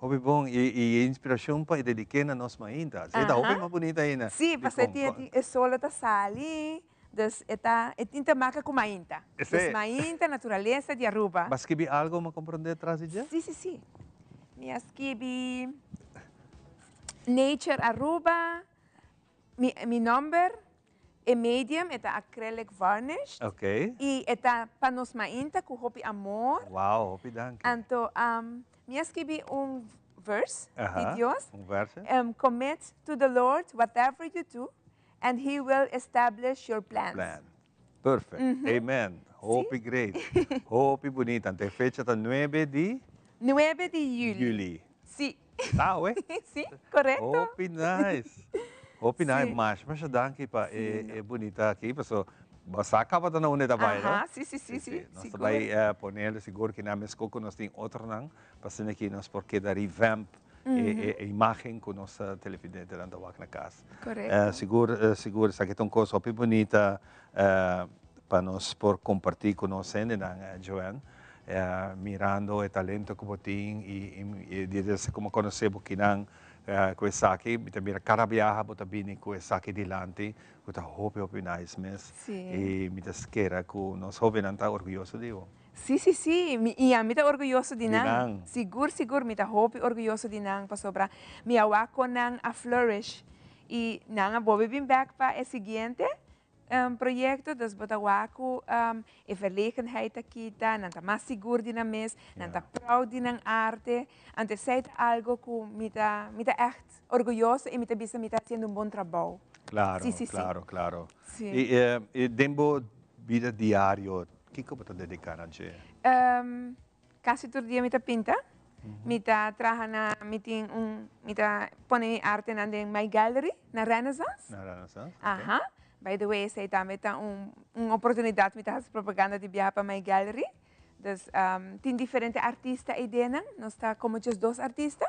Hopi bon y e inspiracion pa e dedique na nos mainta. Esey ta hopi mas bunita ainda. Si, pasobra e tin e solo ta sali, dus e ta e tin te maka cu mainta. Dus mainta, naturalesa di Aruba. Bo a skibi algo mi a comprende tras di dje? Si, si, si. Mi a skibi Nature Aruba, Mi mi nomber e medium e ta acrylic varnish. Ok. Y e ta pa nos mainta cu hopi amor. Wow, hopi danki. Anto mi a skibi un verse di Dios. Un verse. Commit to the Lord whatever you do and he will establish your plans. Plan. Perfect. Amen. Hopi great. Hopi bunita. Anto e fecha ta nuebe di? Nuebe di juli. Juli. Si. Ta awe? Si, korekto. Hopi nice. Hopi nice. Masha, masha danki pa e bunita aki, paso bo sa kaba ta na unda e ta bai, no? Aha, si, si, si, si. Nos ta bai ponele sigur ki nan meskos ku nos tin otronan, pa asina ki nos por keda revamp e imagen ku nos televidentenan ta wak na kas. Korekto. Sigur, sigur esaki ta un kos hopi bunita pa nos por kompartí ku nos hendenan, Joanne. Mirando e talento ku bo tin i desde ku mi konosé bo kinan ku esaki, mi ta mira kada biaha bo ta bini ku esaki dilanti ku ta hopi hopi nice mes. I mi ta skera ku nos hóbennan ta orguyoso di bo. Sí, sí, sí, mi i ami ta orguyoso di nan. Sigur, sigur mi ta hopi orguyoso di nan pasobra mi a wak kon nan a flourish i nan a bolbe bin bèk pa e siguiente proyecto, dus bo ta wak cu e verlegenheid ta kita, nan ta mas sigur di nan mes, nan ta proud di nan arte, anto esey ta algo cu mi ta mi ta echt orguyoso y mi ta bisa mi ta haciendo un bon trabou. Claro, Si, si, si. claro, claro. Si. Y den bo bida diario, kico bo ta dedica na dje? Casi tur dia mi ta pinta. Mi ta traha na, mi tin un, mi ta pone mi artenan den my gallery na Renaissance. Na Renaissance, ok. Aha. By the way, esei tambe ta un, un oportunidad mi ta haci propaganda di biaha pa my gallery. Dus tin diferente artista eidenan, nos ta como djes dos artista.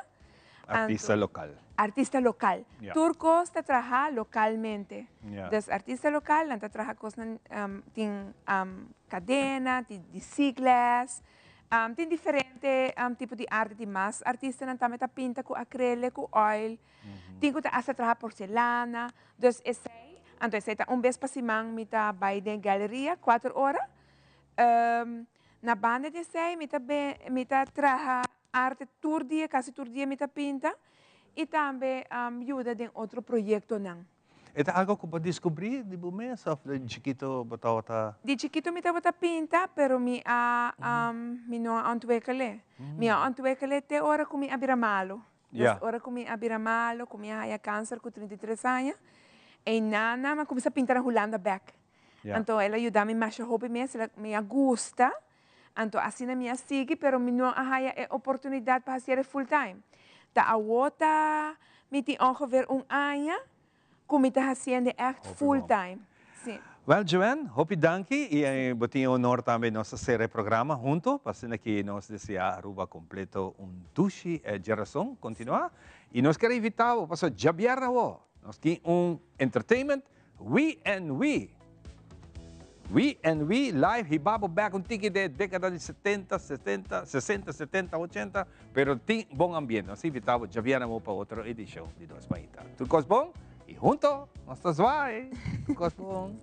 Artista local. Artista local. Ja. Tur cos ta traha localmente. Ja. Dus artista local, nan ta traha cosnan, tin cadena, tin di seaglass, tin diferente tipo di arte, tin mas artistanan tambe ta pinta cu acrylic, cu oil, tin cu ta hasta traha porcelana, dus esey, anto esey ta un bes pa siman mi ta bay den galeria cuater ora, na banda di esey mi ta mi ta traha arte tur dia, casi tur dia mi ta pinta y tambe yuda den otro proyectonan. E ta algo cu bo descubri di bo mes of di chikito bo tabata? Di chikito mi tabata pinta, pero mi a mi no a ontwikkele. Mi a ontwikkele te ora cu mi a bira malo. Dus ora cu mi a bira malo, cu mi a haya cancer cu 33 aña, eynan mi a cuminsa pinta na Hulanda bek. Anto el a yuda mi masha hopi mes, mi a gusta. Anto asina mi a sigui, pero mi no a haya e oportunidad pa hacier e full time. Ta awo ta mi tin ongeveer un aña cu mi ta haciende echt full time. Si. Well Joanne, hopi danki y bo tin e honor tambe nos ta cera e programa hunto pa asina ki nos desea Aruba completo un dushi djerason continua y nos kier invita bo pasobra djabièrnè awo nos tin un entertainment We and We We and We live hiba bo bek un tiki de dekada di setenta, setenta, sesenta, setenta, ochenta, pero tin bon ambiente. Nos invita bo djabièrnè bo pa otro edishon di Nos Mainta. Tur kos bon y hunto nos ta zwaai. Tur kos bon.